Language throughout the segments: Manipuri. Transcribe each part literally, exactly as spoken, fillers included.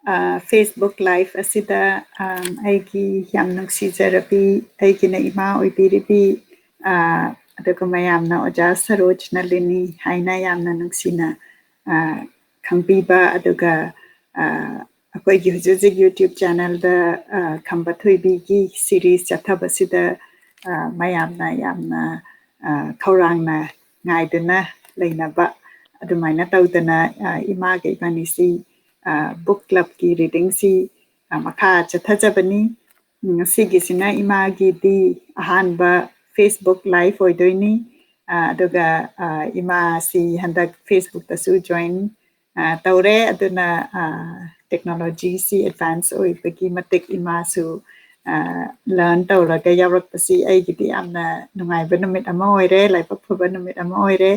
ꯑ, Facebook Live ꯑꯁꯤꯗ, ꯑ, ꯑꯩꯒꯤ ꯌꯥꯝ ꯅꯨꯡꯁꯤꯖꯔꯕꯤ, ꯑꯩꯒꯤꯅ ꯏꯃꯥ ꯑꯣꯏꯕꯤꯔꯤꯕꯤ, ꯑ, ꯑꯗꯨꯒ ꯃꯌꯥꯝꯅ ꯑꯣꯖꯥ ꯁꯔꯣꯖ ꯅꯂꯤꯅꯤ ꯍꯥꯏꯅ ꯌꯥꯝꯅ ꯅꯨꯡꯁꯤꯅ, ꯑ, ꯈꯪꯕꯤꯕ, ꯑꯗꯨꯒ, ꯑ, ꯑꯩꯈꯣꯏꯒꯤ ꯍꯧꯖꯤꯛ ꯍꯧꯖꯤꯛ YouTube channelꯗ, ꯑ, ꯈꯝꯕ ꯊꯣꯏꯕꯤꯒꯤ series ꯆꯠꯊꯕꯁꯤꯗ, ꯑ, ꯃꯌꯥꯝꯅ ꯌꯥꯝꯅ, ꯑ, ꯈꯧꯔꯥꯡꯅ ꯉꯥꯏꯗꯨꯅ ꯂꯩꯅꯕ, ꯑꯗꯨꯃꯥꯏꯅ ꯇꯧꯗꯅ, ꯑ, ꯏꯃꯥꯒ ꯏꯕꯥꯅꯤꯁꯤ, ꯑ, book clubꯀꯤ readingꯁꯤ, ꯑ, ꯃꯈꯥ ꯆꯠꯊꯖꯕꯅꯤ꯫ ꯎꯝ, ꯉꯁꯤꯒꯤꯁꯤꯅ ꯏꯃꯥꯒꯤꯗꯤ ꯑꯍꯥꯟꯕ Facebook Live ꯑꯣꯏꯗꯣꯏꯅꯤ꯫ ꯑ, ꯑꯗꯨꯒ, ꯑ, ꯏꯃꯥꯁꯤ ꯍꯟꯗꯛ Facebookꯇꯁꯨ join, ꯑ, ꯇꯧꯔꯦ꯫ ꯑꯗꯨꯅ, ꯑ, technologyꯁꯤ advance ꯑꯣꯏꯕꯒꯤ ꯃꯇꯤꯛ ꯏꯃꯥꯁꯨ, ꯑ, learn ꯇꯧꯔꯒ ꯌꯥꯎꯔꯛꯄꯁꯤ ꯑꯩꯒꯤꯗꯤ ꯌꯥꯝꯅ ꯅꯨꯡꯉꯥꯏꯕ ꯅꯨꯃꯤꯠ ꯑꯃ ꯑꯣꯏꯔꯦ, ꯂꯥꯏꯕꯛ ꯐꯕ ꯅꯨꯃꯤꯠ ꯑꯃ ꯑꯣꯏꯔꯦ꯫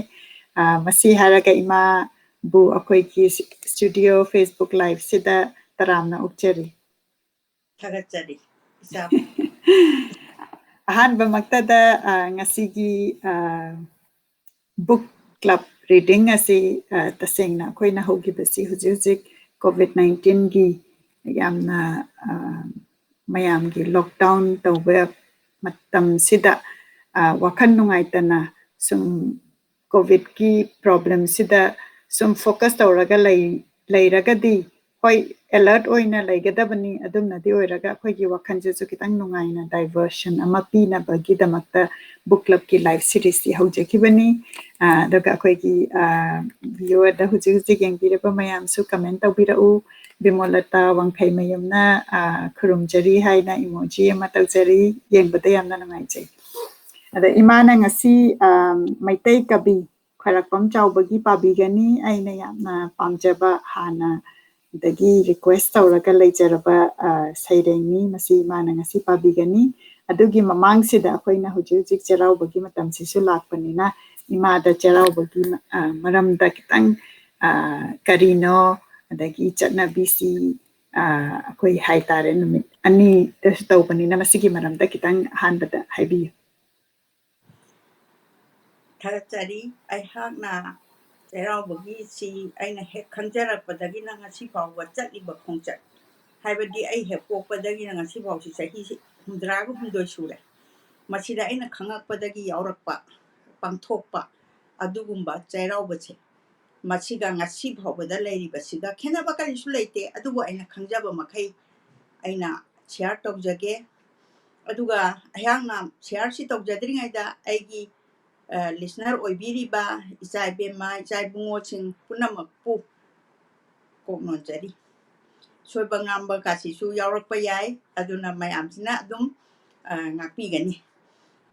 ꯑ, ꯃꯁꯤ ꯍꯥꯏꯔꯒ ꯏꯃꯥꯕꯨ ꯑꯩꯈꯣꯏꯒꯤ studio Facebook Liveꯁꯤꯗ ꯇꯔꯥꯝꯅ ꯑꯣꯛꯆꯔꯤ꯫ ꯊꯥꯒꯠꯆꯔꯤ ꯏꯆꯥ꯫ ꯑꯍꯥꯟꯕꯃꯛꯇꯗ, ꯑ, ꯉꯁꯤꯒꯤ, ꯑ, book club reading ꯑꯁꯤ, ꯑ, ꯇꯁꯦꯡꯅ ꯑꯩꯈꯣꯏꯅ ꯍꯧꯈꯤꯕꯁꯤ ꯍꯧꯖꯤꯛ ꯍꯧꯖꯤꯛ COVID nineteenꯒꯤ ꯌꯥꯝꯅ, ꯑ, ꯃꯌꯥꯝꯒꯤ lockdown ꯇꯧꯕ ꯃꯇꯝꯁꯤꯗ, ꯑ, ꯋꯥꯈꯜ ꯅꯨꯡꯉꯥꯏꯇꯅ ꯁꯨꯝ COVIDꯀꯤ problemꯁꯤꯗ ꯁꯨꯝ focus ꯇꯧꯔꯒ ꯂꯩ-, ꯂꯩꯔꯒꯗꯤ, ꯍꯣꯏ, alert ꯑꯣꯏꯅ ꯂꯩꯒꯗꯕꯅꯤ, ꯑꯗꯨꯝꯅꯗꯤ ꯑꯣꯏꯔꯒ ꯑꯩꯈꯣꯏꯒꯤ ꯋꯥꯈꯜꯁꯤꯁꯨ ꯈꯤꯇꯪ ꯅꯨꯡꯉꯥꯏꯅ diversion ꯑꯃ ꯄꯤꯅꯕꯒꯤꯗꯃꯛꯇ book clubꯀꯤ live seriesꯁꯤ ꯍꯧꯖꯈꯤꯕꯅꯤ꯫ ꯑ, ꯑꯗꯨꯒ ꯑꯩꯈꯣꯏꯒꯤ, ꯑ, viewerꯗ ꯍꯧꯖꯤꯛ ꯍꯧꯖꯤꯛ ꯌꯦꯡꯕꯤꯔꯕ ꯃꯌꯥꯝꯁꯨ comment ꯇꯧꯕꯤꯔꯛꯎ꯫ ꯕꯤꯃꯣꯂꯇꯥ ꯋꯥꯡꯈꯩꯃꯌꯨꯝꯅ, ꯑ, ꯈꯨꯔꯨꯝꯖꯔꯤ ꯍꯥꯏꯅ emoji ꯑꯃ ꯇꯧꯖꯔꯤ꯫ ꯌꯦꯡꯕꯗ ꯌꯥꯝꯅ ꯅꯨꯡꯉꯥꯏꯖꯩ꯫ ꯑꯗ ꯏꯃꯥꯅ ꯉꯁꯤ, ꯑ, ꯃꯩꯇꯩ ꯀꯕꯤ ꯈ꯭ꯋꯥꯏꯔꯥꯛꯄꯝ ꯆꯥꯎꯕꯒꯤ ꯄꯥꯕꯤꯒꯅꯤ꯫ ꯑꯩꯅ ꯌꯥꯝꯅ ꯄꯥꯝꯖꯕ ꯍꯥꯟꯅꯗꯒꯤ request ꯇꯧꯔꯒ ꯂꯩꯖꯔꯕ, ꯑ, ꯁꯩꯔꯦꯡꯅꯤ꯫ ꯃꯁꯤ ꯏꯃꯥꯅ ꯉꯁꯤ ꯄꯥꯕꯤꯒꯅꯤ꯫ ꯑꯗꯨꯒꯤ ꯃꯃꯥꯡꯁꯤꯗ ꯑꯩꯈꯣꯏꯅ ꯍꯧꯖꯤꯛ ꯍꯧꯖꯤꯛ ꯆꯩꯔꯥꯎꯕꯒꯤ ꯃꯇꯝꯁꯤꯁꯨ ꯂꯥꯛꯄꯅꯤꯅ ꯏꯃꯥꯗ ꯆꯩꯔꯥꯎꯕꯒꯤ, ꯑ, ꯃꯔꯝꯗ ꯈꯤꯇꯪ, ꯑ, ꯀꯔꯤꯅꯣ, ꯑꯗꯒꯤ ꯆꯠꯅꯕꯤꯁꯤ, ꯑ, ꯑꯩꯈꯣꯏ ꯍꯥꯏꯇꯥꯔꯦ ꯅꯨꯃꯤꯠ ꯑꯅꯤꯗꯁꯨ ꯇꯧꯕꯅꯤꯅ ꯃꯁꯤꯒꯤ ꯃꯔꯝꯗ ꯈꯤꯇꯪ ꯑꯍꯥꯟꯕꯗ ꯍꯥꯏꯕꯤꯌꯨ꯫ ꯊꯥꯒꯠꯆꯔꯤ꯫ ꯑꯩꯍꯥꯛꯅ ꯆꯩꯔꯥꯎꯕꯒꯤ ꯁꯤ ꯑꯩꯅ ꯍꯦꯛ ꯈꯪꯖꯔꯛꯄꯗꯒꯤꯅ ꯉꯁꯤ ꯐꯥꯎꯕ ꯆꯠꯂꯤꯕ ꯈꯣꯡꯆꯠ, ꯍꯥꯏꯕꯗꯤ ꯑꯩ ꯍꯦꯛ ꯄꯣꯛꯄꯗꯒꯤꯅ ꯉꯁꯤ ꯐꯥꯎꯁꯤ ꯆꯍꯤꯁꯤ ꯍꯨꯝꯗ꯭ꯔꯥꯒ ꯍꯨꯝꯗꯣꯏ ꯁꯨꯔꯦ꯫ ꯃꯁꯤꯗ ꯑꯩꯅ ꯈꯪꯉꯛꯄꯗꯒꯤ ꯌꯥꯎꯔꯛꯄ, ꯄꯥꯡꯊꯣꯛꯄ ꯑꯗꯨꯒꯨꯝꯕ ꯆꯩꯔꯥꯎꯕꯁꯦ, ꯃꯁꯤꯒ ꯉꯁꯤ ꯐꯥꯎꯕꯗ ꯂꯩꯔꯤꯕꯁꯤꯒ ꯈꯦꯠꯅꯕ ꯀꯔꯤꯁꯨ ꯂꯩꯇꯦ꯫ ꯑꯗꯨꯕꯨ ꯑꯩꯅ ꯈꯪꯖꯕ ꯃꯈꯩ ꯑꯩꯅ ꯁꯤꯌꯥꯔ ꯇꯧꯖꯒꯦ꯫ ꯑꯗꯨꯒ ꯑꯩꯍꯥꯛꯅ ꯁꯤꯌꯥꯔꯁꯤ ꯇꯧꯖꯗ꯭ꯔꯤꯉꯩꯗ ꯑꯩꯒꯤ ꯂꯤꯁꯅꯔ ꯑꯣꯏꯕꯤꯔꯤꯕ ꯏꯆꯥ ꯏꯕꯦꯝꯃ, ꯏꯆꯥ ꯏꯕꯨꯡꯉꯣꯁꯤꯡ ꯄꯨꯝꯅꯃꯛꯄꯨ ꯀꯣꯛ ꯅꯣꯟꯖꯔꯤ꯫ ꯁꯣꯏꯕ ꯉꯥꯝꯕ ꯀꯥꯁꯤꯁꯨ ꯌꯥꯎꯔꯛꯄ ꯌꯥꯏ, ꯑꯗꯨꯅ ꯃꯌꯥꯝꯁꯤꯅ ꯑꯗꯨꯝ ꯉꯥꯛꯄꯤꯒꯅꯤ꯫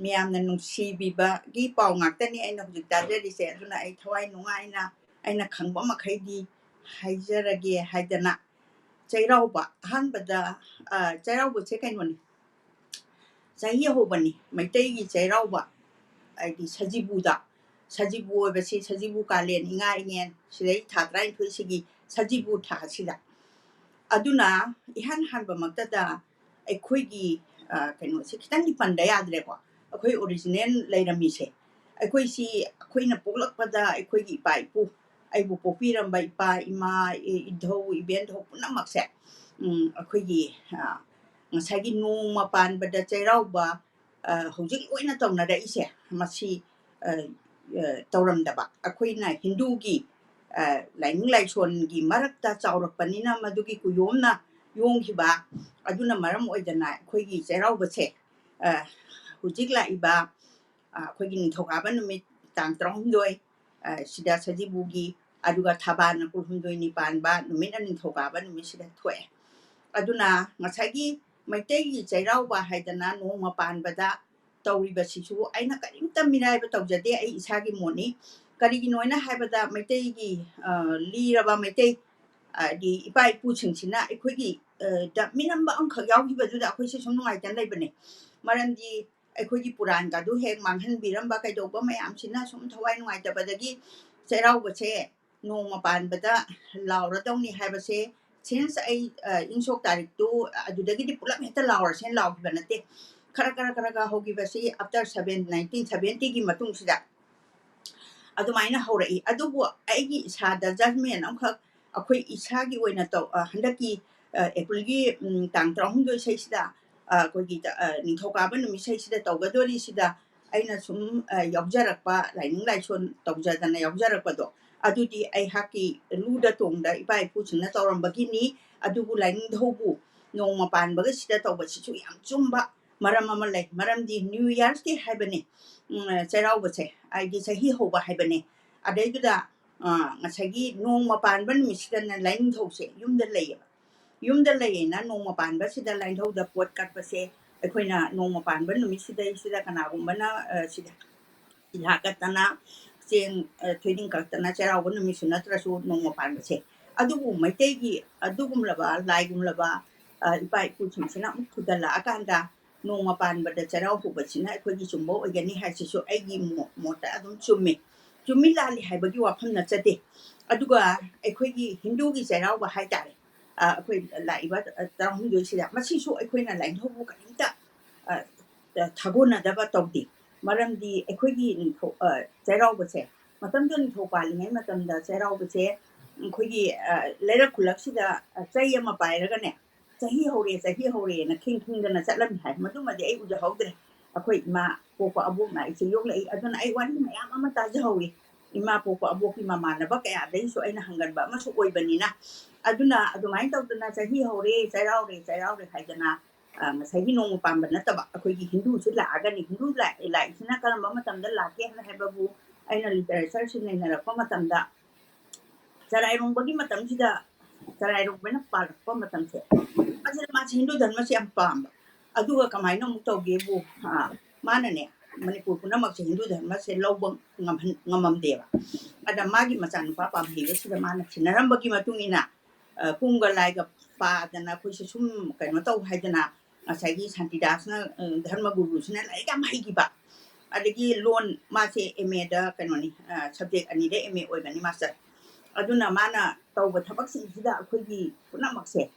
ꯃꯤꯌꯥꯝꯅ ꯅꯨꯡꯁꯤꯕꯤꯕꯒꯤ ꯄꯥꯎ ꯉꯥꯛꯇꯅꯤ ꯑꯩꯅ ꯍꯧꯖꯤꯛ ꯇꯥꯖꯔꯤꯁꯦ꯫ ꯑꯗꯨꯅ ꯑꯩ ꯊꯋꯥꯏ ꯅꯨꯡꯉꯥꯏꯅ ꯑꯩꯅ ꯈꯪꯕ ꯃꯈꯩꯗꯤ ꯍꯥꯏꯖꯔꯒꯦ ꯍꯥꯏꯗꯅ, ꯆꯩꯔꯥꯎꯕ ꯑꯍꯥꯟꯕꯗ, ꯆꯩꯔꯥꯎꯕꯁꯦ ꯀꯩꯅꯣꯅꯤ, ꯆꯍꯤ ꯑꯍꯧꯕꯅꯤ ꯃꯩꯇꯩꯒꯤ ꯆꯩꯔꯥꯎꯕ, ꯍꯥꯏꯗꯤ ꯁꯖꯤꯕꯨꯗ꯫ ꯁꯖꯤꯕꯨ ꯑꯣꯏꯕꯁꯤ ꯁꯖꯤꯕꯨ ꯀꯥꯂꯦꯟ, ꯏꯉꯥ ꯏꯉꯦꯟ, ꯁꯤꯗꯩ ꯊꯥ ꯇꯔꯥꯅꯤꯊꯣꯏꯁꯤꯒꯤ ꯁꯖꯤꯕꯨ ꯊꯥ ꯑꯁꯤꯗ꯫ ꯑꯗꯨꯅ ꯏꯍꯥꯟ ꯍꯥꯟꯕꯃꯛꯇꯗ ꯑꯩꯈꯣꯏꯒꯤ ꯀꯩꯅꯣꯁꯦ ꯈꯤꯇꯪꯗꯤ ꯄꯟꯗ ꯌꯥꯗ꯭ꯔꯦꯀꯣ꯫ ꯑꯩꯈꯣꯏ ꯑꯣꯔꯤꯖꯤꯅꯦꯜ ꯂꯩꯔꯝꯃꯤꯁꯦ, ꯑꯩꯈꯣꯏꯁꯤ ꯑꯩꯈꯣꯏꯅ ꯄꯣꯛꯂꯛꯄꯗ ꯑꯩꯈꯣꯏꯒꯤ ꯏꯄꯥ ꯏꯄꯨ, ꯑꯩꯕꯨ ꯄꯣꯛꯄꯤꯔꯝꯕ ꯏꯄꯥ ꯏꯃꯥ, ꯏꯙꯧ ꯏꯕꯦꯟꯙꯧ ꯄꯨꯝꯅꯃꯛꯁꯦ, ꯑꯩꯈꯣꯏꯒꯤ ꯉꯁꯥꯏꯒꯤ ꯅꯣꯡꯃ ꯄꯥꯟꯕꯗ ꯆꯩꯔꯥꯎꯕ ꯍꯧꯖꯤꯛ ꯂꯣꯏꯅ ꯇꯧꯅꯔꯛꯏꯁꯦ, ꯃꯁꯤ ꯇꯧꯔꯝꯗꯕ, ꯑꯩꯈꯣꯏꯅ ꯍꯤꯟꯗꯨꯒꯤ ꯂꯥꯏꯅꯤꯡ ꯂꯥꯏꯁꯣꯟꯒꯤ ꯃꯔꯛꯇ ꯆꯥꯎꯔꯛꯄꯅꯤꯅ ꯃꯗꯨꯒꯤ ꯀꯨꯌꯣꯝꯅ ꯌꯣꯡꯈꯤꯕ ꯑꯗꯨꯅ ꯃꯔꯝ ꯑꯣꯏꯗꯅ ꯑꯩꯈꯣꯏꯒꯤ ꯆꯩꯔꯥꯎꯕꯁꯦ ꯍꯧꯖꯤꯛ ꯂꯥꯛꯏꯕ ꯑꯩꯈꯣꯏꯒꯤ ꯅꯤꯡꯊꯧꯀꯥꯕ ꯅꯨꯃꯤꯠ ꯇꯥꯡ ꯇꯔꯥꯍꯨꯝꯗꯣꯏ ꯁꯤꯗ ꯁꯖꯤꯕꯨꯒꯤ, ꯑꯗꯨꯒ ꯊꯕꯥꯅ ꯀꯨꯟꯍꯨꯝꯗꯣꯏꯅꯤ ꯄꯥꯟꯕ ꯅꯨꯃꯤꯠꯅ ꯅꯤꯡꯊꯧꯀꯥꯕ ꯅꯨꯃꯤꯠꯁꯤꯗ ꯊꯣꯛꯑꯦ꯫ ꯑꯗꯨꯅ ꯉꯁꯥꯏꯒꯤ ꯃꯩꯇꯩꯒꯤ ꯆꯩꯔꯥꯎꯕ ꯍꯥꯏꯗꯅ ꯅꯣꯡꯃ ꯄꯥꯟꯕꯗ ꯇꯧꯔꯤꯕꯁꯤꯁꯨ ꯑꯩꯅ ꯀꯔꯤꯝꯇ ꯃꯤꯔꯥꯏꯕ ꯇꯧꯖꯗꯦ, ꯑꯩ ꯏꯁꯥꯒꯤ ꯃꯣꯠꯅꯤ꯫ ꯀꯔꯤꯒꯤꯅꯣ ꯍꯥꯏꯅ ꯍꯥꯏꯕꯗ ꯃꯩꯇꯩꯒꯤ ꯂꯤꯔꯕ ꯃꯩꯇꯩ ꯍꯥꯏꯗꯤ ꯏꯄꯥ ꯏꯄꯨꯁꯤꯡꯁꯤꯅ ꯑꯩꯈꯣꯏꯒꯤ ꯗ ꯃꯤꯅꯝꯕ ꯑꯃꯈꯛ ꯌꯥꯎꯈꯤꯕꯗꯨꯗ ꯑꯩꯈꯣꯏꯁꯦ ꯁꯨꯝ ꯅꯨꯡꯉꯥꯏꯇꯅ ꯂꯩꯕꯅꯦ꯫ ꯃꯔꯝꯗꯤ ꯑꯩꯈꯣꯏꯒꯤ ꯄꯨꯔꯥꯟꯒꯗꯨ ꯍꯦꯛ ꯃꯥꯡꯍꯟꯕꯤꯔꯝꯕ ꯀꯩꯗꯧꯕ ꯃꯌꯥꯝꯁꯤꯅ ꯁꯨꯝ ꯊꯋꯥꯏ ꯅꯨꯡꯉꯥꯏꯇꯕꯗꯒꯤ ꯆꯩꯔꯥꯎꯕꯁꯦ ꯅꯣꯡꯃ ꯄꯥꯟꯕꯗ ꯂꯥꯎꯔꯗꯧꯅꯤ ꯍꯥꯏꯕꯁꯦ, since ꯑꯩ ꯏꯪ ꯁꯣꯛ ꯇꯥꯔꯤꯛꯇꯨ ꯑꯗꯨꯗꯒꯤꯗꯤ ꯄꯨꯂꯞ ꯍꯦꯛꯇ ꯂꯥꯎꯔꯁꯦꯅ ꯂꯥꯎꯈꯤꯕ ꯅꯠꯇꯦ꯫ ꯈꯔ ꯈꯔ ꯈꯔ ꯈꯔ ꯍꯧꯈꯤꯕꯁꯤ after seven nineteen seventy ꯒꯤ ꯃꯇꯨꯡꯁꯤꯗ ꯑꯗꯨꯃꯥꯏꯅ ꯍꯧꯔꯛꯏ꯫ ꯑꯗꯨꯕꯨ ꯑꯩꯒꯤ ꯏꯁꯥꯗ judgment ꯑꯃꯈꯛ ꯑꯩꯈꯣꯏ ꯏꯁꯥꯒꯤ ꯑꯣꯏꯅ ꯇꯧ-, ꯑ, ꯍꯟꯗꯛꯀꯤ, ꯑ, April ꯒꯤ, ꯎꯝ, ꯇꯥꯡ ꯇꯔꯥꯍꯨꯝꯗꯣꯏ ꯏꯁꯩꯁꯤꯗ, ꯑ, ꯑꯩꯈꯣꯏꯒꯤ, ꯑ, ꯅꯤꯡꯊꯧꯀꯥꯕ ꯅꯨꯃꯤꯠ ꯏꯁꯩꯁꯤꯗ ꯇꯧꯒꯗꯣꯔꯤꯁꯤꯗ ꯑꯩꯅ ꯁꯨꯝ, ꯑ, ꯌꯥꯎꯖꯔꯛꯄ, ꯂꯥꯏꯅꯤꯡ ꯂꯥꯏꯁꯣꯟ ꯇꯧꯖꯗꯅ ꯌꯥꯎꯖꯔꯛꯄꯗꯣ, ꯑꯗꯨꯗꯤ ꯑꯩꯍꯥꯛꯀꯤ ꯂꯨꯗ ꯇꯣꯡꯗ ꯏꯄꯥ ꯏꯄꯨꯁꯤꯡꯅ ꯇꯧꯔꯝꯕꯒꯤꯅꯤ꯫ ꯑꯗꯨꯕꯨ ꯂꯥꯏꯅꯤꯡꯊꯧꯕꯨ ꯅꯣꯡꯃ ꯄꯥꯟꯕꯒ ꯁꯤꯗ ꯇꯧꯕꯁꯤꯁꯨ ꯌꯥꯝ ꯆꯨꯝꯕ ꯃꯔꯝ ꯑꯃ ꯂꯩ꯫ ꯃꯔꯝꯗꯤ New Year's Day ꯍꯥꯏꯕꯅꯤ, ꯎꯝ, ꯆꯩꯔꯥꯎꯕꯁꯦ, ꯍꯥꯏꯗꯤ ꯆꯍꯤ ꯍꯧꯕ ꯍꯥꯏꯕꯅꯤ꯫ ꯑꯗꯩꯗꯨꯗ, ꯑ, ꯉꯁꯥꯏꯒꯤ ꯅꯣꯡꯃ ꯄꯥꯟꯕ ꯅꯨꯃꯤꯠꯁꯤꯗꯅ ꯂꯥꯏꯅꯤꯡꯊꯧꯁꯦ ꯌꯨꯝꯗ ꯂꯩꯌꯦꯕ꯫ ꯌꯨꯝꯗ ꯂꯩꯌꯦꯅ ꯅꯣꯡꯃ ꯄꯥꯟꯕꯁꯤꯗ ꯂꯥꯏꯅꯤꯡꯊꯧꯗ ꯄꯣꯠ ꯀꯠꯄꯁꯦ ꯑꯩꯈꯣꯏꯅ ꯅꯣꯡꯃ ꯄꯥꯟꯕ ꯅꯨꯃꯤꯠꯁꯤꯗꯩꯁꯤꯗ ꯀꯅꯥꯒꯨꯝꯕꯅ, ꯑ, ꯁꯤꯗ ꯁꯤꯂꯥ ꯀꯠꯇꯅ, ꯆꯦꯡ, ꯑ, ꯊꯣꯏꯗꯤꯡ ꯀꯠꯇꯅ ꯆꯩꯔꯥꯎꯕ ꯅꯨꯃꯤꯠꯁꯨ ꯅꯠꯇ꯭ꯔꯁꯨ ꯅꯣꯡꯃ ꯄꯥꯟꯕꯁꯦ꯫ ꯑꯗꯨꯕꯨ ꯃꯩꯇꯩꯒꯤ ꯑꯗꯨꯒꯨꯝꯂꯕ ꯂꯥꯏꯒꯨꯝꯂꯕ, ꯑ, ꯏꯄꯥ ꯏꯄꯨꯁꯤꯡꯁꯤꯅ ꯑꯃꯨꯛ ꯐꯨꯗꯠꯂꯛꯑꯀꯥꯟꯗ ꯅꯣꯡꯃ ꯄꯥꯟꯕꯗ ꯆꯩꯔꯥꯎ ꯍꯧꯕꯁꯤꯅ ꯑꯩꯈꯣꯏꯒꯤ ꯆꯨꯝꯕ ꯑꯣꯏꯒꯅꯤ ꯍꯥꯏꯁꯤꯁꯨ ꯑꯩꯒꯤ ꯃꯣ-, ꯃꯣꯠꯇ ꯑꯗꯨꯝ ꯆꯨꯝꯃꯤ꯫ ꯆꯨꯝꯃꯤ ꯂꯥꯜꯂꯤ ꯍꯥꯏꯕꯒꯤ ꯋꯥꯐꯝ ꯅꯠꯆꯗꯦ꯫ ꯑꯗꯨꯒ ꯑꯩꯈꯣꯏꯒꯤ ꯍꯤꯟꯗꯨꯒꯤ ꯆꯩꯔꯥꯎꯕ ꯍꯥꯏꯇꯥꯔꯦ, ꯑ, ꯑꯩꯈꯣꯏ ꯂꯥꯛꯏꯕ, ꯑ, ꯇꯔꯥꯍꯨꯝꯗꯣꯏꯁꯤꯗ, ꯃꯁꯤꯁꯨ ꯑꯩꯈꯣꯏꯅ ꯂꯥꯏꯅꯤꯡꯊꯧꯕꯨ ꯀꯔꯤꯝꯇ, ꯑ, ꯊꯥꯒꯣꯟꯅꯗꯕ ꯇꯧꯗꯦ꯫ ꯃꯔꯝꯗꯤ ꯑꯩꯈꯣꯏꯒꯤ ꯅꯤꯡꯊꯧ, ꯑ, ꯆꯩꯔꯥꯎꯕꯁꯦ, ꯃꯇꯝꯗꯨꯗ ꯅꯤꯡꯊꯧ ꯄꯥꯜꯂꯤꯉꯩ ꯃꯇꯝꯗ ꯆꯩꯔꯥꯎꯕꯁꯦ ꯑꯩꯈꯣꯏꯒꯤ, ꯑ, ꯂꯩꯔꯛ ꯈꯨꯜꯂꯛꯁꯤꯗ, ꯑ, ꯆꯩ ꯑꯃ ꯄꯥꯏꯔꯒꯅꯦ, "ꯆꯍꯤ ꯍꯧꯔꯦ, ꯆꯍꯤ ꯍꯧꯔꯦꯅ" ꯈꯤꯡ ꯈꯤꯡꯗꯅ ꯆꯠꯂꯝꯃꯤ ꯍꯥꯏ꯫ ꯃꯗꯨꯃꯗꯤ ꯑꯩ ꯎꯖꯍꯧꯗ꯭ꯔꯦ꯫ ꯑꯩꯈꯣꯏ ꯏꯃꯥ ꯄꯣꯛꯄ ꯑꯕꯣꯛꯅ ꯑꯩꯁꯦ ꯌꯣꯛꯂꯛꯏ꯫ ꯑꯗꯨꯅ ꯑꯩ ꯋꯥꯔꯤ ꯃꯌꯥꯝ ꯑꯃ ꯇꯥꯖꯍꯧꯏ꯫ ꯏꯃꯥ ꯄꯣꯛꯄ ꯑꯕꯣꯛꯀꯤ ꯃꯃꯥꯟꯅꯕ ꯀꯌꯥꯗꯒꯤꯁꯨ ꯑꯩꯅ ꯍꯪꯒꯟꯕ ꯑꯃꯁꯨ ꯑꯣꯏꯕꯅꯤꯅ꯫ ꯑꯗꯨꯅ ꯑꯗꯨꯃꯥꯏꯅ ꯇꯧꯗꯅ "ꯆꯍꯤ ꯍꯧꯔꯦ, ꯆꯩꯔꯥꯎꯔꯦ, ꯆꯩꯔꯥꯎꯔꯦ" ꯍꯥꯏꯗꯅ, ꯑ, ꯉꯁꯥꯏꯒꯤ ꯅꯣꯡꯃ ꯄꯥꯟꯕ ꯅꯠꯇꯕ ꯑꯩꯈꯣꯏꯒꯤ ꯍꯤꯟꯗꯨꯁꯤ ꯂꯥꯛꯑꯒꯅꯤ꯫ ꯍꯤꯟꯗꯨ ꯂꯥꯛ-, ꯂꯥꯛꯏꯁꯤꯅ ꯀꯔꯝꯕ ꯃꯇꯝꯗ ꯂꯥꯛꯀꯦ ꯍꯥꯏꯅ ꯍꯥꯏꯕꯕꯨ ꯑꯩꯅ literature ꯁꯤ ꯅꯩꯅꯔꯛꯄ ꯃꯇꯝꯗ ꯆꯔꯥꯏꯔꯣꯡꯕꯒꯤ ꯃꯇꯝꯁꯤꯗ ꯆꯔꯥꯏꯔꯣꯡꯕꯅ ꯄꯥꯜꯂꯛꯄ ꯃꯇꯝꯁꯦ, ꯑꯁꯤꯗ ꯃꯥꯁꯦ ꯍꯤꯟꯗꯨ ꯙꯔꯃꯁꯦ ꯌꯥꯝ ꯄꯥꯝꯕ꯫ ꯑꯗꯨꯒ ꯀꯃꯥꯏꯅ ꯑꯃꯨꯛ ꯇꯧꯒꯦꯕꯨ, ꯑ, ꯃꯥꯅꯅꯦ ꯃꯅꯤꯄꯨꯔ ꯄꯨꯝꯅꯃꯛꯁꯦ ꯍꯤꯟꯗꯨ ꯙꯔꯃꯁꯦ ꯂꯧꯕ ꯉꯝꯍꯟ-, ꯉꯝꯃꯝꯗꯦꯕ꯫ ꯑꯗ ꯃꯥꯒꯤ ꯃꯆꯥꯅꯨꯄꯥ ꯄꯥꯝꯍꯩꯕꯁꯤꯗ ꯃꯥꯅ ꯊꯤꯅꯔꯝꯕꯒꯤ ꯃꯇꯨꯡ ꯏꯟꯅ, ꯑ, ꯄꯨꯡꯒ ꯂꯥꯏꯒ ꯄꯥꯗꯅ ꯑꯩꯈꯣꯏꯁꯦ ꯁꯨꯝ ꯀꯩꯅꯣ ꯇꯧ ꯍꯥꯏꯗꯅ ꯉꯁꯥꯏꯒꯤ ꯁꯥꯟꯇꯤꯗꯥꯁꯅ, ꯑ, ꯙꯔꯃ ꯒꯨꯔꯨꯁꯤꯅ ꯂꯥꯏꯔꯤꯛ ꯌꯥꯝ ꯍꯩꯈꯤꯕ꯫ ꯑꯗꯒꯤ ꯂꯣꯟ, ꯃꯥꯁꯦ M A ꯗ ꯀꯩꯅꯣꯅꯤ, ꯑ, subject ꯑꯅꯤꯗ M A ꯑꯣꯏꯕꯅꯤ, master꯫ ꯑꯗꯨꯅ ꯃꯥꯅ ꯇꯧꯕ ꯊꯕꯛꯁꯤꯡꯁꯤꯗ ꯑꯩꯈꯣꯏꯒꯤ ꯄꯨꯝꯅꯃꯛꯁꯦ,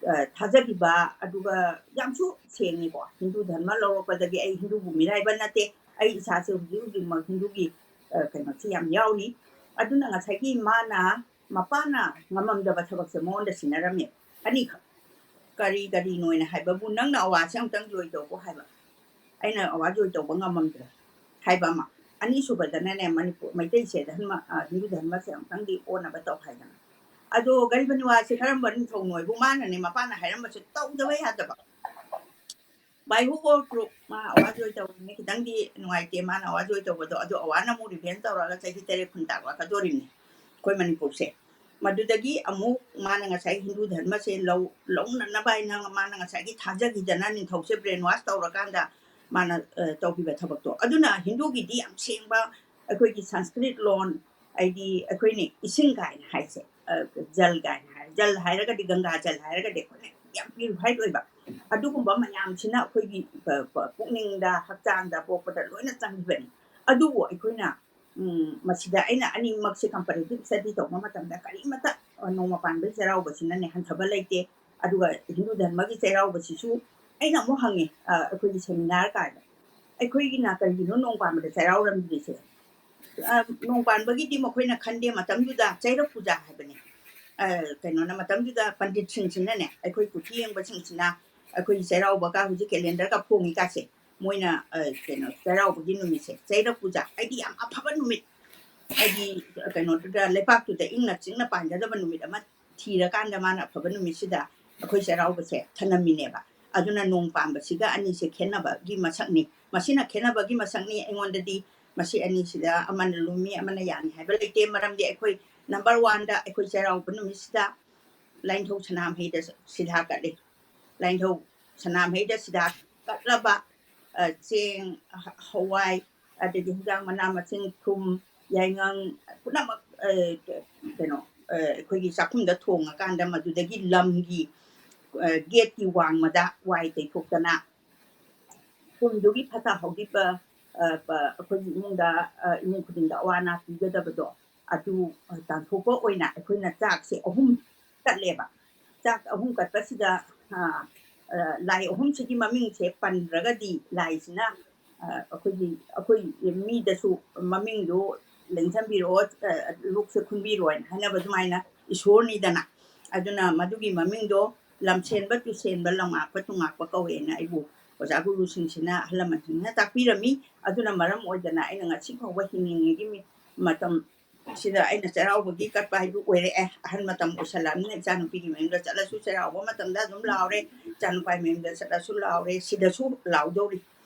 ꯑ, ꯊꯥꯖꯈꯤꯕ, ꯑꯗꯨꯒ ꯌꯥꯝꯁꯨ ꯁꯦꯡꯉꯤꯀꯣ꯫ ꯍꯤꯟꯗꯨ ꯙꯔꯃ ꯂꯧꯔꯛꯄꯗꯒꯤ ꯑꯩ ꯍꯤꯟꯗꯨꯕꯨ ꯃꯤꯔꯥꯏꯕ ꯅꯠꯇꯦ꯫ ꯑꯩ ꯏꯁꯥꯁꯦ ꯍꯧꯖꯤꯛ ꯍꯧꯖꯤꯛꯃꯛ ꯍꯤꯟꯗꯨꯒꯤ, ꯑ, ꯀꯩꯅꯣꯁꯤ ꯌꯥꯝ ꯌꯥꯎꯔꯤ꯫ ꯑꯗꯨꯅ ꯉꯁꯥꯏꯒꯤ ꯃꯥꯅ, ꯃꯄꯥꯅ ꯉꯝꯃꯝꯗꯕ ꯊꯕꯛꯁꯦ ꯃꯉꯣꯟꯗ ꯁꯤꯟꯅꯔꯝꯃꯦ꯫ ꯑꯅꯤꯈꯛ꯫ ꯀꯔꯤ ꯀꯔꯤꯅꯣꯅ ꯍꯥꯏꯕꯕꯨ, "ꯅꯪꯅ ꯑꯋꯥꯁꯦ ꯑꯃꯨꯛꯇꯪ ꯖꯣꯏ ꯇꯧꯀꯣ" ꯍꯥꯏꯕ꯫ ꯑꯩꯅ ꯑꯋꯥ ꯖꯣꯏ ꯇꯧꯕ ꯉꯝꯃꯝꯗ꯭ꯔꯦ ꯍꯥꯏꯕ ꯑꯃ꯫ ꯑꯅꯤꯁꯨꯕꯗꯅꯅꯦ, ꯃꯅꯤꯄꯨꯔ, ꯃꯩꯇꯩꯁꯦ ꯙꯔꯃ, ꯑ, ꯍꯤꯟꯗꯨ ꯙꯔꯃꯁꯦ ꯑꯃꯨꯛꯇꯪꯗꯤ ꯑꯣꯟꯅꯕ ꯇꯧ ꯍꯥꯏꯗꯅ꯫ ꯑꯗꯣ ꯒꯔꯤꯕ ꯅꯤꯋꯥꯁꯦ ꯀꯔꯝꯕ ꯅꯤꯡꯊꯧꯅꯣ ꯍꯥꯏꯕꯨ, ꯃꯥꯅꯅꯦ, ꯃꯄꯥꯅ ꯍꯥꯏꯔꯝꯕꯁꯦ ꯇꯧꯗꯕ ꯌꯥꯗꯕ꯫ By hook or crook, ꯃꯥ ꯑꯋꯥ ꯖꯣꯏ ꯇꯧꯕꯅꯦ꯫ ꯈꯤꯇꯪꯗꯤ ꯅꯨꯡꯉꯥꯏꯇꯦ ꯃꯥꯅ ꯑꯋꯥ ꯖꯣꯏ ꯇꯧꯕꯗꯣ꯫ ꯑꯗꯣ ꯑꯋꯥꯅ ꯑꯃꯨꯛ revenge ꯇꯧꯔꯒ ꯆꯍꯤ ꯇꯔꯦꯠ ꯈꯨꯟꯇꯥꯛꯂꯛꯀꯗꯣꯔꯤꯕꯅꯤ ꯑꯩꯈꯣꯏ ꯃꯅꯤꯄꯨꯔꯁꯦ꯫ ꯃꯗꯨꯗꯒꯤ ꯑꯃꯨꯛ ꯃꯥꯅ ꯉꯁꯥꯏ ꯍꯤꯟꯗꯨ ꯙꯔꯃꯁꯦ ꯂꯧ-, ꯂꯧꯅꯅꯕ ꯍꯥꯏꯅ ꯃꯥꯅ ꯉꯁꯥꯏꯒꯤ ꯊꯥꯖꯈꯤꯗꯅ ꯅꯤꯡꯊꯧꯁꯦ brainwash ꯇꯧꯔꯀꯥꯟꯗ ꯃꯥꯅ, ꯑ, ꯇꯧꯈꯤꯕ ꯊꯕꯛꯇꯣ꯫ ꯑꯗꯨꯅ ꯍꯤꯟꯗꯨꯒꯤꯗꯤ ꯌꯥꯝ ꯁꯦꯡꯕ, ꯑꯩꯈꯣꯏꯒꯤ ꯁꯪꯁꯀ꯭ꯔꯤꯠ ꯂꯣꯟ, ꯍꯥꯏꯗꯤ ꯑꯩꯈꯣꯏꯅ ꯏꯁꯤꯡ ꯀꯥꯏꯅ ꯍꯥꯏꯁꯦ, ꯑ, ꯖꯜ ꯀꯥꯏꯅ ꯍꯥꯏ, ꯖꯜ ꯍꯥꯏꯔꯒꯗꯤ, ꯒꯪꯒꯥ ꯖꯜ ꯍꯥꯏꯔꯒꯗꯤ ꯑꯩꯈꯣꯏꯅ ꯌꯥꯝ purified ꯑꯣꯏꯕ꯫ ꯑꯗꯨꯒꯨꯝꯕ ꯃꯌꯥꯝꯁꯤꯅ ꯑꯩꯈꯣꯏꯒꯤ ꯄ-, ꯄ-, ꯄꯨꯛꯅꯤꯡꯗ, ꯍꯛꯆꯥꯡꯗ, ꯄꯣꯛꯄꯗ ꯂꯣꯏꯅ ꯆꯪꯈꯤꯕꯅꯤ꯫ ꯑꯗꯨꯕꯨ ꯑꯩꯈꯣꯏꯅ, ꯎꯝ, ꯃꯁꯤꯗ ꯑꯩꯅ ꯑꯅꯤꯃꯛꯁꯦ comparative study ꯇꯧꯕ ꯃꯇꯝꯗ ꯀꯔꯤꯃꯠꯇ, ꯑ, ꯅꯣꯡꯃ ꯄꯥꯟꯕꯒꯤ ꯆꯩꯔꯥꯎꯕꯁꯤꯅꯅꯦ ꯍꯟꯊꯕ ꯂꯩꯇꯦ꯫ ꯑꯗꯨꯒ ꯍꯤꯟꯗꯨ ꯙꯔꯃꯒꯤ ꯆꯩꯔꯥꯎꯕꯁꯤꯁꯨ ꯑꯩꯅ ꯑꯃꯨꯛ ꯍꯪꯉꯦ, ꯑ, ꯑꯩꯈꯣꯏꯒꯤ seminar ꯀꯥꯏꯗ, "ꯑꯩꯈꯣꯏꯒꯤꯅ ꯀꯔꯤꯒꯤꯅꯣ ꯅꯣꯡ ꯄꯥꯟꯕꯗ ꯆꯩꯔꯥꯎꯔꯝꯗ꯭ꯔꯤꯁꯦ?" ꯑ, ꯅꯣꯡ ꯄꯥꯟꯕꯒꯤꯗꯤ ꯃꯈꯣꯏꯅ ꯈꯟꯗꯦ, ꯃꯇꯝꯗꯨꯗ ꯆꯩꯔꯛ ꯄꯨꯖꯥ ꯍꯥꯏꯕꯅꯦ꯫ ꯑ, ꯀꯩꯅꯣꯅ, ꯃꯇꯝꯗꯨꯗ ꯄꯟꯗꯤꯠꯁꯤꯡꯁꯤꯅꯅꯦ, ꯑꯩꯈꯣꯏ ꯀꯨꯊꯤ ꯌꯦꯡꯕꯁꯤꯡꯁꯤꯅ ꯑꯩꯈꯣꯏ ꯆꯩꯔꯥꯎꯕꯒ ꯍꯧꯖꯤꯛ calendarꯒ ꯐꯣꯡꯉꯤꯀꯥꯁꯦ, ꯃꯣꯏꯅ, ꯑ, ꯀꯩꯅꯣ, ꯆꯩꯔꯥꯎꯕꯒꯤ ꯅꯨꯃꯤꯠꯁꯦ ꯆꯩꯔꯛ ꯄꯨꯖꯥ, ꯍꯥꯏꯗꯤ ꯌꯥꯝ ꯑꯐꯕ ꯅꯨꯃꯤꯠ, ꯍꯥꯏꯗꯤ, ꯀꯩꯅꯣꯗꯨꯗ, ꯂꯩꯄꯥꯛꯇꯨꯗ ꯏꯪꯅ ꯆꯤꯛꯅ ꯄꯥꯟꯒꯗꯕ ꯅꯨꯃꯤꯠ ꯑꯃ ꯊꯤꯔꯀꯥꯟꯗ ꯃꯥꯅ ꯑꯐꯕ ꯅꯨꯃꯤꯠꯁꯤꯗ ꯑꯩꯈꯣꯏ ꯆꯩꯔꯥꯎꯕꯁꯦ ꯊꯅꯝꯃꯤꯅꯦꯕ꯫ ꯑꯗꯨꯅ ꯅꯣꯡ ꯄꯥꯟꯕꯁꯤꯒ ꯑꯅꯤꯁꯦ ꯈꯦꯠꯅꯕꯒꯤ ꯃꯁꯛꯅꯤ꯫ ꯃꯁꯤꯅ ꯈꯦꯠꯅꯕꯒꯤ ꯃꯁꯛꯅꯤ꯫ ꯑꯩꯉꯣꯟꯗꯗꯤ ꯃꯁꯤ ꯑꯅꯤꯁꯤꯗ ꯑꯃꯅ ꯂꯨꯝꯃꯤ, ꯑꯃꯅ ꯌꯥꯡꯉꯤ ꯍꯥꯏꯕ ꯂꯩꯇꯦ꯫ ꯃꯔꯝꯗꯤ ꯑꯩꯈꯣꯏ number oneꯗ ꯑꯩꯈꯣꯏ ꯆꯩꯔꯥꯎꯕ ꯅꯨꯃꯤꯠꯁꯤꯗ ꯂꯥꯏꯅꯤꯡꯊꯧ ꯁꯅꯥꯃꯍꯤꯗ ꯁꯤꯗꯥ ꯀꯠꯂꯤ꯫ ꯂꯥꯏꯅꯤꯡꯊꯧ ꯁꯅꯥꯃꯍꯤꯗ ꯁꯤꯗꯥ ꯀꯠꯂꯕ, ꯑ, ꯆꯦꯡ, ꯍ-, ꯍꯋꯥꯏ, ꯑꯗꯒꯤ ꯍꯤꯟꯖꯥꯡ ꯃꯅꯥ ꯃꯁꯤꯡ, ꯊꯨꯝ, ꯌꯥꯏꯉꯪ, ꯄꯨꯝꯅꯃꯛ, ꯑ, ꯀꯩꯅꯣ, ꯑ, ꯑꯩꯈꯣꯏꯒꯤ ꯆꯥꯛꯈꯨꯝꯗ ꯊꯣꯡꯉꯀꯥꯟꯗ ꯃꯗꯨꯗꯒꯤ ꯂꯝꯒꯤ, ꯑ, ꯒꯦꯠꯀꯤ ꯋꯥꯡꯃꯗ ꯋꯥꯏ ꯇꯩꯊꯣꯛꯇꯅ, ꯀꯨꯝꯗꯨꯒꯤ ꯐꯠꯇ ꯍꯥꯎꯗꯤ ꯄ-, ꯑ, ꯄ-, ꯑꯩꯈꯣꯏꯒꯤ ꯏꯃꯨꯡꯗ, ꯑ, ꯏꯃꯨꯡ ꯈꯨꯗꯤꯡꯗ ꯑꯋꯥ ꯑꯅꯥ ꯄꯤꯒꯗꯕꯗꯣ, ꯑꯗꯨ, ꯑ, ꯇꯥꯟꯊꯣꯛꯄ ꯑꯣꯏꯅ ꯑꯩꯈꯣꯏꯅ ꯆꯥꯛꯁꯦ ꯑꯍꯨꯝ ꯀꯠꯂꯦꯕ꯫ ꯆꯥꯛ ꯑꯍꯨꯝ ꯀꯠꯄꯁꯤꯗ, ꯑ, ꯑ, ꯂꯥꯏ ꯑꯍꯨꯝꯁꯤꯒꯤ ꯃꯃꯤꯡꯁꯦ ꯄꯟꯗ꯭ꯔꯒꯗꯤ ꯂꯥꯏꯁꯤꯅ, ꯑꯩꯈꯣꯏꯒꯤ ꯑꯩꯈꯣꯏ ꯃꯤꯗꯁꯨ ꯃꯃꯤꯡꯗꯣ ꯂꯦꯡꯁꯟꯕꯤꯔꯛꯑꯣ, ꯂꯣꯛꯁꯦ ꯈꯨꯟꯕꯤꯔꯣ ꯍꯥꯏꯅ ꯍꯥꯏꯅꯕ ꯑꯗꯨꯃꯥꯏꯅ ꯏꯁꯣꯔꯅꯤꯗꯅ꯫ ꯑꯗꯨꯅ ꯃꯗꯨꯒꯤ ꯃꯃꯤꯡꯗꯣ ꯂꯝꯁꯦꯟꯕ ꯇꯨꯁꯦꯟꯕ ꯂꯝꯉꯥꯛꯄ ꯇꯨꯉꯥꯛꯄ ꯀꯧꯋꯦꯅ ꯑꯩꯕꯨ ꯑꯣꯖꯥ ꯒꯨꯔꯨꯁꯤꯡꯁꯤꯅ ꯑꯍꯜ ꯂꯃꯟꯁꯤꯡꯅ ꯇꯥꯛꯄꯤꯔꯝꯃꯤ꯫ ꯑꯗꯨꯅ ꯃꯔꯝ ꯑꯣꯏꯗꯅ ꯑꯩꯅ ꯉꯁꯤ ꯐꯥꯎꯕ ꯍꯤꯡꯉꯤꯉꯩꯒꯤ ꯃꯇꯝ ꯁꯤꯗ ꯑꯩꯅ ꯆꯩꯔꯥꯎꯕꯒꯤ ꯀꯠꯄ ꯍꯥꯏꯗꯨ ꯑꯣꯏꯔꯛꯑꯦ꯫ ꯑꯍꯜ ꯃꯇꯝ ꯑꯣꯏꯁꯜꯂꯛꯑꯕꯅꯤꯅ ꯏꯆꯥꯅꯨꯄꯤꯒꯤ ꯃꯌꯨꯝꯗ ꯆꯠꯂꯁꯨ ꯆꯩꯔꯥꯎꯕ ꯃꯇꯝꯗ ꯑꯗꯨꯝ ꯂꯥꯎꯔꯦ, ꯏꯆꯥꯅꯨꯄꯥꯒꯤ ꯃꯌꯨꯝꯗ ꯆꯠꯂꯁꯨ ꯂꯥꯎꯔꯦ, ꯁꯤꯗꯁꯨ ꯂꯥꯎꯗꯧꯔꯤ꯫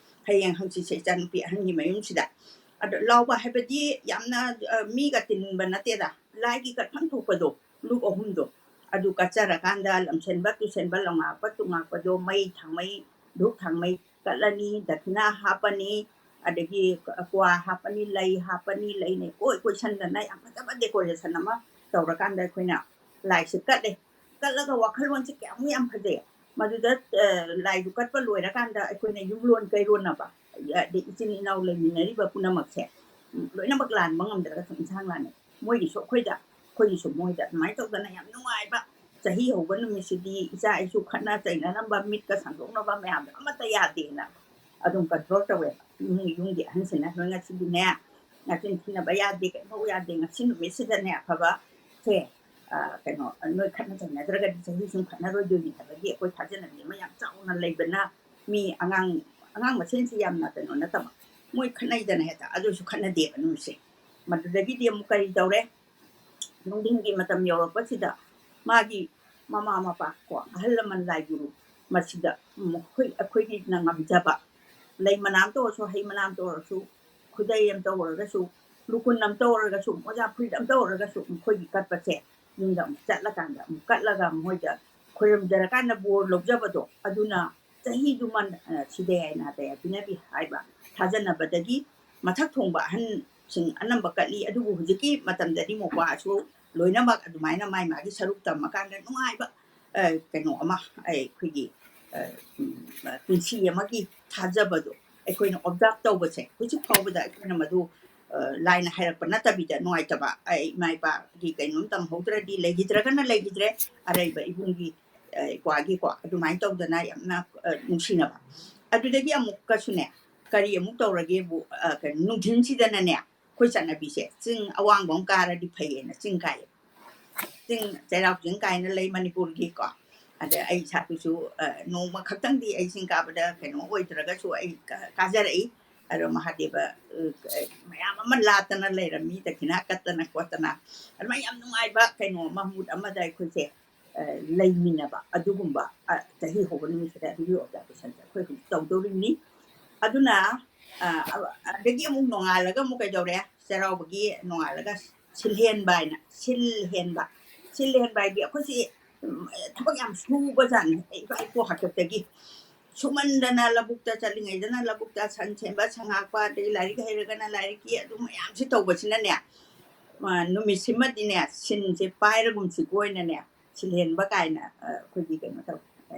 ꯍꯌꯦꯡ ꯍꯪꯆꯤꯠꯁꯦ ꯏꯆꯥꯅꯨꯄꯤ ꯑꯍꯟꯒꯤ ꯃꯌꯨꯝꯁꯤꯗ꯫ ꯑꯗꯣ ꯂꯥꯎꯕ ꯍꯥꯏꯕꯗꯤ ꯌꯥꯝꯅ ꯃꯤꯒ ꯇꯤꯟꯕ ꯅꯠꯇꯦꯗ, ꯂꯥꯏꯒꯤ ꯀꯠꯐꯝ ꯊꯣꯛꯄꯗꯣ ꯂꯨꯞ ꯑꯍꯨꯝꯗꯣ ꯑꯗꯨ ꯀꯠꯆꯔꯀꯥꯟꯗ ꯂꯝꯁꯦꯟꯕ ꯇꯨꯁꯦꯟꯕ ꯂꯝꯉꯥꯛꯄ ꯇꯨꯉꯥꯛꯄꯗꯣ ꯃꯩ ꯊꯥꯡꯃꯩ ꯙꯨꯞ ꯊꯥꯡꯃꯩ ꯀꯠꯂꯅꯤ, ꯗꯈꯤꯅꯥ ꯍꯥꯞꯄꯅꯤ, ꯑꯗꯒꯤ ꯀ꯭ꯋꯥ ꯍꯥꯞꯄꯅꯤ, ꯂꯩ ꯍꯥꯞꯄꯅꯤ, ꯂꯩꯅ ꯏꯀꯣꯏ ꯀꯣꯏꯁꯟꯗꯅ ꯌꯥꯝ ꯐꯖꯕ decoration ꯑꯃ ꯇꯧꯔꯀꯥꯟꯗ ꯑꯩꯈꯣꯏꯅ ꯂꯥꯏꯁꯦ ꯀꯠꯂꯦ꯫ ꯀꯠꯂꯒ ꯋꯥꯈꯜꯂꯣꯟꯁꯦ ꯀꯌꯥꯃꯨꯛ ꯌꯥꯝ ꯐꯖꯩ꯫ ꯃꯗꯨꯗ ꯂꯥꯏꯗꯨ ꯀꯠꯄ ꯂꯣꯏꯔꯀꯥꯟꯗ ꯑꯩꯈꯣꯏꯅ ꯌꯨꯝꯂꯣꯟ ꯀꯩꯔꯣꯟꯅꯕ, ꯑꯗꯩ ꯏꯆꯤꯟ ꯏꯅꯥꯎ ꯂꯩꯃꯤꯟꯅꯔꯤꯕ ꯄꯨꯝꯅꯃꯛꯁꯦ ꯂꯣꯏꯅꯃꯛ ꯂꯥꯟꯕ ꯉꯝꯗ꯭ꯔꯒꯁꯨ ꯏꯟꯁꯥꯡ ꯂꯥꯟꯅꯩ꯫ ꯃꯣꯏꯒꯤꯁꯨ ꯑꯩꯈꯣꯏꯗ, ꯑꯩꯈꯣꯏꯒꯤꯁꯨ ꯃꯣꯏꯗ, ꯑꯗꯨꯃꯥꯏꯅ ꯇꯧꯗꯅ ꯌꯥꯝ ꯅꯨꯡꯉꯥꯏꯕ꯫ ꯆꯍꯤ ꯍꯧꯕ ꯅꯨꯃꯤꯠꯁꯤꯗꯤ ꯏꯆꯥ ꯏꯁꯨ ꯈꯠꯅ ꯆꯩꯅꯔꯝꯕ, ꯃꯤꯠꯀ ꯁꯥꯡꯗꯣꯛꯅꯕ ꯃꯌꯥꯝꯗꯣ ꯑꯃꯠꯇ ꯌꯥꯗꯦꯅ ꯑꯗꯨꯝ control ꯇꯧꯋꯦꯕ꯫ ꯏꯃꯨꯡ ꯌꯨꯝꯒꯤ ꯑꯍꯟꯁꯤꯅ ꯅꯣꯏ ꯉꯁꯤꯗꯤꯅꯦ ꯅꯆꯤꯟ ꯊꯤꯅꯕ ꯌꯥꯗꯦ, ꯀꯩꯝꯐꯧ ꯌꯥꯗꯦ, ꯉꯁꯤ ꯅꯨꯃꯤꯠꯁꯤꯗꯅꯦ ꯑꯐꯕ ꯁꯦ, ꯀꯩꯅꯣ, ꯅꯣꯏ ꯈꯠꯅ ꯆꯩꯅꯗ꯭ꯔꯒꯗꯤ ꯆꯍꯤ ꯁꯨꯝ ꯈꯠꯅꯔꯣꯏꯗꯣꯏꯅꯤ ꯍꯥꯏꯕꯒꯤ ꯑꯩꯈꯣꯏ ꯊꯥꯖꯅꯕꯤ ꯑꯃ ꯌꯥꯝ ꯆꯥꯎꯅ ꯂꯩꯕꯅ ꯃꯤ ꯑꯉꯥꯡ, ꯑꯉꯥꯡ ꯃꯁꯦꯟꯁꯤ ꯌꯥꯝꯅ ꯀꯩꯅꯣ ꯅꯠꯇꯕ, ꯃꯣꯏ ꯈꯠꯅꯩꯗꯅ ꯍꯦꯛꯇ, ꯑꯗꯨꯁꯨ ꯈꯠꯅꯗꯦꯕ ꯅꯨꯃꯤꯠꯁꯦ꯫ ꯃꯗꯨꯗꯒꯤꯗꯤ ꯑꯃꯨꯛ ꯀꯔꯤ ꯇꯧꯔꯦ? ꯅꯨꯡꯊꯤꯟꯒꯤ ꯃꯇꯝ ꯌꯧꯔꯛꯄꯁꯤꯗ ꯃꯥꯒꯤ ꯃꯃꯥ ꯃꯄꯥ ꯀꯣ ꯑꯍꯜ ꯂꯃꯟ ꯂꯥꯏ ꯒꯨꯔꯨ ꯃꯁꯤꯗ ꯃꯈꯣꯏ ꯑꯩꯈꯣꯏꯒꯤꯅ ꯉꯝꯖꯕ ꯂꯩ ꯃꯅꯥ ꯑꯃꯇ ꯑꯣꯏꯔꯁꯨ, ꯍꯩ ꯃꯅꯥ ꯑꯃꯇ ꯑꯣꯏꯔꯁꯨ, ꯈꯨꯗꯩ ꯑꯃꯇ ꯑꯣꯏꯔꯒꯁꯨ, ꯂꯨꯀꯨꯟ ꯑꯃꯇ ꯑꯣꯏꯔꯒꯁꯨ, ꯃꯣꯖꯥ ꯐꯨꯔꯤꯠ ꯑꯃꯇ ꯑꯣꯏꯔꯒꯁꯨ ꯃꯈꯣꯏꯒꯤ ꯀꯠꯄꯁꯦ ꯌꯨꯝꯗ ꯑꯃꯨꯛ ꯆꯠꯂꯀꯥꯟꯗ ꯑꯃꯨꯛ ꯀꯠꯂꯒ ꯃꯣꯏꯗ ꯈꯣꯏꯔꯝꯖꯔꯀꯥꯟꯗ ꯕꯣꯔ ꯂꯧꯖꯕꯗꯣ ꯑꯗꯨꯅ ꯆꯍꯤꯗꯨꯃ ꯁꯤꯗ ꯌꯥꯏꯅꯥꯗ ꯌꯥꯏ ꯄꯤꯅꯕꯤ ꯍꯥꯏꯕ ꯊꯥꯖꯅꯕꯗꯒꯤ ꯃꯊꯛ ꯊꯣꯡꯕ ꯑꯍꯟꯁꯤꯡ ꯑꯅꯝꯕ ꯀꯠꯂꯤ꯫ ꯑꯗꯨꯕꯨ ꯍꯧꯖꯤꯛꯀꯤ ꯃꯇꯝꯗꯗꯤ ꯃꯣꯄꯥꯁꯨ ꯂꯣꯏꯅꯃꯛ ꯑꯗꯨꯃꯥꯏꯅ ꯃꯥꯏ ꯃꯥꯒꯤ ꯁꯔꯨꯛ ꯇꯝꯃꯀꯥꯟꯗ ꯅꯨꯡꯉꯥꯏꯕ ꯀꯩꯅꯣ ꯑꯃ ꯑꯩꯈꯣꯏꯒꯤ ꯄꯨꯟꯁꯤ ꯑꯃꯒꯤ ꯊꯥꯖꯕꯗꯣ ꯑꯩꯈꯣꯏꯅ observe ꯇꯧꯕꯁꯦ ꯍꯧꯖꯤꯛ ꯐꯥꯎꯕꯗ ꯑꯩꯈꯣꯏꯅ ꯃꯗꯨ ꯂꯥꯏꯅ ꯍꯥꯏꯔꯛꯄ ꯅꯠꯇꯕꯤꯗ ꯅꯨꯡꯉꯥꯏꯇꯕ ꯏꯃꯥ ꯏꯄꯥꯒꯤ ꯀꯩꯅꯣꯝ ꯇꯝꯍꯧꯗ꯭ꯔꯗꯤ ꯂꯩꯈꯤꯗ꯭ꯔꯒꯅ ꯂꯩꯈꯤꯗ꯭ꯔꯦ, ꯑꯔꯩꯕ ꯏꯕꯨꯡꯒꯤ ꯏꯄ꯭ꯋꯥꯒꯤꯀꯣ ꯑꯗꯨꯃꯥꯏꯅ ꯇꯧꯗꯅ ꯌꯥꯝꯅ ꯅꯨꯡꯁꯤꯅꯕ꯫ ꯑꯗꯨꯗꯒꯤ ꯑꯃꯨꯛꯀꯁꯨꯅꯦ ꯀꯔꯤ ꯑꯃꯨꯛ ꯇꯧꯔꯒꯦꯕꯨ, ꯑ, ꯀꯩꯅꯣ, ꯅꯨꯡꯊꯤꯟꯁꯤꯗꯅꯅꯦ, ꯑꯩꯈꯣꯏ ꯆꯠꯅꯕꯤꯁꯦ, ꯆꯤꯡ ꯑꯋꯥꯡꯕ ꯑꯃ ꯀꯥꯔꯗꯤ ꯐꯩꯌꯦꯅ ꯆꯤꯡ ꯀꯥꯏꯌꯦ꯫ ꯆꯤꯡ, ꯆꯩꯔꯥꯎ ꯆꯤꯡ ꯀꯥꯏꯅ ꯂꯩ ꯃꯅꯤꯄꯨꯔꯒꯤꯀꯣ꯫ ꯑꯗ ꯑꯩ ꯏꯁꯥꯗꯨꯁꯨ, ꯑ, ꯅꯣꯡꯃ ꯈꯛꯇꯪꯗꯤ ꯑꯩ ꯆꯤꯡ ꯀꯥꯕꯗ ꯀꯩꯅꯣ ꯑꯣꯏꯗ꯭ꯔꯒꯁꯨ ꯑꯩ ꯀ-, ꯀꯥꯖꯔꯛꯏ꯫ ꯑꯗꯣ ꯃꯍꯥꯗꯦꯕ, ꯑ, ꯃꯌꯥꯝ ꯑꯃ ꯂꯥꯠꯇꯅ ꯂꯩꯔꯝꯃꯤ, ꯗꯈꯤꯅꯥ ꯀꯠꯇꯅ ꯈꯣꯠꯇꯅ꯫ ꯑꯗꯨꯃꯥꯏꯅ ꯌꯥꯝ ꯅꯨꯡꯉꯥꯏꯕ ꯀꯩꯅꯣ ꯑꯃ, mood ꯑꯃꯗ ꯑꯩꯈꯣꯏꯁꯦ, ꯑ, ꯂꯩꯃꯤꯟꯅꯕ ꯑꯗꯨꯒꯨꯝꯕ, ꯑ, ꯆꯍꯤ ꯍꯧꯕ ꯅꯨꯃꯤꯠꯁꯤꯗ ꯑꯗꯨꯒꯤ observationꯁꯦ ꯑꯩꯈꯣꯏ ꯍꯧꯖꯤꯛ ꯇꯧꯗꯧꯔꯤꯕꯅꯤ꯫ ꯑꯗꯨꯅ, ꯑ, ꯑ, ꯑꯗꯒꯤ ꯑꯃꯨꯛ ꯅꯣꯡꯉꯥꯜꯂꯒ ꯑꯃꯨꯛ ꯀꯩꯗꯧꯔꯦ? ꯆꯩꯔꯥꯎꯕꯒꯤ ꯅꯣꯡꯉꯥꯜꯂꯒ ꯁꯤꯜꯍꯦꯟꯕ ꯍꯥꯏꯅ, ꯁꯤꯜ ꯍꯦꯟꯕ꯫ ꯁꯤꯜ ꯍꯦꯟꯕ ꯍꯥꯏꯗꯤ ꯑꯩꯈꯣꯏꯁꯤ, ꯎꯝ, ꯊꯕꯛ ꯌꯥꯝ ꯁꯨꯕꯖꯥꯠꯅꯤ, ꯏꯄꯥ ꯏꯄꯨ ꯍꯥꯛꯇꯛꯇꯒꯤ꯫ ꯁꯨꯃꯟꯗꯅ ꯂꯧꯕꯨꯛꯇ ꯆꯠꯂꯤꯉꯩꯗꯅ ꯂꯧꯕꯨꯛꯇ ꯁꯟ ꯁꯦꯝꯕ, ꯁꯪ ꯉꯥꯛꯄ, ꯑꯗꯩ ꯂꯥꯏꯔꯤꯛ ꯍꯩꯔꯒꯅ ꯂꯥꯏꯔꯤꯛꯀꯤ, ꯑꯗꯨ ꯃꯌꯥꯝꯁꯤ ꯇꯧꯕꯁꯤꯅꯅꯦ, ꯑ, ꯅꯨꯃꯤꯠꯁꯤꯃꯗꯤꯅꯦ, ꯁꯤꯟꯁꯦ ꯄꯥꯏꯔꯒꯨꯝꯁꯤꯀꯣ ꯑꯣꯏꯅꯅꯦ, ꯁꯤꯜꯍꯦꯟꯕ ꯀꯥꯏꯅ, ꯑ, ꯑꯩꯈꯣꯏꯒꯤ ꯀꯩꯅꯣ ꯇꯧ-, ꯑ,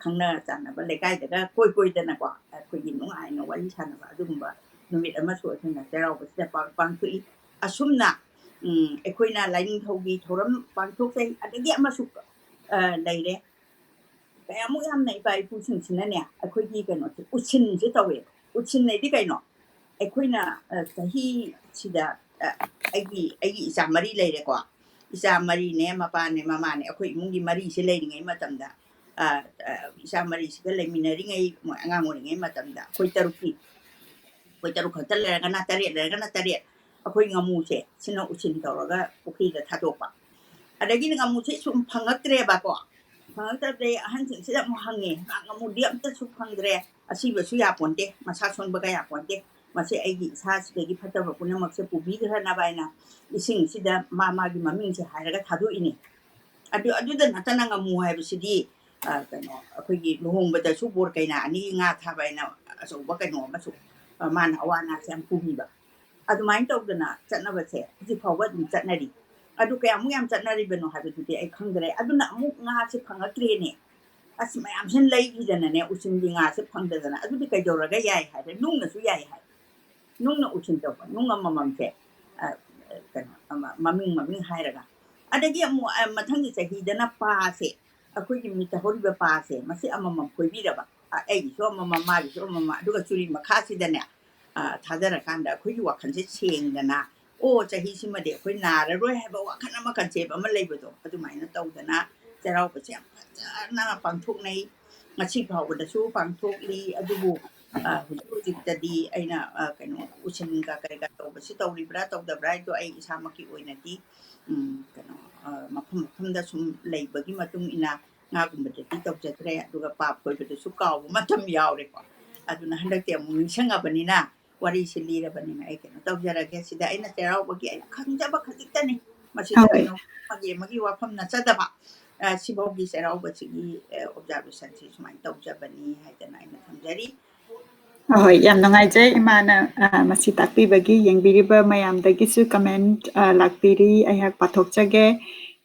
ꯈꯪꯅ ꯆꯥꯟꯅꯕ ꯂꯩꯀꯥꯏꯗꯒ ꯀꯣꯏ ꯀꯣꯏꯗꯅꯀꯣ, ꯑꯩꯈꯣꯏꯒꯤ ꯅꯨꯡꯉꯥꯏꯅ ꯋꯥꯔꯤ ꯁꯥꯟꯅꯕ ꯑꯗꯨꯒꯨꯝꯕ ꯅꯨꯃꯤꯠ ꯑꯃꯁꯨ ꯑꯩꯈꯣꯏꯅ ꯆꯩꯔꯥꯎꯕꯁꯤꯗ ꯄꯥꯡ-, ꯄꯥꯡꯊꯣꯛꯏ꯫ ꯑꯁꯨꯝꯅ, ꯎꯝ, ꯑꯩꯈꯣꯏꯅ ꯂꯥꯏꯅꯤꯡꯊꯧꯒꯤ ꯊꯧꯔꯝ ꯄꯥꯡꯊꯣꯛꯆꯩ꯫ ꯑꯗꯒꯤ ꯑꯃꯁꯨ, ꯑ, ꯂꯩꯔꯦ꯫ ꯀꯌꯥꯃꯨꯛ ꯌꯥꯝꯅ ꯏꯄꯥ ꯏꯄꯨꯁꯤꯡꯁꯤꯅꯅꯦ, ꯑꯩꯈꯣꯏꯒꯤ ꯀꯩꯅꯣꯁꯦ, ꯎꯠꯁꯤꯟꯁꯦ ꯇꯧꯋꯦ꯫ ꯎꯠꯁꯤꯟ ꯍꯥꯏꯗꯤ ꯀꯩꯅꯣ? ꯑꯩꯈꯣꯏꯅ, ꯑ, ꯆꯍꯤꯁꯤꯗ, ꯑ, ꯑꯩꯒꯤ, ꯑꯩꯒꯤ ꯏꯆꯥ ꯃꯔꯤ ꯂꯩꯔꯦꯀꯣ꯫ ꯏꯆꯥ ꯃꯔꯤꯅꯦ, ꯃꯄꯥꯅꯦ, ꯃꯃꯥꯅꯦ, ꯑꯩꯈꯣꯏ ꯏꯃꯨꯡꯒꯤ ꯃꯔꯤꯁꯦ ꯂꯩꯔꯤꯉꯩ ꯃꯇꯝꯗ, ꯑ, ꯑ, ꯏꯆꯥ ꯃꯔꯤꯁꯤꯒ ꯂꯩꯃꯤꯟꯅꯔꯤꯉꯩ, ꯃꯣꯏ ꯑꯉꯥꯡ ꯑꯣꯏꯔꯤꯉꯩ ꯃꯇꯝꯗ ꯑꯩꯈꯣꯏ ꯇꯔꯨꯛꯀꯤ, ꯑꯩꯈꯣꯏ ꯇꯔꯨꯛ ꯈꯛꯇ ꯂꯩꯔꯒꯅ ꯇꯔꯦꯠ, ꯂꯩꯔꯒꯅ ꯇꯔꯦꯠ, ꯑꯩꯈꯣꯏ ꯉꯥꯃꯨꯁꯦ ꯁꯤꯅ ꯎꯁꯤꯟ ꯇꯧꯔꯒ ꯄꯨꯈ꯭ꯔꯤꯗ ꯊꯥꯗꯣꯛꯄ꯫ ꯑꯗꯒꯤꯗꯤ ꯉꯥꯃꯨꯁꯦ ꯁꯨꯝ ꯐꯪꯉꯛꯇ꯭ꯔꯦꯕꯀꯣ꯫ ꯐꯪꯉꯛꯇꯕꯗꯩ ꯑꯍꯟꯁꯤꯡꯁꯤꯗ ꯑꯃꯨꯛ ꯍꯪꯉꯦ, "ꯉꯥ-, ꯉꯥꯃꯨꯗꯤ ꯑꯝꯇꯁꯨ ꯐꯪꯗ꯭ꯔꯦ, ꯑꯁꯤꯕꯁꯨ ꯌꯥꯄꯣꯟꯇꯦ, ꯃꯁꯥ ꯁꯣꯟꯕꯒ ꯌꯥꯄꯣꯟꯇꯦ, ꯃꯁꯤ ꯑꯩꯒꯤ ꯏꯁꯥꯁꯤꯗꯒꯤ ꯐꯠꯇꯕ ꯄꯨꯝꯅꯃꯛꯁꯦ ꯄꯨꯕꯤꯈ꯭ꯔꯅꯕ" ꯍꯥꯏꯅ ꯏꯁꯤꯡꯁꯤꯗ ꯃꯥ ꯃꯥꯒꯤ ꯃꯃꯤꯡꯁꯦ ꯍꯥꯏꯔꯒ ꯊꯥꯗꯣꯛꯏꯅꯦ꯫ ꯑꯗꯨ, ꯑꯗꯨꯗ ꯅꯠꯇꯅ ꯉꯥꯃꯨ ꯍꯥꯏꯕꯁꯤꯗꯤ, ꯑ, ꯀꯩꯅꯣ, ꯑꯩꯈꯣꯏꯒꯤ ꯂꯨꯍꯣꯡꯕꯗꯁꯨ ꯕꯣꯔ ꯀꯩꯅꯥ ꯑꯅꯤꯒꯤ ꯉꯥ ꯊꯥꯕ ꯍꯥꯏꯅ ꯑꯆꯧꯕ ꯀꯩꯅꯣ ꯑꯃꯁꯨ, ꯑ, ꯃꯥꯅ ꯑꯋꯥ ꯑꯅꯥꯁꯦ ꯌꯥꯝ ꯄꯨꯕꯤꯕ꯫ ꯑꯗꯨꯃꯥꯏꯅ ꯇꯧꯗꯅ ꯆꯠꯅꯕꯁꯦ ꯍꯧꯖꯤꯛ ꯐꯥꯎꯕ ꯑꯗꯨꯝ ꯆꯠꯅꯔꯤ꯫ ꯑꯗꯨ ꯀꯌꯥꯃꯨꯛ ꯌꯥꯝ ꯆꯠꯅꯔꯤꯕꯅꯣ ꯍꯥꯏꯕꯗꯨꯗꯤ ꯑꯩ ꯈꯪꯗ꯭ꯔꯦ꯫ ꯑꯗꯨꯅ ꯑꯃꯨꯛ ꯉꯥꯁꯦ ꯐꯪꯉꯛꯇ꯭ꯔꯦꯅꯦ꯫ ꯑꯁ, ꯃꯌꯥꯝꯁꯤꯅ ꯂꯩꯈꯤꯗꯅꯅꯦ, ꯎꯆꯤꯟꯒꯤ ꯉꯥꯁꯦ ꯐꯪꯗꯗꯅ꯫ ꯑꯗꯨꯗꯤ ꯀꯩꯗꯧꯔꯒ ꯌꯥꯏ ꯍꯥꯏꯔꯦ? ꯅꯨꯡꯅꯁꯨ ꯌꯥꯏ ꯍꯥꯏ꯫ ꯅꯨꯡꯅ ꯎꯆꯤꯟ ꯇꯧꯕ, ꯅꯨꯡ ꯑꯃꯃꯝꯁꯦ, ꯑ, ꯀꯩꯅꯣ, ꯑꯃ, ꯃꯃꯤꯡ, ꯃꯃꯤꯡ ꯍꯥꯏꯔꯒ꯫ ꯑꯗꯒꯤ ꯑꯃꯨꯛ, ꯑ, ꯃꯊꯪꯒꯤ ꯆꯍꯤꯗꯅ ꯄꯥꯁꯦ, ꯑꯩꯈꯣꯏꯒꯤ ꯃꯤꯠꯇ ꯍꯧꯔꯤꯕ ꯄꯥꯁꯦ, ꯃꯁꯤ ꯑꯃꯃꯝ ꯐꯣꯏꯕꯤꯔꯕ꯫ ꯑ, ꯑꯩꯒꯤꯁꯨ ꯑꯃꯃꯝ, ꯃꯥꯒꯤꯁꯨ ꯑꯃꯃꯝ, ꯑꯗꯨꯒ ꯆꯨꯔꯤ ꯃꯈꯥꯁꯤꯗꯅꯦ, ꯑ, ꯊꯥꯗꯔꯀꯥꯟꯗ ꯑꯩꯈꯣꯏꯒꯤ ꯋꯥꯈꯜꯁꯦ ꯁꯦꯡꯗꯅ, "ꯑꯣ, ꯆꯍꯤꯁꯤꯃꯗꯤ ꯑꯩꯈꯣꯏ ꯅꯥꯔꯔꯣꯏ" ꯍꯥꯏꯕ ꯋꯥꯈꯜ ꯑꯃ, concept ꯑꯃ ꯂꯩꯕꯗꯣ, ꯑꯗꯨꯃꯥꯏꯅ ꯇꯧꯗꯅ ꯆꯩꯔꯥꯎꯕꯁꯦ ꯌꯥꯝ ꯐꯖꯅ ꯄꯥꯡꯊꯣꯛꯅꯩ꯫ ꯉꯁꯤ ꯐꯥꯎꯕꯗꯁꯨ ꯄꯥꯡꯊꯣꯛꯂꯤ꯫ ꯑꯗꯨꯕꯨ, ꯑ, ꯍꯧꯖꯤꯛ ꯍꯧꯖꯤꯛꯇꯗꯤ ꯑꯩꯅ, ꯑ, ꯀꯩꯅꯣ, ꯎꯁꯤꯟꯒ ꯀꯔꯤ ꯀꯔꯥ ꯇꯧꯕꯁꯤ ꯇꯧꯔꯤꯕ꯭ꯔꯥ ꯇꯧꯗꯕ꯭ꯔꯥ ꯍꯥꯏꯗꯣ ꯑꯩ ꯏꯁꯥꯃꯛꯀꯤ ꯑꯣꯏꯅꯗꯤ, ꯎꯝ, ꯀꯩꯅꯣ, ꯑ, ꯃꯐꯝ ꯃꯐꯝꯗ ꯁꯨꯝ ꯂꯩꯕꯒꯤ ꯃꯇꯨꯡ ꯏꯟꯅ ꯉꯥꯒꯨꯝꯕꯗꯗꯤ ꯇꯧꯖꯗ꯭ꯔꯦ꯫ ꯑꯗꯨꯒ ꯄꯥꯞ ꯀꯣꯏꯕꯗꯁꯨ ꯀꯥꯎꯕ ꯃꯇꯝ ꯌꯥꯎꯔꯦꯀꯣ꯫ ꯑꯗꯨꯅ ꯍꯟꯗꯛꯇꯤ ꯑꯃꯨꯛ ꯅꯤꯡꯁꯤꯡꯉꯕꯅꯤꯅ, ꯋꯥꯔꯤꯁꯤ ꯂꯤꯔꯕꯅꯤꯅ ꯑꯩ ꯀꯩꯅꯣ ꯇꯧꯖꯔꯒꯦ꯫ ꯁꯤꯗ ꯑꯩꯅ ꯆꯩꯔꯥꯎꯕꯒꯤ ꯑꯩ ꯈꯪꯖꯕ ꯈꯖꯤꯛꯇꯅꯤ꯫ ꯃꯁꯤꯗ ꯍꯣꯏ꯫ ꯀꯩꯅꯣ ꯑꯃꯒꯤ ꯑꯃꯒꯤ ꯋꯥꯐꯝ ꯅꯠꯆꯗꯕ, ꯑ, ꯁꯤꯐꯥꯎꯒꯤ ꯆꯩꯔꯥꯎꯕꯁꯤꯒꯤ, ꯑ, observationꯁꯤ ꯁꯨꯃꯥꯏꯅ ꯇꯧꯖꯕꯅꯤ ꯍꯥꯏꯗꯅ ꯑꯩꯅ ꯊꯝꯖꯔꯤ꯫ ꯑꯍꯣꯏ, ꯌꯥꯝ ꯅꯨꯡꯉꯥꯏꯖꯩ ꯏꯃꯥꯅ, ꯑ, ꯃꯁꯤ ꯇꯥꯛꯄꯤꯕꯒꯤ꯫ ꯌꯦꯡꯕꯤꯔꯤꯕ ꯃꯌꯥꯝꯗꯒꯤꯁꯨ comment, ꯑ, ꯂꯥꯛꯄꯤꯔꯤ, ꯑꯩꯍꯥꯛ ꯄꯥꯊꯣꯛꯆꯒꯦ꯫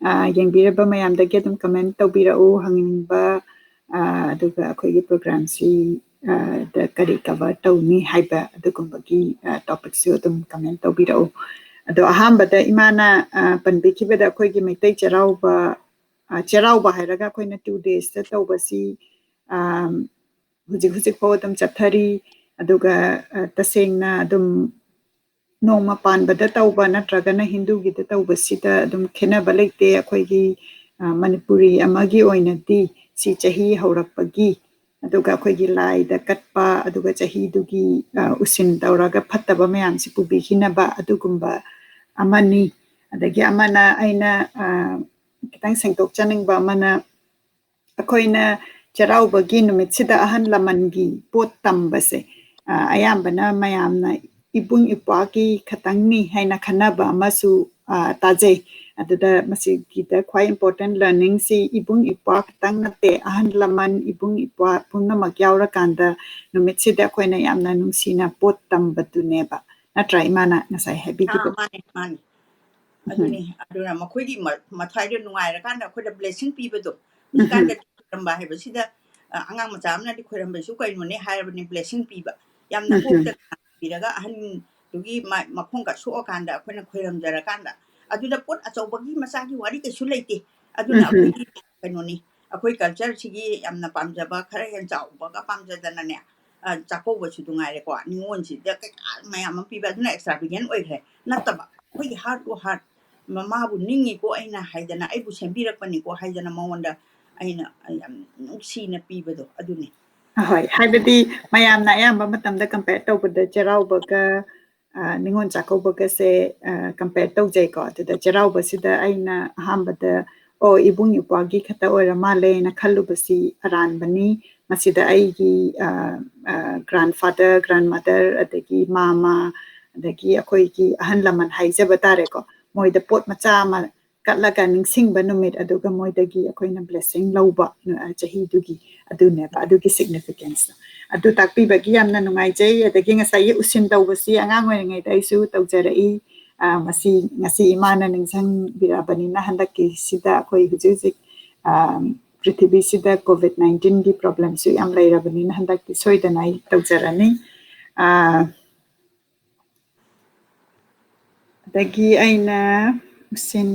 ꯑ, ꯌꯦꯡꯕꯤꯔꯕ ꯃꯌꯥꯝꯗꯒꯤ ꯑꯗꯨꯝ comment ꯇꯧꯕꯤꯔꯛꯎ, ꯍꯪꯅꯤꯡꯕ, ꯑ, ꯑꯗꯨꯒ ꯑꯩꯈꯣꯏꯒꯤ programꯁꯤ, ꯑ, ꯗ ꯀꯔꯤ cover ꯇꯧꯅꯤ ꯍꯥꯏꯕ ꯑꯗꯨꯒꯨꯝꯕꯒꯤ, ꯑ, topicꯁꯨ ꯑꯗꯨꯝ comment ꯇꯧꯕꯤꯔꯛꯎ꯫ ꯑꯗꯣ ꯑꯍꯥꯟꯕꯗ ꯏꯃꯥꯅ, ꯑ, ꯄꯟꯕꯤꯈꯤꯕꯗ ꯑꯩꯈꯣꯏꯒꯤ ꯃꯩꯇꯩ ꯆꯩꯔꯥꯎꯕ, ꯑ, ꯆꯩꯔꯥꯎꯕ ꯍꯥꯏꯔꯒ ꯑꯩꯈꯣꯏꯅ two daysꯇ ꯇꯧꯕꯁꯤ, ꯑ, ꯍꯧꯖꯤꯛ ꯍꯧꯖꯤꯛ ꯐꯥꯎ ꯑꯗꯨꯝ ꯆꯠꯊꯔꯤ꯫ ꯑꯗꯨꯒ, ꯑ, ꯇꯁꯦꯡꯅ ꯑꯗꯨꯝ ꯅꯣꯡꯃ ꯄꯥꯟꯕꯗ ꯇꯧꯕ ꯅꯠꯇ꯭ꯔꯒꯅ ꯍꯤꯟꯗꯨꯒꯤꯗ ꯇꯧꯕꯁꯤꯗ ꯑꯗꯨꯝ ꯈꯦꯠꯅꯕ ꯂꯩꯇꯦ꯫ ꯑꯩꯈꯣꯏꯒꯤ, ꯑ, ꯃꯅꯤꯄꯨꯔꯤ ꯑꯃꯒꯤ ꯑꯣꯏꯅꯗꯤ ꯁꯤ ꯆꯍꯤ ꯍꯧꯔꯛꯄꯒꯤ, ꯑꯗꯨꯒ ꯑꯩꯈꯣꯏꯒꯤ ꯂꯥꯏꯗ ꯀꯠꯄ, ꯑꯗꯨꯒ ꯆꯍꯤꯗꯨꯒꯤ, ꯑ, ꯎꯁꯤꯟ ꯇꯧꯔꯒ ꯐꯠꯇꯕ ꯃꯌꯥꯝꯁꯤ ꯄꯨꯕꯤꯈꯤꯅꯕ ꯑꯗꯨꯒꯨꯝꯕ ꯑꯃꯅꯤ꯫ ꯑꯗꯒꯤ ꯑꯃꯅ ꯑꯩꯅ, ꯑ, ꯈꯤꯇꯪ ꯁꯦꯡꯗꯣꯛꯆꯅꯤꯡꯕ ꯑꯃꯅ, ꯑꯩꯈꯣꯏꯅ ꯆꯩꯔꯥꯎꯕꯒꯤ ꯅꯨꯃꯤꯠꯁꯤꯗ ꯑꯍꯜ ꯂꯃꯟꯒꯤ ꯄꯣꯠ ꯇꯝꯕꯁꯦ, ꯑ, ꯑꯌꯥꯝꯕꯅ ꯃꯌꯥꯝꯅ ꯏꯕꯨꯡ ꯏꯄ꯭ꯋꯥꯒꯤ ꯈꯛꯇꯪꯅꯤ ꯍꯥꯏꯅ ꯈꯟꯅꯕ ꯑꯃꯁꯨ, ꯑ, ꯇꯥꯖꯩ꯫ ꯑꯗꯨꯗ ꯃꯁꯤꯒꯤꯗ ꯈ꯭ꯋꯥꯏ important learningꯁꯤ ꯏꯕꯨꯡ ꯏꯄ꯭ꯋꯥ ꯈꯛꯇꯪ ꯅꯠꯇꯦ, ꯑꯍꯜ ꯂꯃꯟ, ꯏꯕꯨꯡ ꯏꯄ꯭ꯋꯥ ꯄꯨꯝꯅꯃꯛ ꯌꯥꯎꯔꯀꯥꯟꯗ ꯅꯨꯃꯤꯠꯁꯤꯗ ꯑꯩꯈꯣꯏꯅ ꯌꯥꯝꯅ ꯅꯨꯡꯁꯤꯅ ꯄꯣꯠ ꯇꯝꯕꯗꯨꯅꯦꯕ꯫ ꯅꯠꯇ꯭ꯔꯥ ꯏꯃꯥꯅ ꯉꯁꯥꯏ ꯑꯥ, ꯍꯥꯏꯕꯤꯈꯤꯕꯗꯣ? ꯃꯥꯅꯦ, ꯃꯥꯅꯦ꯫ ꯎꯝ꯫ ꯑꯗꯨꯅꯤ, ꯑꯗꯨꯅ ꯃꯈꯣꯏꯒꯤ ꯃ-, ꯃꯊ꯭ꯋꯥꯏꯗ ꯅꯨꯡꯉꯥꯏꯔꯀꯥꯟꯗ ꯑꯩꯈꯣꯏꯗ blessing ꯄꯤꯕꯗꯣ꯫ ꯎꯝ꯫ ꯍꯧꯖꯤꯛꯀꯥꯟꯗꯗꯤ ꯈꯣꯏꯔꯝꯕ ꯍꯥꯏꯕꯁꯤꯗ, ꯑ, ꯑꯉꯥꯡ ꯃꯆꯥ ꯑꯃꯅꯗꯤ ꯈꯣꯏꯔꯝꯕꯁꯨ ꯀꯩꯅꯣꯅꯦ ꯍꯥꯏꯔꯕꯅꯤ, blessing ꯄꯤꯕ꯫ ꯌꯥꯝꯅ ꯎꯝ꯫ ꯍꯣꯞꯇꯅ ꯄꯤꯔꯒ ꯑꯍꯟꯗꯨꯒꯤ ꯃ-, ꯃꯈꯣꯡꯒ ꯁꯣꯛꯑꯀꯥꯟꯗ ꯑꯩꯈꯣꯏꯅ ꯈꯣꯏꯔꯝꯖꯔꯀꯥꯟꯗ, ꯑꯗꯨꯗ ꯄꯣꯠ ꯑꯆꯧꯕꯒꯤ ꯃꯆꯥꯒꯤ ꯋꯥꯔꯤ ꯀꯩꯁꯨ ꯂꯩꯇꯦ꯫ ꯑꯗꯨꯅ ꯎꯝ꯫ ꯑꯩꯈꯣꯏꯒꯤ ꯀꯩꯅꯣꯅꯤ, ꯑꯩꯈꯣꯏ culture ꯁꯤꯒꯤ ꯌꯥꯝꯅ ꯄꯥꯝꯖꯕ, ꯈꯔ ꯍꯦꯟꯅ ꯆꯥꯎꯕꯒ ꯄꯥꯝꯖꯗꯅꯅꯦ, ꯑ, ꯆꯥꯛꯀꯧꯕꯁꯨ ꯑꯗꯨ ꯉꯥꯏꯔꯦꯀꯣ, ꯅꯤꯉꯣꯜꯁꯤꯗ ꯀꯩꯀꯥ ꯃꯌꯥꯝ ꯑꯃ ꯄꯤꯕ, ꯑꯗꯨꯅ extravagant ꯑꯣꯏꯈ꯭ꯔꯦ꯫ ꯅꯠꯇꯕ, ꯑꯩꯈꯣꯏꯒꯤ heart to heart, "ꯃꯃꯥꯕꯨ ꯅꯤꯡꯉꯤꯀꯣ ꯑꯩꯅ" ꯍꯥꯏꯗꯅ, "ꯑꯩꯕꯨ ꯁꯦꯝꯕꯤꯔꯛꯄꯅꯤꯀꯣ" ꯍꯥꯏꯗꯅ ꯃꯉꯣꯟꯗ ꯑꯩꯅ ꯌꯥꯝ ꯅꯨꯡꯁꯤꯅ ꯄꯤꯕꯗꯣ ꯑꯗꯨꯅꯤ꯫ ꯍꯣꯏ, ꯍꯥꯏꯕꯗꯤ ꯃꯌꯥꯝꯅ ꯑꯌꯥꯝꯕ ꯃꯇꯝꯗ compare ꯇꯧꯕꯗ ꯆꯩꯔꯥꯎꯕꯒ, ꯑ, ꯅꯤꯉꯣꯜ ꯆꯥꯛꯀꯧꯕꯒꯁꯦ, ꯑ, compare ꯇꯧꯖꯩꯀꯣ꯫ ꯑꯗꯨꯗ ꯆꯩꯔꯥꯎꯕꯁꯤꯗ ꯑꯩꯅ ꯑꯍꯥꯟꯕꯗ, "ꯑꯣ, ꯏꯕꯨꯡ ꯏꯄ꯭ꯋꯥꯒꯤ ꯈꯛꯇ ꯑꯣꯏꯔ ꯃꯥꯜꯂꯦꯅ" ꯈꯜꯂꯨꯕꯁꯤ ꯑꯔꯥꯟꯕꯅꯤ꯫ ꯃꯁꯤꯗ ꯑꯩꯒꯤ, ꯑ, ꯑ, grandfather, grandmother, ꯑꯗꯒꯤ ꯃꯥꯃ, ꯑꯗꯒꯤ ꯑꯩꯈꯣꯏꯒꯤ ꯑꯍꯜ ꯂꯃꯟ ꯍꯥꯏꯖꯕ ꯇꯥꯔꯦꯀꯣ, ꯃꯣꯏꯗ ꯄꯣꯠ ꯃꯆꯥ ꯑꯃ ꯀꯠꯂꯒ ꯅꯤꯡꯁꯤꯡꯕ ꯅꯨꯃꯤꯠ, ꯑꯗꯨꯒ ꯃꯣꯏꯗꯒꯤ ꯑꯩꯈꯣꯏꯅ blessing ꯂꯧꯕ, ꯑ, ꯆꯍꯤꯗꯨꯒꯤ, ꯑꯗꯨꯅꯦꯕ, ꯑꯗꯨꯒꯤ significance ꯇꯣ꯫ ꯑꯗꯨ ꯇꯥꯛꯄꯤꯕꯒꯤ ꯌꯥꯝꯅ ꯅꯨꯡꯉꯥꯏꯖꯩ꯫ ꯑꯗꯒꯤ ꯉꯁꯥꯏꯒꯤ ꯎꯁꯤꯟ ꯇꯧꯕꯁꯤ ꯑꯉꯥꯡ ꯑꯣꯏꯔꯤꯉꯩꯗ ꯑꯩꯁꯨ ꯇꯧꯖꯔꯛꯏ꯫ ꯑ, ꯃꯁꯤ ꯉꯁꯤ ꯏꯃꯥꯅ ꯅꯤꯡꯁꯤꯡꯕꯤꯔꯛꯑꯕꯅꯤꯅ ꯍꯟꯗꯛꯀꯤꯁꯤꯗ ꯑꯩꯈꯣꯏ ꯍꯧꯖꯤꯛ ꯍꯧꯖꯤꯛ, ꯑ, ꯄ꯭ꯔꯤꯊꯤꯕꯤꯁꯤꯗ COVID nineteen ꯒꯤ problem ꯁꯨ ꯌꯥꯝ ꯂꯩꯔꯕꯅꯤꯅ ꯍꯟꯗꯛꯇꯤ ꯁꯣꯏꯗꯅ ꯑꯩ ꯇꯧꯖꯔꯅꯤ꯫ ꯑ, ꯑꯗꯒꯤ ꯑꯩꯅ ꯎꯁꯤꯟ,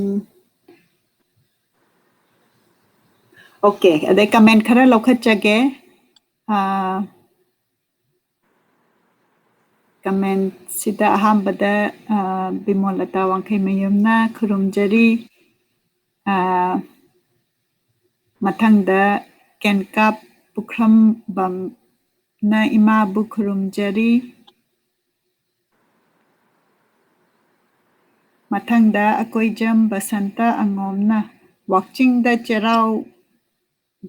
okay, ꯑꯗꯩ comment ꯈꯔ ꯂꯧꯈꯠꯆꯒꯦ꯫ ꯑ, comment ꯁꯤꯗ ꯑꯍꯥꯟꯕꯗ, ꯑ, ꯕꯤꯃꯣꯜꯂꯇꯥ ꯋꯥꯡꯈꯩꯃꯌꯨꯝꯅ ꯈꯨꯔꯨꯝꯖꯔꯤ꯫ ꯑ, ꯃꯊꯪꯗ ꯀꯦꯟꯀꯥꯞ ꯄꯨꯈ꯭ꯔꯝꯕꯝꯅ ꯏꯃꯥꯕꯨ ꯈꯨꯔꯨꯝꯖꯔꯤ꯫ ꯃꯊꯪꯗ ꯑꯀꯣꯏꯖꯝ ꯕꯁꯟꯇ ꯑꯉꯣꯝꯅ ꯋꯥꯛꯆꯤꯡꯗ ꯆꯩꯔꯥꯎ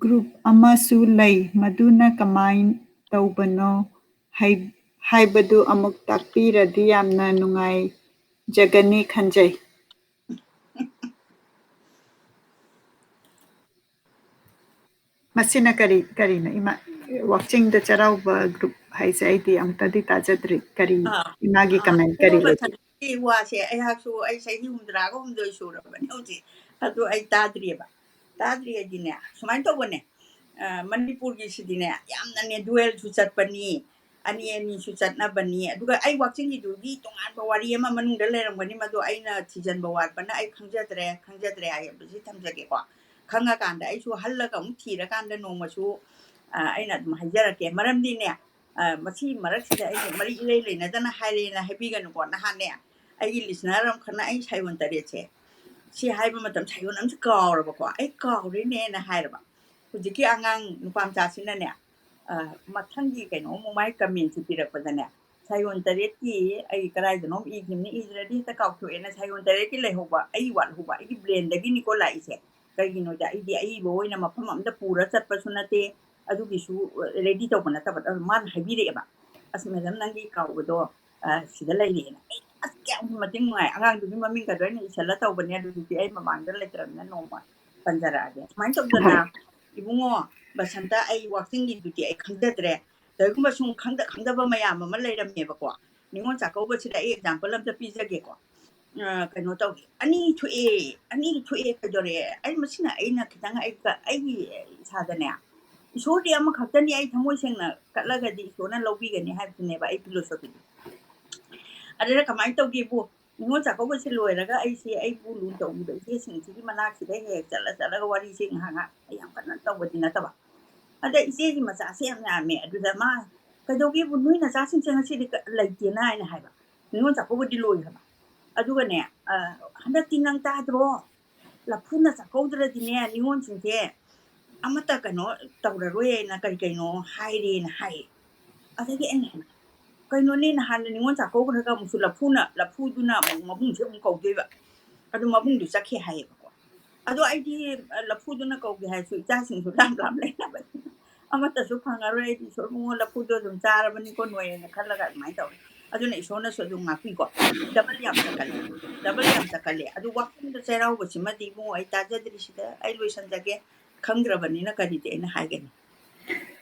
group ꯑꯃꯁꯨ ꯂꯩ, ꯃꯗꯨꯅ ꯀꯃꯥꯏ ꯇꯧꯕꯅꯣ ꯍꯥꯏ-, ꯍꯥꯏꯕꯗꯨ ꯑꯃꯨꯛ ꯇꯥꯛꯄꯤꯔꯗꯤ ꯌꯥꯝꯅ ꯅꯨꯡꯉꯥꯏꯖꯒꯅꯤ ꯈꯟꯖꯩ꯫ ꯃꯁꯤꯅ ꯀꯔꯤ, ꯀꯔꯤꯅꯣ? ꯏꯃꯥ, ꯋꯥꯛꯆꯤꯡꯗ ꯆꯩꯔꯥꯎꯕ group ꯍꯥꯏꯁꯦ ꯑꯩꯗꯤ ꯑꯃꯨꯛꯇꯗꯤ ꯇꯥꯖꯗ꯭ꯔꯤ꯫ ꯀꯔꯤ, ꯑꯥ, ꯏꯃꯥꯒꯤ ꯑꯥ, comment ꯀꯔꯤ ꯆꯩꯔꯥꯎꯕ ꯂꯩꯒꯦ? ꯊꯥꯡꯖꯒꯤ ꯋꯥꯁꯦ ꯑꯩꯍꯥꯛꯁꯨ, ꯑꯩ ꯆꯍꯤ ꯍꯨꯝꯗ꯭ꯔꯥꯒ ꯍꯨꯝꯗꯣꯏ ꯁꯨꯔꯕꯅꯦ ꯍꯧꯖꯤꯛ, ꯑꯗꯨ ꯑꯩ ꯇꯥꯗ꯭ꯔꯤꯑꯕ꯫ ꯇꯥꯗ꯭ꯔꯤ ꯍꯥꯏꯗꯤꯅꯦ, ꯁꯨꯃꯥꯏꯅ ꯇꯧꯕꯅꯦ, ꯑ, ꯃꯅꯤꯄꯨꯔꯒꯤꯁꯤꯗꯤꯅꯦ, ꯌꯥꯝꯅꯅꯦ dual ꯁꯨ ꯆꯠꯄꯅꯤ, ꯑꯅꯤ ꯑꯅꯤꯁꯨ ꯆꯠꯅꯕꯅꯤ꯫ ꯑꯗꯨꯒ ꯑꯩ ꯋꯥꯛꯆꯤꯡꯒꯤꯗꯨꯒꯤ ꯇꯣꯉꯥꯟꯕ ꯋꯥꯔꯤ ꯑꯃ ꯃꯅꯨꯡꯗ ꯂꯩꯔꯝꯒꯅꯤ, ꯃꯗꯨ ꯑꯩꯅ ꯊꯤꯖꯤꯟꯕ ꯋꯥꯠꯄꯅ ꯑꯩ ꯈꯪꯖꯗ꯭ꯔꯦ, ꯈꯪꯖꯗ꯭ꯔꯦ ꯍꯥꯏꯕꯁꯤ ꯊꯝꯖꯒꯦꯀꯣ꯫ ꯈꯪꯉꯀꯥꯟꯗ ꯑꯩꯁꯨ ꯍꯜꯂꯒ ꯑꯃꯨꯛ ꯊꯤꯔꯀꯥꯟꯗ ꯅꯣꯡꯃꯁꯨ ꯑ, ꯑꯩꯅ ꯑꯗꯨꯝ ꯍꯥꯏꯖꯔꯛꯀꯦ꯫ ꯃꯔꯝꯗꯤꯅꯦ, ꯑ, ꯃꯁꯤ ꯃꯔꯛꯁꯤꯗ ꯑꯩꯅ ꯃꯔꯤ ꯏꯔꯩ ꯂꯩꯅꯗꯅ ꯍꯥꯏꯔꯦꯅ ꯍꯥꯏꯕꯤꯒꯅꯨꯀꯣ꯫ ꯅꯍꯥꯟꯅꯦ, ꯑꯩꯒꯤ listener ꯑꯃꯈꯛꯅ ꯑꯩ ꯁꯥꯏꯑꯣꯟ ꯇꯔꯦꯠꯁꯦ ꯁꯤ ꯍꯥꯏꯕ ꯃꯇꯝ ꯁꯥꯏꯑꯣꯟ ꯑꯃꯁꯨ ꯀꯥꯎꯔꯕꯀꯣ꯫ "ꯑꯩ ꯀꯥꯎꯔꯦꯅꯦꯅ" ꯍꯥꯏꯔꯕ꯫ ꯍꯧꯖꯤꯛꯀꯤ ꯑꯉꯥꯡ ꯅꯨꯄꯥ ꯃꯆꯥꯁꯤꯅꯅꯦ, ꯑ, ꯃꯊꯪꯒꯤ ꯀꯩꯅꯣ ꯑꯃꯨꯛ ꯃꯥꯏ commentꯁꯦ ꯄꯤꯔꯛꯄꯗꯅꯦ, "ꯁꯥꯏꯑꯣꯟ ꯇꯔꯦꯠꯀꯤ ꯑꯩ ꯀꯗꯥꯏꯗꯅꯣꯝ ꯏꯈꯤꯕꯅꯤ, ꯏꯗ꯭ꯔꯗꯤ ꯍꯦꯛꯇ ꯀꯥꯎꯊꯣꯛꯑꯦꯅ ꯁꯥꯏꯑꯣꯟ ꯇꯔꯦꯠꯀꯤ ꯂꯩꯍꯧꯕ, ꯑꯩ ꯋꯥꯠꯍꯧꯕ, ꯑꯩꯒꯤ brainꯗꯒꯤꯅꯤꯀꯣ ꯂꯥꯛꯏꯁꯦ꯫ ꯀꯩꯒꯤꯅꯣꯗꯤ ꯑꯩꯗꯤ ꯑꯏꯕ ꯑꯣꯏꯅ ꯃꯐꯝ ꯑꯝꯗ ꯄꯨꯔ ꯆꯠꯄꯁꯨ ꯅꯠꯇꯦ, ꯑꯗꯨꯒꯤꯁꯨ ready ꯇꯧꯕ ꯅꯠꯇꯕ." ꯑꯗꯨ ꯃꯥꯅ ꯍꯥꯏꯕꯤꯔꯛꯑꯦꯕ, "ꯑꯁ madam, ꯅꯪꯒꯤ ꯀꯥꯎꯕꯗꯣ, ꯑ, ꯁꯤꯗ ꯂꯩꯔꯦꯅ꯫" ꯑꯩ ꯑꯁ ꯀꯌꯥꯝ ꯃꯇꯤꯛ ꯅꯨꯡꯉꯥꯏ꯫ ꯑꯉꯥꯡꯗꯨꯒꯤ ꯃꯃꯤꯡꯒꯗꯣ ꯑꯩꯅ ꯏꯁꯜꯂ ꯇꯧꯕꯅꯦ, ꯑꯗꯨꯗꯤ ꯑꯩ ꯃꯃꯥꯡꯗ ꯂꯩꯇ꯭ꯔꯕꯅꯤꯅ ꯅꯣꯡꯃ ꯄꯟꯖꯔꯛꯑꯒꯦ꯫ ꯁꯨꯃꯥꯏꯅ ꯇꯧꯗꯅ, ꯍꯣꯏ꯫ ꯏꯕꯨꯡꯉꯣ ꯕꯁꯟꯇ, ꯑꯩ ꯋꯥꯛꯆꯤꯡꯒꯤꯗꯨꯗꯤ ꯑꯩ ꯈꯪꯖꯗ꯭ꯔꯦ꯫ ꯀꯔꯤꯒꯨꯝꯕ ꯁꯨꯝ ꯈꯪꯗ ꯈꯪꯗꯕ ꯃꯌꯥꯝ ꯑꯃ ꯂꯩꯔꯝꯃꯦꯕꯀꯣ꯫ ꯅꯤꯉꯣꯜ ꯆꯥꯛꯀꯧꯕꯁꯤꯗ ꯑꯩ example ꯑꯝꯇ ꯄꯤꯖꯒꯦꯀꯣ꯫ ꯑ, ꯀꯩꯅꯣ ꯇꯧꯏ, "ꯑꯅꯤ ꯊꯣꯛꯑꯦ, ꯑꯅꯤ ꯊꯣꯛꯑꯦ, ꯀꯩꯗꯧꯔꯦ?" ꯑꯩ ꯃꯁꯤꯅ ꯑꯩꯅ ꯈꯤꯇꯪ ꯑꯩ ꯀ-, ꯑꯩꯒꯤ ꯏꯁꯥꯗꯅꯦ, ꯏꯁꯣꯔꯗꯤ ꯑꯃꯈꯛꯇꯅꯤ, ꯑꯩ ꯊꯃꯣꯏ ꯁꯦꯡꯅ ꯀꯠꯂꯒꯗꯤ ꯏꯁꯣꯔꯅ ꯂꯧꯕꯤꯒꯅꯤ ꯍꯥꯏꯕꯗꯨꯅꯦꯕ ꯑꯩ philosophyꯗꯤ꯫ ꯑꯗꯨꯅ ꯀꯃꯥꯏꯅ ꯇꯧꯒꯦꯕꯨ, ꯅꯤꯉꯣꯜ ꯆꯥꯛꯀꯧꯕꯁꯦ ꯂꯣꯏꯔꯒ ꯑꯩꯁꯦ ꯑꯩꯕꯨ ꯂꯨ ꯇꯧꯕꯤꯕ ꯏꯆꯦꯁꯤꯡꯁꯤꯒꯤ ꯃꯅꯥꯛꯁꯤꯗ ꯍꯦꯛ ꯍꯦꯛ ꯆꯠꯂ ꯆꯠꯂꯒ ꯋꯥꯔꯤꯁꯦ ꯉꯥꯏꯍꯥꯛ ꯉꯥꯏꯍꯥꯛ, ꯑꯩ ꯌꯥꯝ ꯀꯟꯅ ꯇꯧꯕꯗꯤ ꯅꯠꯇꯕ꯫ ꯑꯗ ꯏꯆꯦꯒꯤ ꯃꯆꯥꯁꯦ ꯌꯥꯝ ꯌꯥꯝꯃꯦ꯫ ꯑꯗꯨꯗ ꯃꯥ, "ꯀꯩꯗꯧꯒꯦꯕꯨ, ꯅꯣꯏ ꯅꯆꯥꯁꯤꯡꯁꯦ ꯉꯁꯤꯗꯤ ꯀ-, ꯂꯩꯇꯦꯅ?" ꯍꯥꯏꯅ ꯍꯥꯏꯕ꯫ ꯅꯤꯉꯣꯜ ꯆꯥꯛꯀꯧꯕꯗꯤ ꯂꯣꯏꯈ꯭ꯔꯕ꯫ ꯑꯗꯨꯒꯅꯦ, ꯑ, "ꯍꯟꯗꯛꯇꯤ ꯅꯪ ꯇꯥꯗ꯭ꯔꯣ? ꯂꯐꯨꯅ ꯆꯥꯛꯀꯧꯗ꯭ꯔꯗꯤꯅꯦ, ꯅꯤꯉꯣꯜꯁꯤꯡꯁꯦ ꯑꯃꯠꯇ ꯀꯩꯅꯣ ꯇꯧꯔꯔꯣꯏꯅ ꯀꯔꯤ ꯀꯩꯅꯣ ꯍꯥꯏꯔꯦꯅ" ꯍꯥꯏꯌꯦ꯫ ꯑꯗꯒꯤ ꯑꯩꯅ ꯍꯥꯏꯕ, "ꯀꯩꯅꯣꯅꯦ, ꯅꯍꯥꯟ ꯅꯤꯉꯣꯜ ꯆꯥꯛꯀꯧꯈ꯭ꯔꯒ ꯑꯃꯨꯛꯁꯨ ꯂꯐꯨꯅ, ꯂꯐꯨꯗꯨꯅ ꯑꯃꯨꯛ ꯃꯕꯨꯡꯁꯦ ꯑꯃꯨꯛ ꯀꯧꯗꯣꯏꯕ꯫ ꯑꯗꯨ ꯃꯕꯨꯡꯗꯨ ꯆꯠꯈꯤ" ꯍꯥꯏꯌꯦꯕꯀꯣ꯫ ꯑꯗꯣ ꯑꯩꯗꯤ, ꯑ, ꯂꯐꯨꯗꯨꯅ ꯀꯧꯒꯦ ꯍꯥꯏꯔꯁꯨ ꯏꯆꯥꯁꯤꯡꯁꯨ ꯂꯥꯞ ꯂꯥꯞ ꯂꯩꯅꯕꯅꯤꯅ ꯑꯃꯠꯇꯁꯨ ꯐꯪꯉꯔꯣꯏ꯫ ꯑꯩꯗꯤ ꯏꯁꯣꯔ ꯏꯕꯨꯡꯉꯣ ꯂꯐꯨꯗꯣ ꯑꯗꯨꯝ ꯆꯥꯔꯕꯅꯤꯀꯣ ꯅꯣꯏꯅ ꯈꯜꯂꯒ ꯑꯗꯨꯃꯥꯏꯅ ꯇꯧꯔꯦ꯫ ꯑꯗꯨꯅ ꯏꯁꯣꯔꯅꯁꯨ ꯑꯗꯨꯝ ꯉꯥꯛꯄꯤꯀꯣ꯫ Double ꯌꯥꯝ ꯆꯠꯀꯜꯂꯦ, double ꯌꯥꯝ ꯆꯠꯀꯜꯂꯦ꯫ ꯑꯗꯨ ꯋꯥꯛꯆꯤꯡꯗ ꯆꯩꯔꯥꯎꯕꯁꯤꯃꯗꯤ ꯏꯕꯨꯡꯉꯣ ꯑꯩ ꯇꯥꯖꯗ꯭ꯔꯤꯁꯤꯗ ꯑꯩ ꯂꯣꯏꯁꯟꯖꯒꯦ꯫ ꯈꯪꯗ꯭ꯔꯕꯅꯤꯅ ꯀꯔꯤꯗꯤ ꯑꯩꯅ ꯍꯥꯏꯒꯅꯤ?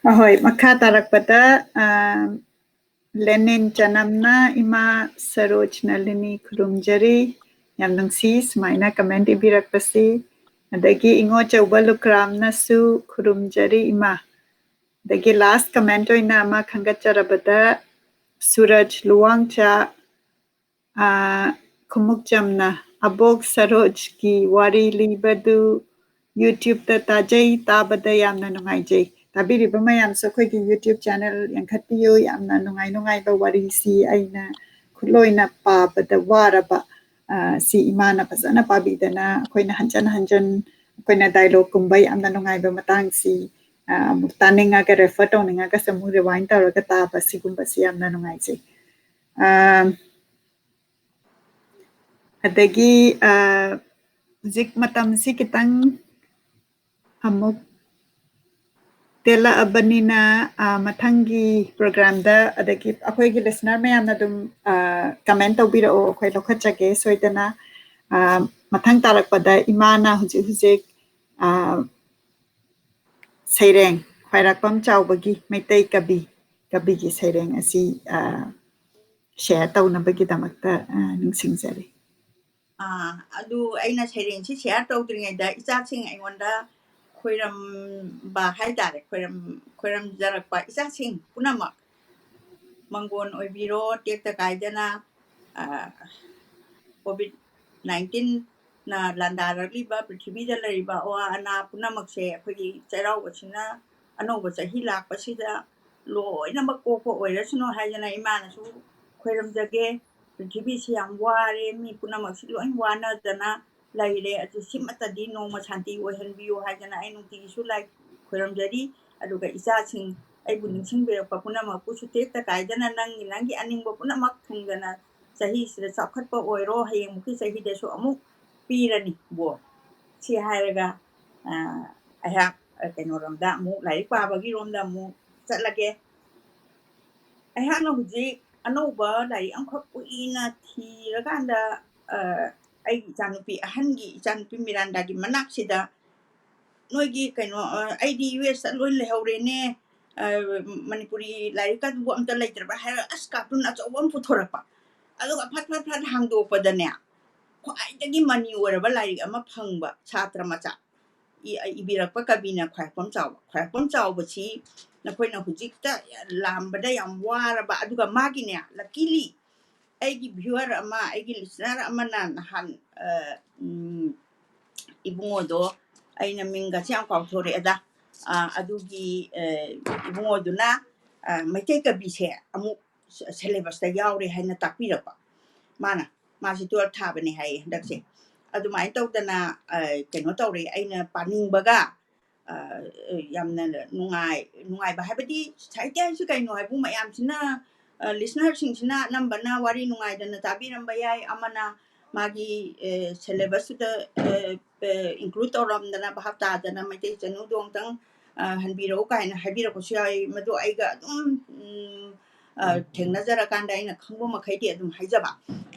ꯑꯍꯣꯏ, ꯃꯈꯥ ꯇꯥꯔꯛꯄꯗ, ꯑ, ꯂꯦꯅꯤꯟ ꯆꯅꯝꯅ ꯏꯃꯥ ꯁꯔꯣꯖ ꯅꯂꯤꯅꯤ ꯈꯨꯔꯨꯝꯖꯔꯤ꯫ ꯌꯥꯝ ꯅꯨꯡꯁꯤ ꯁꯨꯃꯥꯏꯅ comment ꯏꯕꯤꯔꯛꯄꯁꯤ꯫ ꯑꯗꯒꯤ ꯏꯉꯣꯆꯧꯕ ꯂꯨꯀ꯭ꯔꯥꯝꯅꯁꯨ ꯈꯨꯔꯨꯝꯖꯔꯤ ꯏꯃꯥ꯫ ꯑꯗꯒꯤ last comment ꯑꯣꯏꯅ ꯑꯃ ꯈꯟꯒꯠꯆꯔꯕꯗ, ꯁꯨꯔꯖ ꯂꯨꯋꯥꯡꯆꯥ, ꯑ, ꯈꯨꯃꯨꯛꯆꯝꯅ, "ꯑꯕꯣꯛ ꯁꯔꯣꯖꯀꯤ ꯋꯥꯔꯤ ꯂꯤꯕꯗꯨ YouTube-ꯇ ꯇꯥꯖꯩ, ꯇꯥꯕꯗ ꯌꯥꯝꯅ ꯅꯨꯡꯉꯥꯏꯖꯩ꯫ ꯇꯥꯕꯤꯔꯤꯕ ꯃꯌꯥꯝꯁꯨ ꯑꯩꯈꯣꯏꯒꯤ YouTube channel ꯌꯦꯡꯈꯠꯄꯤꯌꯨ꯫ ꯌꯥꯝꯅ ꯅꯨꯡꯉꯥꯏ ꯅꯨꯡꯉꯥꯏꯕ ꯋꯥꯔꯤꯁꯤ ꯑꯩꯅ ꯈꯨꯠꯂꯣꯏꯅ ꯄꯥꯕꯗ ꯋꯥꯔꯕ, ꯑ, ꯁꯤ ꯏꯃꯥꯅ ꯐꯖꯅ ꯄꯥꯕꯤꯗꯅ ꯑꯩꯈꯣꯏꯅ ꯍꯟꯖꯟ ꯍꯟꯖꯟ ꯑꯩꯈꯣꯏꯅ dialogue-ꯀꯨꯝꯕ ꯌꯥꯝꯅ ꯅꯨꯡꯉꯥꯏꯕ ꯃꯇꯥꯡꯁꯤ, ꯑ, ꯑꯃꯨꯛ ꯇꯥꯅꯤꯡꯉꯒ, refer ꯇꯧꯅꯤꯡꯉꯒꯁꯨ ꯑꯃꯨꯛ rewind ꯇꯧꯔꯒ ꯇꯥꯕ, ꯁꯤꯒꯨꯝꯕꯁꯤ ꯌꯥꯝꯅ ꯅꯨꯡꯉꯥꯏꯖꯩ꯫ ꯑ, ꯑꯗꯒꯤ, ꯑ, ꯍꯧꯖꯤꯛ ꯃꯇꯝꯁꯤ ꯈꯤꯇꯪ ꯑꯃꯨꯛ ꯇꯦꯜꯂꯛꯑꯕꯅꯤꯅ, ꯑ, ꯃꯊꯪꯒꯤ program-ꯗ, ꯑꯗꯒꯤ ꯑꯩꯈꯣꯏꯒꯤ listener ꯃꯌꯥꯝꯅ ꯑꯗꯨꯝ, ꯑ, comment ꯇꯧꯕꯤꯔꯛꯑꯣ, ꯑꯩꯈꯣꯏ ꯂꯧꯈꯠꯆꯒꯦ ꯁꯣꯏꯗꯅ꯫ ꯑ, ꯃꯊꯪ ꯇꯥꯔꯛꯄꯗ ꯏꯃꯥꯅ ꯍꯧꯖꯤꯛ ꯍꯧꯖꯤꯛ, ꯑ, ꯁꯩꯔꯦꯡ, ꯈ꯭ꯋꯥꯏꯔꯥꯛꯄꯝ ꯆꯥꯎꯕꯒꯤ ꯃꯩꯇꯩ ꯀꯕꯤ, ꯀꯕꯤꯒꯤ ꯁꯩꯔꯦꯡ ꯑꯁꯤ, ꯑ, share ꯇꯧꯅꯕꯒꯤꯗꯃꯛꯇ, ꯑ, ꯅꯤꯡꯁꯤꯡꯖꯔꯤ꯫ ꯑꯥ, ꯑꯗꯨ ꯑꯩꯅ ꯁꯩꯔꯦꯡꯁꯤ share ꯇꯧꯗ꯭ꯔꯤꯉꯩꯗ ꯏꯆꯥꯁꯤꯡ ꯑꯩꯉꯣꯟꯗ ꯈꯣꯏꯔꯝꯕ ꯍꯥꯏꯇꯥꯔꯦ, ꯈꯣꯏꯔꯝ-, ꯈꯣꯏꯔꯝꯖꯔꯛꯄ ꯏꯆꯥꯁꯤꯡ ꯄꯨꯝꯅꯃꯛ ꯃꯪꯒꯣꯟ ꯑꯣꯏꯕꯤꯔꯣ, ꯇꯦꯛꯇ ꯀꯥꯏꯗꯅ, ꯑꯥ, COVID nineteen-ꯅ ꯂꯥꯟꯗꯥꯔꯛꯂꯤꯕ ꯄ꯭ꯔꯤꯊꯤꯕꯤꯗ ꯂꯩꯔꯤꯕ ꯑꯋꯥ ꯑꯅꯥ ꯄꯨꯝꯅꯃꯛꯁꯦ ꯑꯩꯈꯣꯏꯒꯤ ꯆꯩꯔꯥꯎꯕꯁꯤꯅ, ꯑꯅꯧꯕ ꯆꯍꯤ ꯂꯥꯛꯄꯁꯤꯗ ꯂꯣꯏꯅꯃꯛ ꯀꯣꯛꯄ ꯑꯣꯏꯔꯁꯅꯨ ꯍꯥꯏꯗꯅ ꯏꯃꯥꯅꯁꯨ ꯈꯣꯏꯔꯝꯖꯒꯦ꯫ ꯄ꯭ꯔꯤꯊꯤꯕꯤꯁꯤ ꯌꯥꯝ ꯋꯥꯔꯦ, ꯃꯤ ꯄꯨꯝꯅꯃꯛꯁꯤ ꯂꯣꯏ ꯋꯥꯅꯗꯅ ꯂꯩꯔꯦ꯫ ꯑꯗꯨ ꯁꯤꯃꯠꯇꯗꯤ ꯅꯣꯡꯃ ꯁꯥꯟꯇꯤ ꯑꯣꯏꯍꯟꯕꯤꯌꯨ ꯍꯥꯏꯗꯅ ꯑꯩ ꯅꯨꯡꯇꯤꯒꯤꯁꯨ ꯂꯥꯏ ꯈꯣꯏꯔꯝꯖꯔꯤ꯫ ꯑꯗꯨꯒ ꯏꯆꯥꯁꯤꯡ ꯑꯩꯕꯨ ꯅꯤꯡꯁꯤꯡꯕꯤꯔꯛꯄ ꯄꯨꯝꯅꯃꯛꯄꯨꯁꯨ ꯇꯦꯛꯇ ꯀꯥꯏꯗꯅ ꯅꯪꯒꯤ, ꯅꯪꯒꯤ ꯑꯅꯤꯡꯕ ꯄꯨꯝꯅꯃꯛ ꯊꯨꯡꯗꯅ ꯆꯍꯤꯁꯤꯗ ꯆꯥꯎꯈꯠꯄ ꯑꯣꯏꯔꯣ, ꯍꯌꯦꯡꯃꯨꯛꯀꯤ ꯆꯍꯤꯗꯁꯨ ꯑꯃꯨꯛ ꯄꯤꯔꯅꯤ ꯕꯣꯔ꯫ ꯁꯤ ꯍꯥꯏꯔꯒ, ꯑ, ꯑꯩꯍꯥꯛ, ꯑ, ꯀꯩꯅꯣꯔꯣꯝꯗ ꯑꯃꯨꯛ, ꯂꯥꯏꯔꯤꯛ ꯄꯥꯕꯒꯤ ꯔꯣꯝꯗ ꯑꯃꯨꯛ ꯆꯠꯂꯒꯦ꯫ ꯑꯩꯍꯥꯛꯅ ꯍꯧꯖꯤꯛ ꯑꯅꯧꯕ ꯂꯥꯏꯔꯤꯛ ꯑꯃꯈꯛ ꯀꯨꯏꯅ ꯊꯤꯔꯀꯥꯟꯗ, ꯑ, ꯑꯩꯒꯤ ꯏꯆꯥꯅꯨꯄꯤ ꯑꯍꯟꯒꯤ, ꯏꯆꯥꯅꯨꯄꯤ ꯃꯤꯔꯥꯟꯗꯥꯒꯤ ꯃꯅꯥꯛꯁꯤꯗ ꯅꯣꯏꯒꯤ ꯀꯩꯅꯣ, ꯑ, ꯑꯩꯗꯤ ꯌꯨ ꯑꯦꯁꯇ ꯂꯣꯏ ꯂꯩꯍꯧꯔꯦꯅꯦ, ꯑ, ꯃꯅꯤꯄꯨꯔꯤ ꯂꯥꯏꯔꯤꯛꯀꯗꯨꯕꯨ ꯑꯝꯇ ꯂꯩꯇ꯭ꯔꯕ ꯍꯥꯏꯔꯒ ꯑꯁ cartoon ꯑꯆꯧꯕ ꯑꯃ ꯄꯨꯊꯣꯔꯛꯄ꯫ ꯑꯗꯨꯒ ꯐꯠ ꯐꯠ ꯐꯠ ꯍꯥꯡꯗꯣꯛꯄꯗꯅꯦ, ꯈ꯭ꯋꯥꯏꯗꯒꯤ ꯃꯅꯤ ꯑꯣꯏꯔꯕ ꯂꯥꯏꯔꯤꯛ ꯑꯃ ꯐꯪꯕ ꯁꯥꯇ꯭ꯔ ꯃꯆꯥ꯫ ꯏ-, ꯏꯕꯤꯔꯛꯄ ꯀꯕꯤꯅ ꯈ꯭ꯋꯥꯏꯔꯥꯛꯄꯝ ꯆꯥꯎꯕ꯫ ꯈ꯭ꯋꯥꯏꯔꯥꯛꯄꯝ ꯆꯥꯎꯕꯁꯤ ꯅꯈꯣꯏꯅ ꯍꯧꯖꯤꯛꯇ ꯂꯥꯝꯕꯗ ꯌꯥꯝ ꯋꯥꯔꯕ, ꯑꯗꯨꯒ ꯃꯥꯒꯤꯅꯦ, luckily ꯑꯩꯒꯤ viewer ꯑꯃ, ꯑꯩꯒꯤ listener ꯑꯃꯅ ꯅꯍꯥꯟ, ꯑ, ꯎꯝ, ꯏꯕꯨꯡꯉꯣꯗꯣ, ꯑꯩꯅ ꯃꯤꯡꯒꯁꯦ ꯌꯥꯝ ꯀꯥꯎꯊꯣꯔꯛꯑꯦꯗ꯫ ꯑ, ꯑꯗꯨꯒꯤ, ꯑ, ꯏꯕꯨꯡꯉꯣꯗꯨꯅ, ꯑ, ꯃꯩꯇꯩ ꯀꯕꯤꯁꯦ ꯑꯃꯨꯛ ꯁ-, syllabus ꯇ ꯌꯥꯎꯔꯦ ꯍꯥꯏꯅ ꯇꯥꯛꯄꯤꯔꯛꯄ꯫ ꯃꯥꯅ, ꯃꯥꯁꯦ twelve ꯊꯥꯕꯅꯦ ꯍꯥꯏꯌꯦ ꯍꯟꯗꯛꯁꯦ꯫ ꯑꯗꯨꯃꯥꯏꯅ ꯇꯧꯗꯅ, ꯑ, ꯀꯩꯅꯣ ꯇꯧꯔꯦ, ꯑꯩꯅ ꯄꯥꯅꯤꯡꯕꯒ, ꯑ, ꯌꯥꯝꯅ ꯅꯨꯡꯉꯥꯏ-, ꯅꯨꯡꯉꯥꯏꯕ ꯍꯥꯏꯕꯗꯤ ꯁꯥꯍꯤꯇ꯭ꯌ ꯍꯥꯏꯁꯤ ꯀꯩꯅꯣ ꯍꯥꯏꯕꯨ ꯃꯌꯥꯝꯁꯤꯅ, ꯑ, listener ꯁꯤꯡꯁꯤꯅ ꯑꯅꯝꯕꯅ ꯋꯥꯔꯤ ꯅꯨꯡꯉꯥꯏꯗꯅ ꯇꯥꯕꯤꯔꯝꯕ ꯌꯥꯏ, ꯑꯃꯅ ꯃꯥꯒꯤ, ꯑ, syllabus ꯇꯨꯗ, ꯑ, ꯑ, include ꯇꯧꯔꯝꯗꯅ, ꯚꯥꯞ ꯇꯥꯗꯅ ꯃꯩꯇꯩ ꯆꯅꯨꯗꯣ ꯑꯃꯨꯛꯇꯪ, ꯑ, ꯍꯟꯕꯤꯔꯛꯎ ꯀꯥꯏꯅ ꯍꯥꯏꯕꯤꯔꯛꯄꯁꯨ ꯌꯥꯎꯏ꯫ ꯃꯗꯨ ꯑꯩꯒ ꯑꯗꯨꯝ, ꯎꯝ, ꯑ, ꯊꯦꯡꯅꯖꯔꯀꯥꯟꯗ ꯑꯩꯅ ꯈꯪꯕ ꯃꯈꯩꯗꯤ ꯑꯗꯨꯝ ꯍꯥꯏꯖꯕ꯫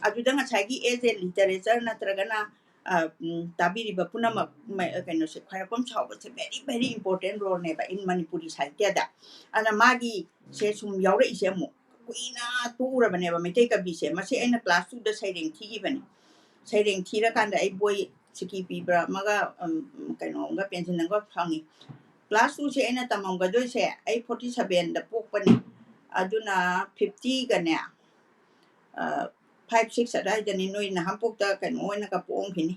ꯑꯗꯨꯗ ꯉꯁꯥꯏꯒꯤ as a literature ꯅꯠꯇ꯭ꯔꯒꯅ, ꯑ, ꯎꯝ, ꯇꯥꯕꯤꯔꯤꯕ ꯄꯨꯝꯅꯃꯛ ꯃ-, ꯀꯩꯅꯣꯁꯦ, ꯈ꯭ꯋꯥꯏꯔꯥꯛꯄꯝ ꯁꯥꯎꯕꯁꯦ very, very important role ꯅꯦꯕ in ꯃꯅꯤꯄꯨꯔꯤ ꯁꯥꯍꯤꯇ꯭ꯌꯗ꯫ ꯑꯗꯨꯅ ꯃꯥꯒꯤꯁꯦ ꯁꯨꯝ ꯌꯥꯎꯔꯛꯏꯁꯦ ꯑꯃꯨꯛ ꯀꯨꯏꯅ ꯇꯣꯛꯎꯔꯕꯅꯦꯕ ꯃꯩꯇꯩ ꯀꯕꯤꯁꯦ꯫ ꯃꯁꯤ ꯑꯩꯅ class two ꯗ ꯁꯩꯔꯦꯡ ꯊꯤꯈꯤꯕꯅꯤ꯫ ꯁꯩꯔꯦꯡ ꯊꯤꯔꯀꯥꯟꯗ ꯑꯩ ꯕꯣꯏ ꯁꯤꯀꯤ ꯄꯤꯕ꯭ꯔꯥ ꯑꯃꯒ, ꯎꯝ, ꯀꯩꯅꯣ ꯑꯃꯒ, ꯄꯦꯟꯁꯤꯜ ꯑꯃꯒ ꯐꯪꯉꯤ꯫ Class two ꯁꯦ ꯑꯩꯅ ꯇꯝꯃꯝꯒꯗꯣꯏꯁꯦ, ꯑꯩ forty seven ꯗ ꯄꯣꯛꯄꯅꯤ, ꯑꯗꯨꯅ fifty ꯒꯅꯦ, ꯑ, five six ꯑꯗꯥꯏꯗꯅꯤ꯫ ꯅꯣꯏ ꯅꯍꯥꯟꯄꯣꯛꯇ ꯀꯩꯅꯣ ꯑꯣꯏꯅꯒ ꯄꯣꯛꯑꯝꯈꯤꯅꯤ꯫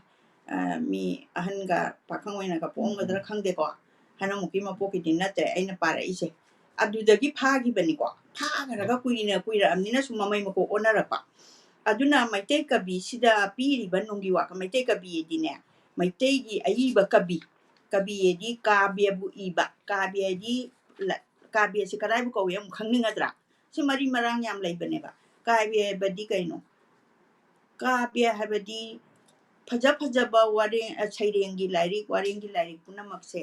ꯑ, ꯃꯤ ꯑꯍꯟꯒ ꯄꯥꯈꯪ ꯑꯣꯏꯅꯒ ꯄꯣꯛꯑꯝꯒꯗ꯭ꯔꯥ ꯈꯪꯗꯦꯀꯣ꯫ ꯍꯟꯗꯛꯃꯨꯛꯀꯤ ꯃꯄꯣꯛꯀꯤꯗꯤ ꯅꯠꯇ꯭ꯔꯦ ꯑꯩꯅ ꯄꯥꯔꯛꯏꯁꯦ꯫ ꯑꯗꯨꯗꯒꯤ ꯐꯥꯈꯤꯕꯅꯤꯀꯣ꯫ ꯐꯥꯈ꯭ꯔꯒ ꯀꯨꯏꯅ ꯀꯨꯏꯔꯛꯑꯕꯅꯤꯅ ꯁꯨꯝ ꯃꯃꯩ ꯃꯀꯣꯛ ꯑꯣꯟꯅꯔꯛꯄ꯫ ꯑꯗꯨꯅ ꯃꯩꯇꯩ ꯀꯕꯤꯁꯤꯗ ꯄꯤꯔꯤꯕ ꯅꯨꯡꯒꯤ ꯋꯥꯈꯜ, ꯃꯩꯇꯩ ꯀꯕꯤ ꯑꯗꯤꯅꯦ, ꯃꯩꯇꯩꯒꯤ ꯑꯏꯕ ꯀꯕꯤ, ꯀꯕꯤ ꯑꯗꯤ ꯀꯥꯕ꯭ꯌꯕꯨ ꯏꯕ, ꯀꯥꯕ꯭ꯌ ꯑꯗꯤ ꯂ-, ꯀꯥꯕ꯭ꯌꯁꯤ ꯀꯗꯥꯏꯕꯨ ꯀꯧꯏ ꯑꯃꯨꯛ ꯈꯪꯅꯤꯡꯒꯗ꯭ꯔꯥ? ꯁꯤ ꯃꯔꯤ ꯃꯔꯥꯡ ꯌꯥꯝ ꯂꯩꯕꯅꯦꯕ꯫ ꯀꯥꯕ꯭ꯌ ꯍꯥꯏꯕꯗꯤ ꯀꯩꯅꯣ? ꯀꯥꯕ꯭ꯌ ꯍꯥꯏꯕꯗꯤ ꯐꯖ ꯐꯖꯕ ꯋꯥꯔꯦꯡ-, ꯑ, ꯁꯩꯔꯦꯡꯒꯤ ꯂꯥꯏꯔꯤꯛ, ꯋꯥꯔꯦꯡꯒꯤ ꯂꯥꯏꯔꯤꯛ ꯄꯨꯝꯅꯃꯛꯁꯦ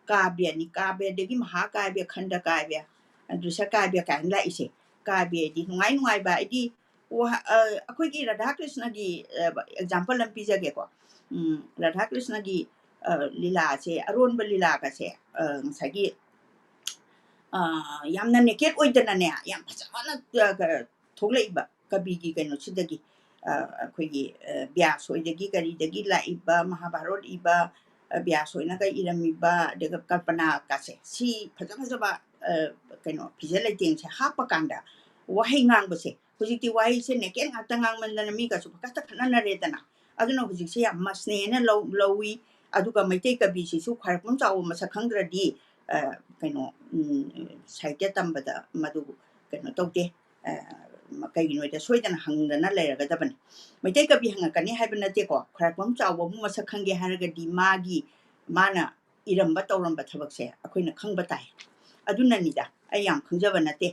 ꯀꯥꯕ꯭ꯌꯅꯤ꯫ ꯀꯥꯕ꯭ꯌꯗꯒꯤ ꯃꯍꯥꯀꯥꯕ꯭ꯌ, ꯈꯟꯗ ꯀꯥꯕ꯭ꯌ, ꯑ, ꯗ꯭ꯔꯤꯁ꯭ꯌ ꯀꯥꯕ꯭ꯌ ꯀꯥꯏꯅ ꯂꯥꯛꯏꯁꯦ꯫ ꯀꯥꯕ꯭ꯌꯗꯤ ꯅꯨꯡꯉꯥꯏ ꯅꯨꯡꯉꯥꯏꯕ ꯍꯥꯏꯗꯤ ꯋꯥ-, ꯑ, ꯑꯩꯈꯣꯏꯒꯤ ꯔꯥꯙꯥ ꯀ꯭ꯔꯤꯁꯅꯒꯤ, ꯑ, example ꯑꯃ ꯄꯤꯖꯒꯦꯀꯣ꯫ ꯎꯝ, ꯔꯥꯙꯥ ꯀ꯭ꯔꯤꯁꯅꯒꯤ, ꯑ, ꯂꯤꯂꯥꯁꯦ, ꯑꯔꯣꯟꯕ ꯂꯤꯂꯥꯒꯁꯦ, ꯑ, ꯉꯁꯥꯏꯒꯤ, ꯑ, ꯌꯥꯝꯅ naked ꯑꯣꯏꯗꯅꯅꯦ, ꯌꯥꯝ ꯐꯖꯅ, ꯑ, ꯊꯣꯛꯂꯛꯏꯕ ꯀꯕꯤꯒꯤ ꯀꯩꯅꯣꯁꯤꯗꯒꯤ, ꯑ, ꯑꯩꯈꯣꯏꯒꯤ, ꯑ, ꯕ꯭ꯌꯥꯁ ꯍꯣꯏꯗꯒꯤ ꯀꯔꯤꯗꯒꯤ ꯂꯥꯛꯏꯕ ꯃꯍꯥꯚꯥꯔꯠ ꯏꯕ, ꯑ, ꯕ꯭ꯌꯥꯁ ꯍꯣꯏꯅꯒ ꯏꯔꯝꯃꯤꯕ, ꯑꯗꯨꯒ ꯀꯜꯄꯅꯥꯒꯁꯦ, ꯁꯤ ꯐꯖ ꯐꯖꯕ, ꯑ, ꯀꯩꯅꯣ, ꯐꯤꯖꯦꯠ ꯂꯩꯇꯦꯡꯁꯦ ꯍꯥꯞꯄꯀꯥꯟꯗ ꯋꯥꯍꯩ ꯉꯥꯡꯕꯁꯦ, ꯍꯧꯖꯤꯛꯇꯤ ꯋꯥꯍꯩꯁꯦ naked ꯉꯥꯛꯇ ꯉꯥꯡꯃꯟꯗꯅ ꯃꯤꯒꯁꯨ ꯄꯪꯈꯠꯇ ꯈꯠꯅꯅꯔꯦꯗꯅ꯫ ꯑꯗꯨꯅ ꯍꯧꯖꯤꯛꯁꯦ ꯌꯥꯝ ꯃꯁꯅꯦꯅ ꯂꯧ-, ꯂꯧꯏ꯫ ꯑꯗꯨꯒ ꯃꯩꯇꯩ ꯀꯕꯤꯁꯤꯁꯨ ꯈ꯭ꯋꯥꯏꯔꯥꯛꯄꯝ ꯆꯥꯎꯕ ꯃꯁꯛ ꯈꯪꯗ꯭ꯔꯗꯤ, ꯑ, ꯀꯩꯅꯣ, ꯎꯝ, ꯁꯥꯍꯤꯇ꯭ꯌ ꯇꯝꯕꯗ ꯃꯗꯨ ꯀꯩꯅꯣ ꯇꯧꯗꯦ꯫ ꯑ, ꯀꯩꯒꯤꯅꯣꯗ ꯁꯣꯏꯗꯅ ꯍꯪꯗꯅ ꯂꯩꯔꯒꯗꯕꯅꯤ꯫ ꯃꯩꯇꯩ ꯀꯕꯤ ꯍꯪꯉꯛꯀꯅꯤ ꯍꯥꯏꯕ ꯅꯠꯇꯦꯀꯣ, ꯈ꯭ꯋꯥꯏꯔꯥꯛꯄꯝ ꯆꯥꯎꯕꯕꯨ ꯃꯁꯛ ꯈꯪꯒꯦ ꯍꯥꯏꯔꯒꯗꯤ ꯃꯥꯒꯤ, ꯃꯥꯅ ꯏꯔꯝꯕ ꯇꯧꯔꯝꯕ ꯊꯕꯛꯁꯦ ꯑꯩꯈꯣꯏꯅ ꯈꯪꯕ ꯇꯥꯏ꯫ ꯑꯗꯨꯅꯅꯤꯗ, ꯑꯩ ꯌꯥꯝ ꯈꯪꯖꯕ ꯅꯠꯇꯦ꯫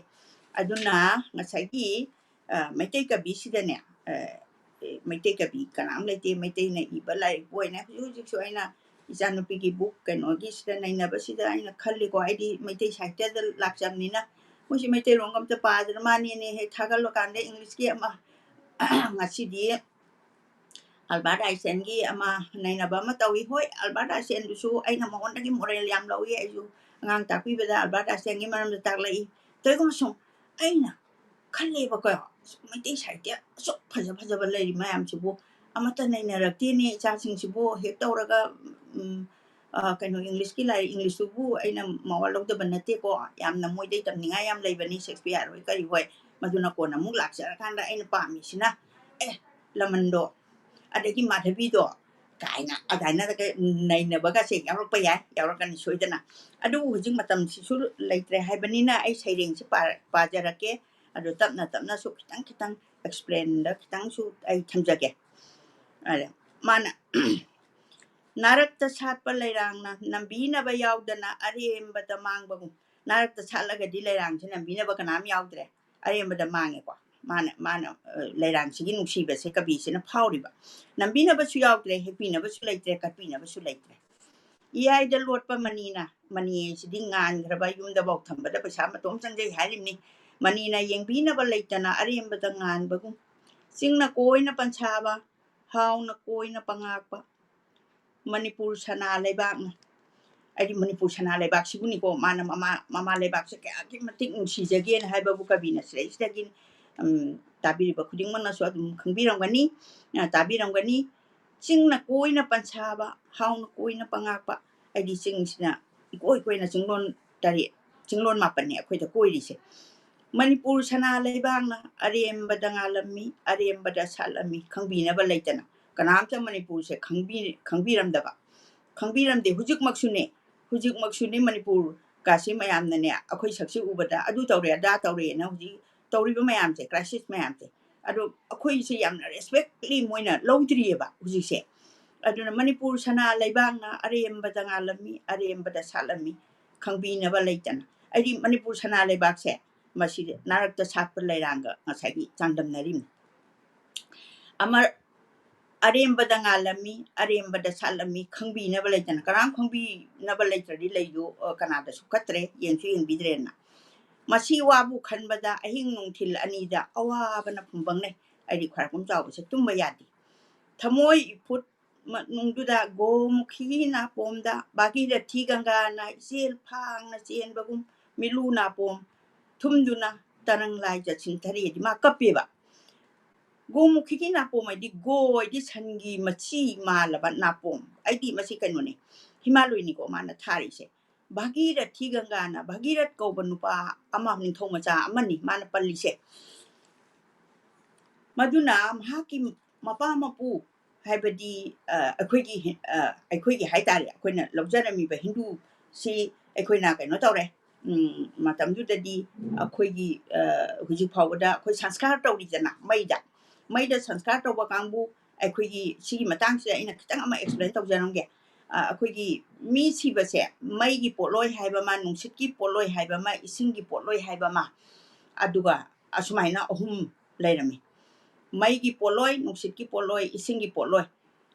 ꯑꯗꯨꯅ ꯉꯁꯥꯏꯒꯤ, ꯑ, ꯃꯩꯇꯩ ꯀꯕꯤꯁꯤꯗꯅꯦ, ꯑ, ꯑꯦ, ꯃꯩꯇꯩ ꯀꯕꯤ ꯀꯅꯥꯝ ꯂꯩꯇꯦ, ꯃꯩꯇꯩꯅ ꯏꯕ ꯂꯥꯏꯔꯤꯛꯄꯨ ꯑꯣꯏꯅ ꯍꯧꯖꯤꯛ ꯍꯧꯖꯤꯛꯁꯨ ꯑꯩꯅ ꯏꯆꯥꯅꯨꯄꯤꯒꯤ ꯕꯨꯛ ꯀꯩꯅꯣꯒꯤꯁꯤꯗ ꯅꯩꯅꯕꯁꯤꯗ ꯑꯩꯅ ꯈꯜꯂꯤꯀꯣ, ꯑꯩꯗꯤ ꯃꯩꯇꯩ ꯁꯥꯍꯤꯇ꯭ꯌꯗ ꯂꯥꯛꯆꯕꯅꯤꯅ ꯃꯣꯏꯁꯤ ꯃꯩꯇꯩꯂꯣꯟꯒ ꯑꯝꯇ ꯄꯥꯗ꯭ꯔ ꯃꯥꯅꯦꯅꯦ ꯍꯦꯛ ꯊꯥꯒꯠꯂꯀꯥꯟꯗ ꯏꯪꯂꯤꯁꯀꯤ ꯑꯃ ꯉꯁꯤꯗꯤ ꯑꯜꯕꯥꯔꯠ ꯑꯥꯏꯟꯁꯇꯥꯏꯟꯒꯤ ꯑꯃ ꯅꯩꯅꯕ ꯑꯃ ꯇꯧꯏ꯫ ꯍꯣꯏ, ꯑꯜꯕꯥꯔꯠ ꯑꯥꯏꯟꯁꯇꯥꯏꯟꯗꯨꯁꯨ ꯑꯩꯅ ꯃꯉꯣꯟꯗꯒꯤ ꯃꯣꯔꯦꯜ ꯌꯥꯝ ꯂꯧꯏ꯫ ꯑꯩꯁꯨ ꯑꯉꯥꯡ ꯇꯥꯛꯄꯤꯕꯗ ꯑꯜꯕꯥꯔꯠ ꯑꯥꯏꯟꯁꯇꯥꯏꯟꯒꯤ ꯃꯔꯝꯗ ꯇꯥꯛꯂꯛꯏ꯫ ꯇꯧꯏꯒꯨꯝꯕꯁꯨꯡ ꯑꯩꯅ ꯈꯜꯂꯦꯕꯀꯣ, ꯃꯩꯇꯩ ꯁꯥꯍꯤꯇ꯭ꯌ ꯑꯁꯨꯛ ꯐꯖ ꯐꯖꯕ ꯂꯩꯔꯤ ꯃꯌꯥꯝꯁꯤꯕꯨ ꯑꯃꯠꯇ ꯅꯩꯅꯔꯛꯇꯦꯅꯦ ꯏꯆꯥꯁꯤꯡꯁꯤꯕꯨ ꯍꯦꯛ ꯇꯧꯔꯒ, ꯎꯝ, ꯑ, ꯀꯩꯅꯣ, ꯏꯪꯂꯤꯁꯀꯤ ꯂꯥꯏꯔꯤꯛ, ꯏꯪꯂꯤꯁꯇꯨꯕꯨ ꯑꯩꯅ ꯃꯋꯥ ꯂꯧꯗꯕ ꯅꯠꯇꯦꯀꯣ, ꯌꯥꯝꯅ ꯃꯣꯏꯗꯩ ꯇꯝꯅꯤꯡꯉꯥꯏ ꯌꯥꯝ ꯂꯩꯕꯅꯤ, ꯁꯦꯛꯁꯄꯤꯌꯔ ꯍꯣꯏ ꯀꯔꯤ ꯍꯣꯏ꯫ ꯃꯗꯨꯅ ꯀꯣꯟꯅ ꯑꯃꯨꯛ ꯂꯥꯛꯆꯔꯀꯥꯟꯗ ꯑꯩꯅ ꯄꯥꯝꯃꯤꯁꯤꯅ, ꯑꯦ, ꯂꯃꯟꯗꯣ, ꯑꯗꯒꯤ ꯃꯥꯙꯕꯤꯗꯣ ꯀꯥꯏꯅ ꯑꯗꯨꯃꯥꯏꯅ ꯅꯩꯅꯕꯒꯁꯦ ꯌꯥꯎꯔꯛꯄ ꯌꯥꯏ, ꯌꯥꯎꯔꯛꯀꯅꯤ ꯁꯣꯏꯗꯅ꯫ ꯑꯗꯨꯕꯨ ꯍꯧꯖꯤꯛ ꯃꯇꯝꯁꯤꯁꯨ ꯂꯩꯇ꯭ꯔꯦ ꯍꯥꯏꯕꯅꯤꯅ ꯑꯩ ꯁꯩꯔꯦꯡꯁꯤ ꯄꯥ-, ꯄꯥꯖꯔꯛꯀꯦ꯫ ꯑꯗꯨ ꯇꯞꯅ ꯇꯞꯅꯁꯨ ꯈꯤꯇꯪ ꯈꯤꯇꯪ ꯑꯦꯛꯁꯄ꯭ꯂꯦꯟꯗ ꯈꯤꯇꯪꯁꯨ ꯑꯩ ꯊꯝꯖꯒꯦ꯫ ꯑꯗ ꯃꯥꯅ, "ꯅꯥꯔꯛꯇ ꯁꯥꯠꯄ ꯂꯩꯔꯥꯡꯅ ꯅꯝꯕꯤꯅꯕ ꯌꯥꯎꯗꯅ ꯑꯔꯦꯝꯕꯗ ꯃꯥꯡꯕꯒꯨꯝ"꯫ ꯅꯥꯔꯛꯇ ꯁꯥꯠꯂꯒꯗꯤ ꯂꯩꯔꯥꯡꯁꯦ ꯅꯝꯕꯤꯅꯕ ꯀꯅꯥꯝ ꯌꯥꯎꯗ꯭ꯔꯦ, ꯑꯔꯦꯝꯕꯗ ꯃꯥꯡꯉꯦꯀꯣ꯫ ꯃꯥꯅ, ꯃꯥꯅ, ꯑ, ꯂꯩꯔꯥꯡꯁꯤꯒꯤ ꯅꯨꯡꯁꯤꯕꯁꯦ ꯀꯕꯤꯁꯤꯅ ꯐꯥꯎꯔꯤꯕ꯫ ꯅꯝꯕꯤꯅꯕꯁꯨ ꯌꯥꯎꯗ꯭ꯔꯦ, ꯍꯦꯛꯄꯤꯅꯕꯁꯨ ꯂꯩꯇ꯭ꯔꯦ, ꯀꯠꯄꯤꯅꯕꯁꯨ ꯂꯩꯇ꯭ꯔꯦ꯫ ꯏꯌꯥꯏꯗ ꯂꯣꯠꯄ ꯃꯅꯤꯅ, ꯃꯅꯤ ꯍꯥꯏꯁꯤꯗꯤ ꯉꯥꯟꯈ꯭ꯔꯕ, ꯌꯨꯝꯗꯐꯥꯎ ꯊꯝꯕꯗ ꯄꯩꯁꯥ ꯃꯇꯣꯝ ꯆꯪꯖꯩ ꯍꯥꯏꯔꯤꯕꯅꯤ꯫ ꯃꯅꯤꯅ ꯌꯦꯡꯕꯤꯅꯕ ꯂꯩꯇꯅ ꯑꯔꯦꯝꯕꯗ ꯉꯥꯟꯕꯒꯨꯝ꯫ ꯆꯤꯡꯅ ꯀꯣꯏꯅ ꯄꯟꯁꯥꯕ, ꯍꯥꯎꯅ ꯀꯣꯏꯅ ꯄꯉꯥꯛꯄ꯫ ꯃꯅꯤꯄꯨꯔ ꯁꯅꯥ ꯂꯩꯕꯥꯛꯅ, ꯍꯥꯏꯗꯤ ꯃꯅꯤꯄꯨꯔ ꯁꯅꯥ ꯂꯩꯕꯥꯛꯁꯤꯕꯨꯅꯤꯀꯣ, ꯃꯥꯅ ꯃꯃꯥ, ꯃꯃꯥ ꯂꯩꯕꯥꯛꯁꯦ ꯀꯌꯥꯒꯤ ꯃꯇꯤꯛ ꯅꯨꯡꯁꯤꯖꯒꯦꯅ ꯍꯥꯏꯕꯕꯨ ꯀꯕꯤꯅ ꯁꯤꯗꯩꯁꯤꯗꯒꯤ, ꯎꯝ, ꯇꯥꯕꯤꯔꯤꯕ ꯈꯨꯗꯤꯡꯃꯛꯅꯁꯨ ꯑꯗꯨꯝ ꯈꯪꯕꯤꯔꯝꯒꯅꯤ, ꯑ, ꯇꯥꯕꯤꯔꯝꯒꯅꯤ꯫ ꯆꯤꯡꯅ ꯀꯣꯏꯅ ꯄꯟꯁꯥꯕ, ꯍꯥꯎꯅ ꯀꯣꯏꯅ ꯄꯉꯥꯛꯄ, ꯍꯥꯏꯗꯤ ꯆꯤꯡꯁꯤꯅ ꯏꯀꯣꯏ ꯀꯣꯏꯅ ꯆꯤꯡꯂꯣꯟ ꯇꯔꯦꯠ, ꯆꯤꯡꯂꯣꯟ ꯃꯥꯄꯟꯅꯤ ꯑꯩꯈꯣꯏꯗ ꯀꯣꯏꯔꯤꯁꯦ꯫ ꯃꯅꯤꯄꯨꯔ ꯁꯅꯥ ꯂꯩꯕꯥꯛꯅ ꯑꯔꯦꯝꯕꯗ ꯉꯥꯜꯂꯝꯃꯤ, ꯑꯔꯦꯝꯕꯗ ꯁꯥꯠꯂꯝꯃꯤ, ꯈꯪꯕꯤꯅꯕ ꯂꯩꯇꯅ꯫ ꯀꯅꯥꯝꯇ ꯃꯅꯤꯄꯨꯔꯁꯦ ꯈꯪꯕꯤ-, ꯈꯪꯕꯤꯔꯝꯗꯕ꯫ ꯈꯪꯕꯤꯔꯝꯗꯦ꯫ ꯍꯧꯖꯤꯛꯃꯛꯁꯨꯅꯦ, ꯍꯧꯖꯤꯛꯃꯛꯁꯨꯅꯦ ꯃꯅꯤꯄꯨꯔꯒꯁꯤ ꯃꯌꯥꯝꯅꯅꯦ ꯑꯩꯈꯣꯏ ꯁꯛꯁꯤ ꯎꯕꯗ ꯑꯗꯨ ꯇꯧꯔꯦ ꯑꯗꯥ ꯇꯧꯔꯦꯅ ꯍꯧꯖꯤꯛ ꯇꯧꯔꯤꯕ ꯃꯌꯥꯝꯁꯦ, ꯀ꯭ꯔꯥꯏꯁꯤꯁ ꯃꯌꯥꯝꯁꯦ, ꯑꯗꯣ ꯑꯩꯈꯣꯏꯁꯦ ꯌꯥꯝꯅ ꯔꯦꯁꯄꯦꯛꯂꯤ ꯃꯣꯏꯅ ꯂꯧꯗ꯭ꯔꯤꯑꯕ ꯍꯧꯖꯤꯛꯁꯦ꯫ ꯑꯗꯨꯅ ꯃꯅꯤꯄꯨꯔ ꯁꯅꯥ ꯂꯩꯕꯥꯛꯅ ꯑꯔꯦꯝꯕꯗ ꯉꯥꯜꯂꯝꯃꯤ, ꯑꯔꯦꯝꯕꯗ ꯁꯥꯠꯂꯝꯃꯤ, ꯈꯪꯕꯤꯅꯕ ꯂꯩꯇꯅ꯫ ꯑꯩꯗꯤ ꯃꯅꯤꯄꯨꯔ ꯁꯅꯥ ꯂꯩꯕꯥꯛꯁꯦ ꯃꯁꯤ ꯅꯥꯔꯛꯇ ꯁꯥꯠꯄ ꯂꯩꯔꯥꯡꯒ ꯉꯁꯥꯏꯒꯤ ꯆꯥꯡꯗꯝꯅꯔꯤꯅꯤ꯫ ꯑꯃ ꯑꯔꯦꯝꯕꯗ ꯉꯥꯜꯂꯝꯃꯤ, ꯑꯔꯦꯝꯕꯗ ꯁꯥꯠꯂꯝꯃꯤ, ꯈꯪꯕꯤꯅꯕ ꯂꯩꯇꯅ꯫ ꯀꯅꯥꯝ ꯈꯪꯕꯤꯅꯕ ꯂꯩꯇ꯭ꯔꯗꯤ ꯂꯩꯗꯨ, ꯑ, ꯀꯅꯥꯗꯁꯨ ꯀꯠꯇ꯭ꯔꯦ, ꯌꯦꯡꯁꯨ ꯌꯦꯡꯕꯤꯗ꯭ꯔꯦꯅ꯫ ꯃꯁꯤ ꯋꯥꯕꯨ ꯈꯟꯕꯗ ꯑꯍꯤꯡ ꯅꯨꯡꯊꯤꯜ ꯑꯅꯤꯗ ꯑꯋꯥꯕꯅ ꯐꯨꯝꯕꯪꯅꯩ꯫ ꯑꯩꯗꯤ ꯈ꯭ꯋꯥꯏꯔꯥꯛꯄꯝ ꯆꯥꯎꯕꯁꯦ ꯇꯨꯝꯕ ꯌꯥꯗꯦ꯫ ꯊꯃꯣꯏ ꯏꯐꯨꯠ ꯃꯅꯨꯡꯗꯨꯗ ꯒꯣꯃꯨꯈꯤꯒꯤ ꯅꯥꯄꯣꯝꯗ ꯚꯥꯒꯤꯔꯊꯤ ꯒꯪꯒꯥꯅ ꯏꯆꯦꯜ ꯐꯥꯡꯅ ꯆꯦꯟꯕꯒꯨꯝ ꯃꯤꯠꯂꯨ ꯅꯥꯄꯣꯝ ꯊꯨꯝꯗꯨꯅ ꯇꯔꯪ ꯂꯥꯏꯖ ꯆꯤꯡꯊꯔꯛꯑꯦꯗꯤ ꯃꯥ ꯀꯞꯄꯦꯕ꯫ ꯒꯣꯃꯨꯈꯤꯒꯤ ꯅꯥꯄꯣꯝ ꯍꯥꯏꯗꯤ ꯒꯣ ꯍꯥꯏꯗꯤ ꯁꯟꯒꯤ ꯃꯆꯤ ꯃꯥꯜꯂꯕ ꯅꯥꯄꯣꯝ꯫ ꯑꯩꯗꯤ ꯃꯁꯤ ꯀꯩꯅꯣꯅꯦ, ꯍꯤꯃꯥꯂꯣꯏꯅꯤꯀꯣ ꯃꯥꯅ ꯊꯥꯔꯤꯁꯦ꯫ ꯚꯥꯒꯤꯔꯊꯤ ꯒꯪꯒꯥꯅ, ꯚꯥꯒꯤꯔꯊ ꯀꯧꯕ ꯅꯨꯄꯥ ꯑꯃ, ꯅꯤꯡꯊꯧ ꯃꯆꯥ ꯑꯃꯅꯤ ꯃꯥꯅ ꯄꯜꯂꯤꯁꯦ꯫ ꯃꯗꯨꯅ ꯃꯍꯥꯛꯀꯤ ꯃꯄꯥ ꯃꯄꯨ ꯍꯥꯏꯕꯗꯤ, ꯑ, ꯑꯩꯈꯣꯏꯒꯤ ꯍꯤ-, ꯑ, ꯑꯩꯈꯣꯏꯒꯤ ꯍꯥꯏ ꯇꯥꯔꯦ, ꯑꯩꯈꯣꯏꯅ ꯂꯧꯖꯔꯝꯃꯤꯕ ꯍꯤꯟꯗꯨꯁꯤ ꯑꯩꯈꯣꯏꯅ ꯀꯩꯅꯣ ꯇꯧꯔꯦ, ꯎꯝ, ꯃꯇꯝꯗꯨꯗꯗꯤ ꯑꯩꯈꯣꯏꯒꯤ, ꯑ, ꯍꯧꯖꯤꯛ ꯐꯥꯎꯕꯗ ꯑꯩꯈꯣꯏ ꯁꯪꯁꯀꯥꯔ ꯇꯧꯔꯤꯗꯅ ꯃꯩꯗ, ꯃꯩꯗ ꯁꯪꯁꯀꯥꯔ ꯇꯧꯕ ꯀꯥꯡꯕꯨ ꯑꯩꯈꯣꯏꯒꯤ ꯁꯤꯒꯤ ꯃꯇꯥꯡꯁꯤꯗ ꯑꯩꯅ ꯈꯤꯇꯪ ꯑꯃ ꯑꯦꯛꯁꯄ꯭ꯂꯦꯟ ꯇꯧꯖꯔꯝꯒꯦ꯫ ꯑ, ꯑꯩꯈꯣꯏꯒꯤ ꯃꯤ ꯁꯤꯕꯁꯦ ꯃꯩꯒꯤ ꯄꯣꯠꯂꯣꯏ ꯍꯥꯏꯕ ꯑꯃ, ꯅꯨꯡꯁꯤꯠꯀꯤ ꯄꯣꯠꯂꯣꯏ ꯍꯥꯏꯕ ꯑꯃ, ꯏꯁꯤꯡꯒꯤ ꯄꯣꯠꯂꯣꯏ ꯍꯥꯏꯕ ꯑꯃ, ꯑꯗꯨꯒ ꯑꯁꯨꯃꯥꯏꯅ ꯑꯍꯨꯝ ꯂꯩꯔꯝꯃꯤ꯫ ꯃꯩꯒꯤ ꯄꯣꯠꯂꯣꯏ, ꯅꯨꯡꯁꯤꯠꯀꯤ ꯄꯣꯠꯂꯣꯏ, ꯏꯁꯤꯡꯒꯤ ꯄꯣꯠꯂꯣꯏ,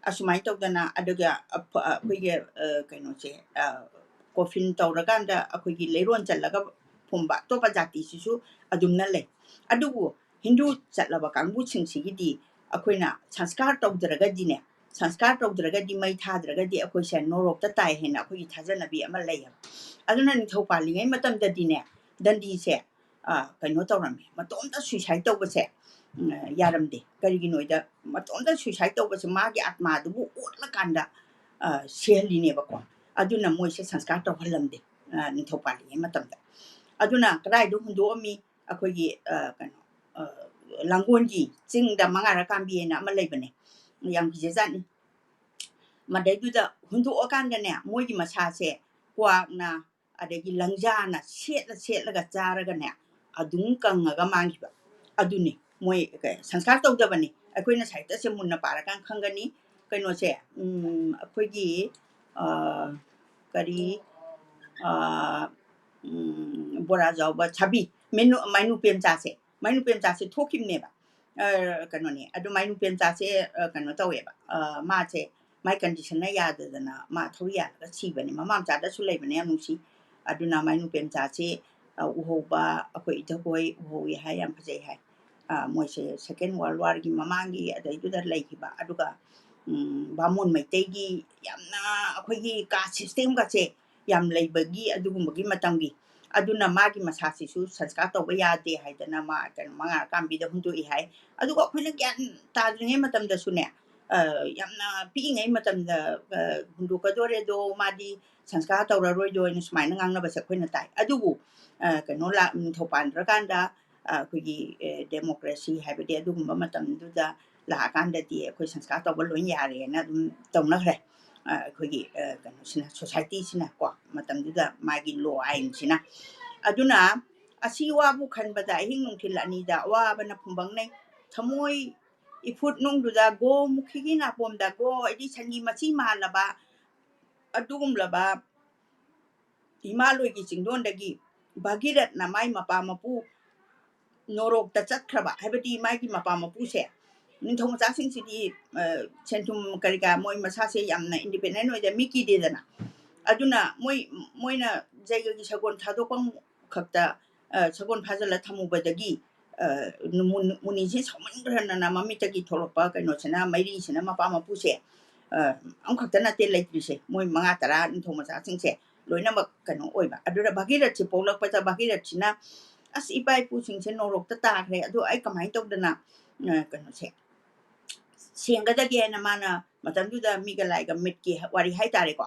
ꯑꯁꯨꯃꯥꯏꯅ ꯇꯧꯗꯅ, ꯑꯗꯨꯒ ꯑꯐ-, ꯑꯩꯈꯣꯏꯒꯤ, ꯑ, ꯀꯩꯅꯣꯁꯦ, ꯑ, ꯀꯣꯐꯤꯟ ꯇꯧꯔꯀꯥꯟꯗ ꯑꯩꯈꯣꯏꯒꯤ ꯂꯩꯔꯣꯟ ꯆꯜꯂꯒ ꯐꯨꯝꯕ ꯑꯇꯣꯞꯄ ꯖꯥꯇꯤꯁꯤꯁꯨ ꯑꯗꯨꯝꯅ ꯂꯩ꯫ ꯑꯗꯨꯕꯨ ꯍꯤꯟꯗꯨ ꯆꯠꯂꯕ ꯀꯥꯡꯕꯨꯁꯤꯡꯁꯤꯒꯤꯗꯤ ꯑꯩꯈꯣꯏꯅ ꯁꯪꯁꯀꯥꯔ ꯇꯧꯗ꯭ꯔꯒꯗꯤꯅꯦ, ꯁꯪꯁꯀꯥꯔ ꯇꯧꯗ꯭ꯔꯒꯗꯤ, ꯃꯩ ꯊꯥꯗ꯭ꯔꯒꯗꯤ ꯑꯩꯈꯣꯏꯁꯦ ꯅꯣꯔꯣꯛꯇ ꯇꯥꯏ ꯍꯥꯏꯅ ꯑꯩꯈꯣꯏꯒꯤ ꯊꯥꯖꯅꯕꯤ ꯑꯃ ꯂꯩꯌꯦꯕ꯫ ꯑꯗꯨꯅ ꯅꯤꯡꯊꯧ ꯄꯥꯜꯂꯤꯉꯩ ꯃꯇꯝꯗꯗꯤꯅꯦ, ꯗꯟꯗꯤꯁꯦ, ꯑ, ꯀꯩꯅꯣ ꯇꯧꯔꯝꯃꯦ, ꯃꯇꯣꯝꯇ ꯁꯨꯏꯁꯥꯏꯠ ꯇꯧꯕꯁꯦ, ꯎꯝ, ꯌꯥꯔꯝꯗꯦ꯫ ꯀꯔꯤꯒꯤꯅꯣꯗ ꯃꯇꯣꯝꯇ ꯁꯨꯏꯁꯥꯏꯠ ꯇꯧꯕꯁꯦ ꯃꯥꯒꯤ ꯑꯥꯠꯃꯥꯗꯨꯕꯨ ꯑꯣꯠꯂꯀꯥꯟꯗ, ꯑ, ꯁꯤꯍꯜꯂꯤꯅꯦꯕꯀꯣ꯫ ꯑꯗꯨꯅ ꯃꯣꯏꯁꯦ ꯁꯪꯁꯀꯥꯔ ꯇꯧꯍꯜꯂꯝꯗꯦ, ꯑ, ꯅꯤꯡꯊꯧ ꯄꯥꯜꯂꯤꯉꯩ ꯃꯇꯝꯗ꯫ ꯑꯗꯨꯅ ꯀꯗꯥꯏꯗ ꯍꯨꯟꯗꯣꯛꯑꯝꯃꯤ? ꯑꯩꯈꯣꯏꯒꯤ, ꯑ, ꯀꯩꯅꯣ, ꯑ, ꯂꯥꯡꯒꯣꯜꯒꯤ ꯆꯤꯡꯗ ꯃꯉꯥꯔꯛ ꯀꯥꯝꯕꯤ ꯍꯥꯏꯅ ꯑꯃ ꯂꯩꯕꯅꯦ, ꯌꯥꯝ ꯀꯤꯖꯖꯥꯠꯅꯤ꯫ ꯃꯗꯩꯗꯨꯗ ꯍꯨꯟꯗꯣꯛꯑꯀꯥꯟꯗꯅꯦ, ꯃꯣꯏꯒꯤ ꯃꯁꯥꯁꯦ ꯀ꯭ꯋꯥꯛꯅ, ꯑꯗꯒꯤ ꯂꯪꯖꯥꯅ ꯁꯦꯠꯂ ꯁꯦꯠꯂꯒ ꯆꯥꯔꯒꯅꯦ, ꯑꯗꯨꯝ ꯀꯪꯉꯒ ꯃꯥꯡꯈꯤꯕ꯫ ꯑꯗꯨꯅꯤ ꯃꯣꯏ ꯀ-, ꯁꯪꯁꯀꯥꯔ ꯇꯧꯗꯕꯅꯤ꯫ ꯑꯩꯈꯣꯏꯅ ꯁꯥꯍꯤꯇ꯭ꯌꯁꯦ ꯃꯨꯟꯅ ꯄꯥꯔꯀꯥꯟꯗ ꯈꯪꯒꯅꯤ꯫ ꯀꯩꯅꯣꯁꯦ, ꯎꯝ, ꯑꯩꯈꯣꯏꯒꯤ, ꯑ, ꯀꯔꯤ, ꯑ, ꯎꯝ, ꯕꯣꯔꯥ ꯖꯥꯎꯕ ꯁꯥꯕꯤ, ꯃꯩꯅꯨ-, ꯃꯥꯏꯅꯨ ꯄꯦꯝꯆꯥꯁꯦ, ꯃꯥꯏꯅꯨ ꯄꯦꯝꯆꯥꯁꯦ ꯊꯣꯛꯈꯤꯕꯅꯦꯕ꯫ ꯑ, ꯀꯩꯅꯣꯅꯦ, ꯑꯗꯨ ꯃꯥꯏꯅꯨ ꯄꯦꯝꯆꯥꯁꯦ, ꯑ, ꯀꯩꯅꯣ ꯇꯧꯋꯦꯕ, ꯑ, ꯃꯥꯁꯦ, ꯃꯥꯏ conditionꯅ ꯌꯥꯗꯗꯅ ꯃꯥ ꯊꯧꯔꯤ ꯌꯥꯜꯂꯒ ꯁꯤꯕꯅꯦ꯫ ꯃꯃꯥ ꯃꯆꯥꯗꯁꯨ ꯂꯩꯕꯅꯦ, ꯌꯥꯝ ꯅꯨꯡꯁꯤ꯫ ꯑꯗꯨꯅ ꯃꯥꯏꯅꯨ ꯄꯦꯝꯆꯥꯁꯦ, ꯑ, ꯎꯍꯧꯕ, ꯑꯩꯈꯣꯏ ꯏꯊꯛ ꯍꯣꯏ ꯎꯍꯧꯏ ꯍꯥꯏ, ꯌꯥꯝ ꯐꯖꯩ ꯍꯥꯏ꯫ ꯑ, ꯃꯣꯏꯁꯦ Second World Warꯒꯤ ꯃꯃꯥꯡꯒꯤ ꯑꯗꯩꯗꯨꯗ ꯂꯩꯈꯤꯕ꯫ ꯑꯗꯨꯒ, ꯎꯝ, ꯕꯥꯃꯣꯟ ꯃꯩꯇꯩꯒꯤ ꯌꯥꯝꯅ ꯑꯩꯈꯣꯏꯒꯤ caste systemꯒꯁꯦ ꯌꯥꯝ ꯂꯩꯕꯒꯤ, ꯑꯗꯨꯒꯨꯝꯕꯒꯤ ꯃꯇꯝꯒꯤ꯫ ꯑꯗꯨꯅ ꯃꯥꯒꯤ ꯃꯁꯥꯁꯤꯁꯨ ꯁꯪꯁꯀꯥꯔ ꯇꯧꯕ ꯌꯥꯗꯦ ꯍꯥꯏꯗꯅ ꯃꯥ ꯀꯩꯅꯣ ꯃꯉꯥꯔꯀꯥꯟꯕꯤꯗ ꯍꯨꯟꯗꯣꯛꯏ ꯍꯥꯏ꯫ ꯑꯗꯨꯒ ꯑꯩꯈꯣꯏꯅ ꯒ꯭ꯌꯥꯟ ꯇꯥꯗ꯭ꯔꯤꯉꯩ ꯃꯇꯝꯗꯁꯨꯅꯦ, ꯑ, ꯌꯥꯝꯅ ꯄꯤꯛꯏꯉꯩ ꯃꯇꯝꯗ, ꯑ, ꯍꯨꯟꯗꯣꯛꯀꯗꯣꯔꯦꯗꯣ, ꯃꯥꯗꯤ ꯁꯪꯁꯀꯥꯔ ꯇꯧꯔꯔꯣꯏꯗꯣ ꯍꯥꯏꯅ ꯁꯨꯃꯥꯏꯅ ꯉꯥꯡꯅꯕꯁꯦ ꯑꯩꯈꯣꯏꯅ ꯇꯥꯏ꯫ ꯑꯗꯨꯕꯨ, ꯑ, ꯀꯩꯅꯣ ꯂꯥꯛ-, ꯅꯤꯡꯊꯧ ꯄꯥꯟꯗ꯭ꯔꯀꯥꯟꯗ, ꯑ, ꯑꯩꯈꯣꯏꯒꯤ, ꯑ, democracy ꯍꯥꯏꯕꯗꯤ ꯑꯗꯨꯒꯨꯝꯕ ꯃꯇꯝꯗꯨꯗ ꯂꯥꯛꯑꯀꯥꯟꯗꯗꯤ ꯑꯩꯈꯣꯏ ꯁꯪꯁꯀꯥꯔ ꯇꯧꯕ ꯂꯣꯏ ꯌꯥꯔꯦꯅ ꯑꯗꯨꯝ ꯇꯧꯅꯈ꯭ꯔꯦ꯫ ꯑ, ꯑꯩꯈꯣꯏꯒꯤ, ꯑ, ꯀꯩꯅꯣꯁꯤꯅ, societyꯁꯤꯅ ꯀꯣ, ꯃꯇꯝꯗꯨꯗ ꯃꯥꯒꯤ law ꯑꯥꯏꯟꯁꯤꯅ꯫ ꯑꯗꯨꯅ ꯑꯁꯤ ꯋꯥꯕꯨ ꯈꯟꯕꯗ ꯑꯍꯤꯡ ꯅꯨꯡꯊꯤꯜ ꯑꯅꯤꯗ ꯑꯋꯥꯕꯅ ꯐꯨꯝꯕꯪꯅꯩ꯫ ꯊꯃꯣꯏ ꯏꯐꯨꯠ ꯅꯨꯡꯗꯨꯗ ꯒꯣ ꯃꯨꯈꯤꯒꯤ ꯅꯥꯄꯣꯝꯗ ꯒꯣ ꯍꯥꯏꯗꯤ ꯁꯟꯒꯤ ꯃꯆꯤ ꯃꯥꯜꯂꯕ ꯑꯗꯨꯒꯨꯝꯂꯕ ꯍꯤꯃꯥꯂꯣꯏꯒꯤ ꯆꯤꯡꯗꯣꯟꯗꯒꯤ ꯚꯥꯒꯤꯔꯠꯅ ꯃꯥꯏ ꯃꯄꯥ ꯃꯄꯨ ꯅꯣꯔꯣꯛꯇ ꯆꯠꯈ꯭ꯔꯕ, ꯍꯥꯏꯕꯗꯤ ꯃꯥꯒꯤ ꯃꯄꯥ ꯃꯄꯨꯁꯦ, ꯅꯤꯡꯊꯧ ꯃꯆꯥꯁꯤꯡꯁꯤꯗꯤ, ꯑ, ꯁꯦꯟ ꯊꯨꯝ ꯀꯔꯤ ꯀꯔꯥ ꯃꯣꯏ ꯃꯁꯥꯁꯦ ꯌꯥꯝꯅ independent ꯑꯣꯏꯗ ꯃꯤ ꯀꯤꯗꯦꯗꯅ꯫ ꯑꯗꯨꯅ ꯃꯣꯏ, ꯃꯣꯏꯅ ꯖꯩꯒꯒꯤ ꯁꯒꯣꯜ ꯊꯥꯗꯣꯛꯐꯝ ꯈꯛꯇ, ꯑ, ꯁꯒꯣꯜ ꯐꯥꯖꯤꯜꯂ ꯊꯝꯃꯨꯕꯗꯒꯤ, ꯑ, ꯃꯨ-, ꯃꯨꯅꯤꯁꯦ ꯁꯥꯎꯃꯟꯈ꯭ꯔꯅꯅ ꯃꯃꯤꯠꯇꯒꯤ ꯊꯣꯛꯂꯛꯄ ꯀꯩꯅꯣꯁꯤꯅ, ꯃꯩꯔꯤꯁꯤꯅ ꯃꯄꯥ ꯃꯄꯨꯁꯦ, ꯑ, ꯑꯃꯈꯛꯇ ꯅꯠꯇꯦ ꯂꯩꯇ꯭ꯔꯤꯁꯦ, ꯃꯣꯏ ꯃꯉꯥ ꯇꯔꯥ ꯅꯤꯡꯊꯧ ꯃꯆꯥꯁꯤꯡꯁꯦ ꯂꯣꯏꯅꯃꯛ ꯀꯩꯅꯣ ꯑꯣꯏꯕ꯫ ꯑꯗꯨꯗ ꯚꯥꯒꯤꯔꯠꯁꯦ ꯄꯣꯛꯂꯛꯄꯗ ꯚꯥꯒꯤꯔꯠꯁꯤꯅ, "ꯑꯁ, ꯏꯄꯥ ꯏꯄꯨꯁꯤꯡꯁꯦ ꯅꯣꯔꯣꯛꯇ ꯇꯥꯈ꯭ꯔꯦ, ꯑꯗꯣ ꯑꯩ ꯀꯃꯥꯏꯅ ꯇꯧꯗꯅ, ꯑ, ꯀꯩꯅꯣꯁꯦ ꯁꯦꯡꯒꯗꯒꯦ?" ꯍꯥꯏꯅ ꯃꯥꯅ ꯃꯇꯝꯗꯨꯗ ꯃꯤꯒ ꯂꯥꯏꯒ ꯃꯤꯠꯀꯤ ꯋꯥꯔꯤ ꯍꯥꯏꯇꯥꯔꯦꯀꯣ꯫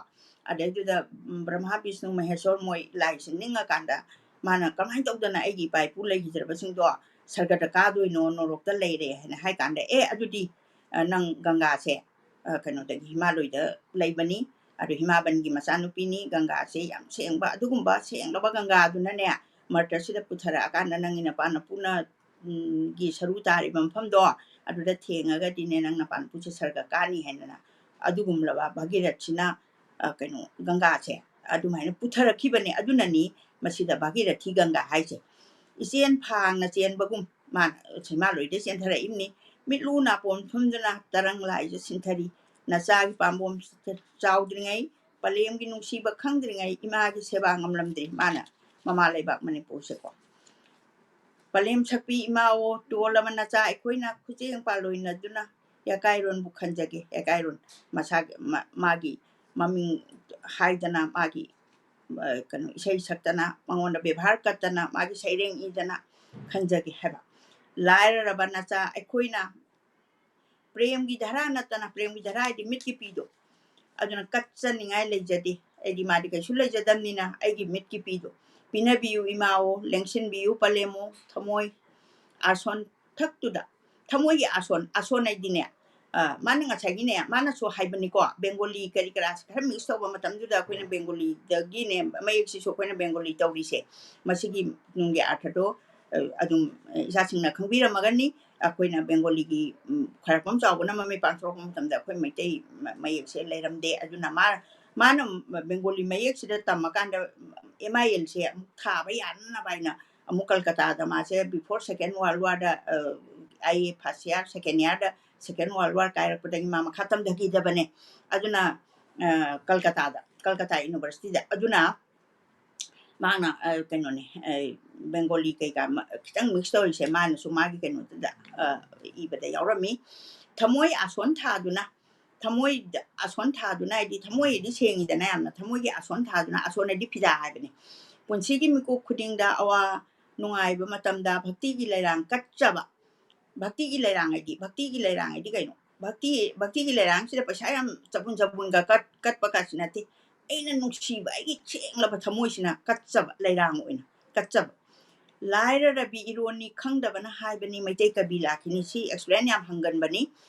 ꯑꯗꯩꯗꯨꯗ, ꯎꯝ, ꯕ꯭ꯔꯍꯃꯥ, ꯕꯤꯁꯅꯨ, ꯃꯍꯦꯁꯣꯔ ꯃꯣꯏ ꯂꯥꯏꯁꯤꯡ ꯅꯤꯡꯉꯀꯥꯟꯗ ꯃꯥꯅ, "ꯀꯃꯥꯏꯅ ꯇꯧꯗꯅ ꯑꯩꯒꯤ ꯏꯄꯥ ꯏꯄꯨ ꯂꯩꯈꯤꯗ꯭ꯔꯕꯁꯤꯡꯗꯣ ꯁꯔꯒꯗ ꯀꯥꯗꯣꯏꯅꯣ, ꯅꯣꯔꯣꯛꯇ ꯂꯩꯔꯦ?" ꯍꯥꯏꯅ ꯍꯥꯏ ꯀꯥꯟꯗ, "ꯑꯦ, ꯑꯗꯨꯗꯤ, ꯑ, ꯅꯪ ꯒꯪꯒꯥꯁꯦ, ꯑ, ꯀꯩꯅꯣꯗꯒꯤ, ꯍꯤꯃꯥꯂꯣꯏꯗ ꯂꯩꯕꯅꯤ꯫ ꯑꯗꯨ ꯍꯤꯃꯥꯕꯟꯒꯤ ꯃꯆꯥꯅꯨꯄꯤꯅꯤ꯫ ꯒꯪꯒꯥꯁꯦ ꯌꯥꯝ ꯁꯦꯡꯕ, ꯑꯗꯨꯒꯨꯝꯕ ꯁꯦꯡꯂꯕ ꯒꯪꯒꯥꯗꯨꯅꯅꯦ, ꯃꯔꯇꯁꯤꯗ ꯄꯨꯊꯔꯛꯑꯀꯥꯟꯗ ꯅꯪꯒꯤ ꯅꯄꯥ ꯅꯄꯨꯅ, ꯎꯝ, ꯒꯤ ꯁꯔꯨ ꯇꯥꯔꯤꯕ ꯃꯐꯝꯗꯣ, ꯑꯗꯨꯗ ꯊꯦꯡꯉꯒꯗꯤꯅꯦ, ꯅꯪ ꯅꯄꯥ ꯅꯄꯨꯁꯦ ꯁꯔꯒ ꯀꯥꯅꯤ ꯍꯥꯏꯗꯅ, ꯑꯗꯨꯒꯨꯝꯂꯕ ꯚꯥꯒꯤꯔꯊꯁꯤꯅ, ꯑ, ꯀꯩꯅꯣ, ꯒꯪꯒꯥꯁꯦ ꯑꯗꯨꯃꯥꯏꯅ ꯄꯨꯊꯔꯛꯈꯤꯕꯅꯦ꯫ ꯑꯗꯨꯅꯅꯤ ꯃꯁꯤꯗ ꯚꯥꯒꯤꯔꯊꯤ ꯒꯪꯒꯥ ꯍꯥꯏꯁꯦ꯫ ꯏꯆꯦꯟ ꯐꯥꯡꯅ ꯆꯦꯟꯕꯒꯨꯝ ꯃꯥꯅ ꯍꯤꯃꯥꯂꯣꯏꯗꯩ ꯆꯦꯟꯊꯔꯛꯏꯕꯅꯤ꯫ ꯃꯤꯠꯂꯨ ꯅꯥꯄꯣꯝ ꯊꯨꯝꯗꯨꯅ ꯇꯔꯪ ꯂꯥꯏꯖ ꯁꯤꯟꯊꯔꯤ꯫ ꯅꯆꯥꯒꯤ ꯄꯥꯝꯕꯣꯝ ꯆꯥꯎꯗ꯭ꯔꯤꯉꯩ, ꯄꯂꯦꯝꯒꯤ ꯅꯨꯡꯁꯤꯕ ꯈꯪꯗ꯭ꯔꯤꯉꯩ ꯏꯃꯥꯒꯤ ꯁꯦꯕꯥ ꯉꯝꯂꯝꯗꯦ꯫ ꯃꯥꯅ ꯃꯃꯥ ꯂꯩꯕꯥꯛ ꯃꯅꯤꯄꯨꯔꯁꯦꯀꯣ꯫ ꯄꯂꯦꯝ ꯁꯛꯄꯤ ꯏꯃꯥꯑꯣ, ꯇꯣꯜꯂꯕ ꯅꯆꯥ ꯑꯩꯈꯣꯏꯅ ꯈꯨꯆꯦꯡ ꯄꯥꯜꯂꯣꯏꯅꯗꯨꯅ ꯌꯥꯀꯥꯏꯔꯣꯟꯕꯨ ꯈꯟꯖꯒꯦ꯫ ꯌꯥꯀꯥꯏꯔꯣꯟ ꯃꯁꯥꯒꯤ, ꯃ-, ꯃꯥꯒꯤ ꯃꯃꯤꯡ ꯍꯥꯏꯗꯅ, ꯃꯥꯒꯤ, ꯑ, ꯀꯩꯅꯣ, ꯏꯁꯩ ꯁꯛꯇꯅ, ꯃꯉꯣꯟꯗ ꯕꯦꯕꯥꯔ ꯀꯠꯇꯅ, ꯃꯥꯒꯤ ꯁꯩꯔꯦꯡ ꯏꯗꯅ ꯈꯟꯖꯒꯦ ꯍꯥꯏꯕ꯫ ꯂꯥꯏꯔꯔꯕ ꯅꯆꯥ ꯑꯩꯈꯣꯏꯅ ꯄ꯭ꯔꯦꯝꯒꯤ ꯙꯔꯥ ꯅꯠꯇꯅ, ꯄ꯭ꯔꯦꯝꯒꯤ ꯙꯔꯥ ꯍꯥꯏꯗꯤ ꯃꯤꯠꯀꯤ ꯄꯤꯗꯣ, ꯑꯗꯨꯅ ꯀꯠꯆꯅꯤꯡꯉꯥꯏ ꯂꯩꯖꯗꯦ꯫ ꯑꯩꯗꯤ ꯃꯥꯗꯤ ꯀꯩꯁꯨ ꯂꯩꯖꯗꯕꯅꯤꯅ ꯑꯩꯒꯤ ꯃꯤꯠꯀꯤ ꯄꯤꯗꯣ ꯄꯤꯅꯕꯤꯌꯨ ꯏꯃꯥꯑꯣ, ꯂꯦꯡꯁꯤꯟꯕꯤꯌꯨ ꯄꯂꯦꯝꯑꯣ, ꯊꯃꯣꯏ ꯑꯥꯁꯣꯟ ꯊꯛꯇꯨꯗ, ꯊꯃꯣꯏꯒꯤ ꯑꯥꯁꯣꯟ, ꯑꯥꯁꯣꯟ ꯍꯥꯏꯗꯤꯅꯦ, ꯑ, ꯃꯥꯅ ꯉꯁꯥꯏꯒꯤꯅꯦ, ꯃꯥꯅꯁꯨ ꯍꯥꯏꯕꯅꯤꯀꯣ, ꯕꯦꯡꯒꯣꯂꯤ ꯀꯔꯤ ꯀꯔꯥꯁꯦ ꯈꯔ mix ꯇꯧꯕ ꯃꯇꯝꯗꯨꯗ ꯑꯩꯈꯣꯏꯅ ꯕꯦꯡꯒꯣꯂꯤꯗꯒꯤꯅꯦ, ꯃꯌꯦꯛꯁꯤꯁꯨ ꯑꯩꯈꯣꯏꯅ ꯕꯦꯡꯒꯣꯂꯤ ꯇꯧꯔꯤꯁꯦ, ꯃꯁꯤꯒꯤ ꯅꯨꯡꯒꯤ ꯑꯥꯔꯊꯗꯣ, ꯑ, ꯑꯗꯨꯝ, ꯑ, ꯏꯆꯥꯁꯤꯡꯅ ꯈꯪꯕꯤꯔꯝꯃꯒꯅꯤ꯫ ꯑꯩꯈꯣꯏꯅ ꯕꯦꯡꯒꯣꯂꯤꯒꯤ, ꯎꯝ, ꯈ꯭ꯋꯥꯏꯔꯥꯛꯄꯝ ꯆꯥꯎꯕꯅ ꯃꯃꯤꯠ ꯄꯥꯡꯊꯣꯔꯛꯄ ꯃꯇꯝꯗ ꯑꯩꯈꯣꯏ ꯃꯩꯇꯩ ꯃ-, ꯃꯌꯦꯛꯁꯦ ꯂꯩꯔꯝꯗꯦ꯫ ꯑꯗꯨꯅ ꯃꯥ-, ꯃꯥꯅ ꯕꯦꯡꯒꯣꯂꯤ ꯃꯌꯦꯛꯁꯤꯗ ꯇꯝꯃꯀꯥꯟꯗ M I L ꯁꯦ ꯑꯃꯨꯛ ꯊꯥꯕ ꯌꯥꯅꯅꯕ ꯍꯥꯏꯅ ꯑꯃꯨꯛ ꯀꯜꯀꯇꯥꯗ ꯃꯥꯁꯦ before Second World War ꯗ, ꯑ, I A first year, second year the Second World War ꯀꯥꯏꯔꯛꯄꯗꯒꯤ ꯃꯥ ꯃꯈꯥ ꯇꯝꯊꯈꯤꯗꯕꯅꯦ꯫ ꯑꯗꯨꯅ, ꯑ, ꯀꯜꯀꯇꯥꯗ, ꯀꯜꯀꯇꯥ University ꯗ꯫ ꯑꯗꯨꯅ ꯃꯥꯅ, ꯑ, ꯀꯩꯅꯣꯅꯦ, ꯑ, ꯕꯦꯡꯒꯣꯂꯤ ꯀꯩꯀꯥ ꯃ-, ꯈꯤꯇꯪ mix ꯇꯧꯔꯤꯁꯦ ꯃꯥꯅꯁꯨ ꯃꯥꯒꯤ ꯀꯩꯅꯣꯗꯨꯗ, ꯑ, ꯏꯕꯗ ꯌꯥꯎꯔꯝꯃꯤ꯫ ꯊꯃꯣꯏ ꯑꯥꯁꯣꯟ ꯊꯥꯗꯨꯅ, ꯊꯃꯣꯏꯗ ꯑꯥꯁꯣꯟ ꯊꯥꯗꯨꯅ ꯍꯥꯏꯗꯤ ꯊꯃꯣꯏꯗꯤ ꯁꯦꯡꯉꯤꯗꯅ ꯌꯥꯝꯅ, ꯊꯃꯣꯏꯒꯤ ꯑꯥꯁꯣꯟ ꯊꯥꯗꯨꯅ, ꯑꯥꯁꯣꯟ ꯍꯥꯏꯗꯤ ꯐꯤꯗꯥ ꯍꯥꯏꯕꯅꯤ꯫ ꯄꯨꯟꯁꯤꯒꯤ ꯃꯤꯀꯨꯞ ꯈꯨꯗꯤꯡꯗ ꯑꯋꯥ ꯅꯨꯡꯉꯥꯏꯕ ꯃꯇꯝꯗ ꯚꯛꯇꯤꯒꯤ ꯂꯩꯔꯥꯡ ꯀꯠꯆꯕ꯫ ꯚꯛꯇꯤꯒꯤ ꯂꯩꯔꯥꯡ ꯍꯥꯏꯗꯤ, ꯚꯛꯇꯤꯒꯤ ꯂꯩꯔꯥꯡ ꯍꯥꯏꯗꯤ ꯀꯩꯅꯣ? ꯚꯛꯇꯤ, ꯚꯛꯇꯤꯒꯤ ꯂꯩꯔꯥꯡꯁꯤꯗ ꯄꯩꯁꯥ ꯌꯥꯝ ꯆꯕꯨꯟ ꯆꯕꯨꯟꯒ ꯀꯠ-, ꯀꯠꯄ ꯀꯥꯏꯁꯤ ꯅꯠꯇꯦ꯫ ꯑꯩꯅ ꯅꯨꯡꯁꯤꯕ ꯑꯩꯒꯤ ꯁꯦꯡꯂꯕ ꯊꯃꯣꯏꯁꯤꯅ ꯀꯠꯆꯕ, ꯂꯩꯔꯥꯡ ꯑꯣꯏꯅ ꯀꯠꯆꯕ꯫ ꯂꯥꯏꯔꯔꯕꯤ ꯏꯔꯣꯟꯅꯤ ꯈꯪꯗꯕꯅ ꯍꯥꯏꯕꯅꯤ ꯃꯩꯇꯩ ꯀꯕꯤ ꯂꯥꯛꯈꯤꯅꯤ꯫ ꯁꯤ explain ꯌꯥꯝ ꯍꯪꯒꯟꯕꯅꯤ,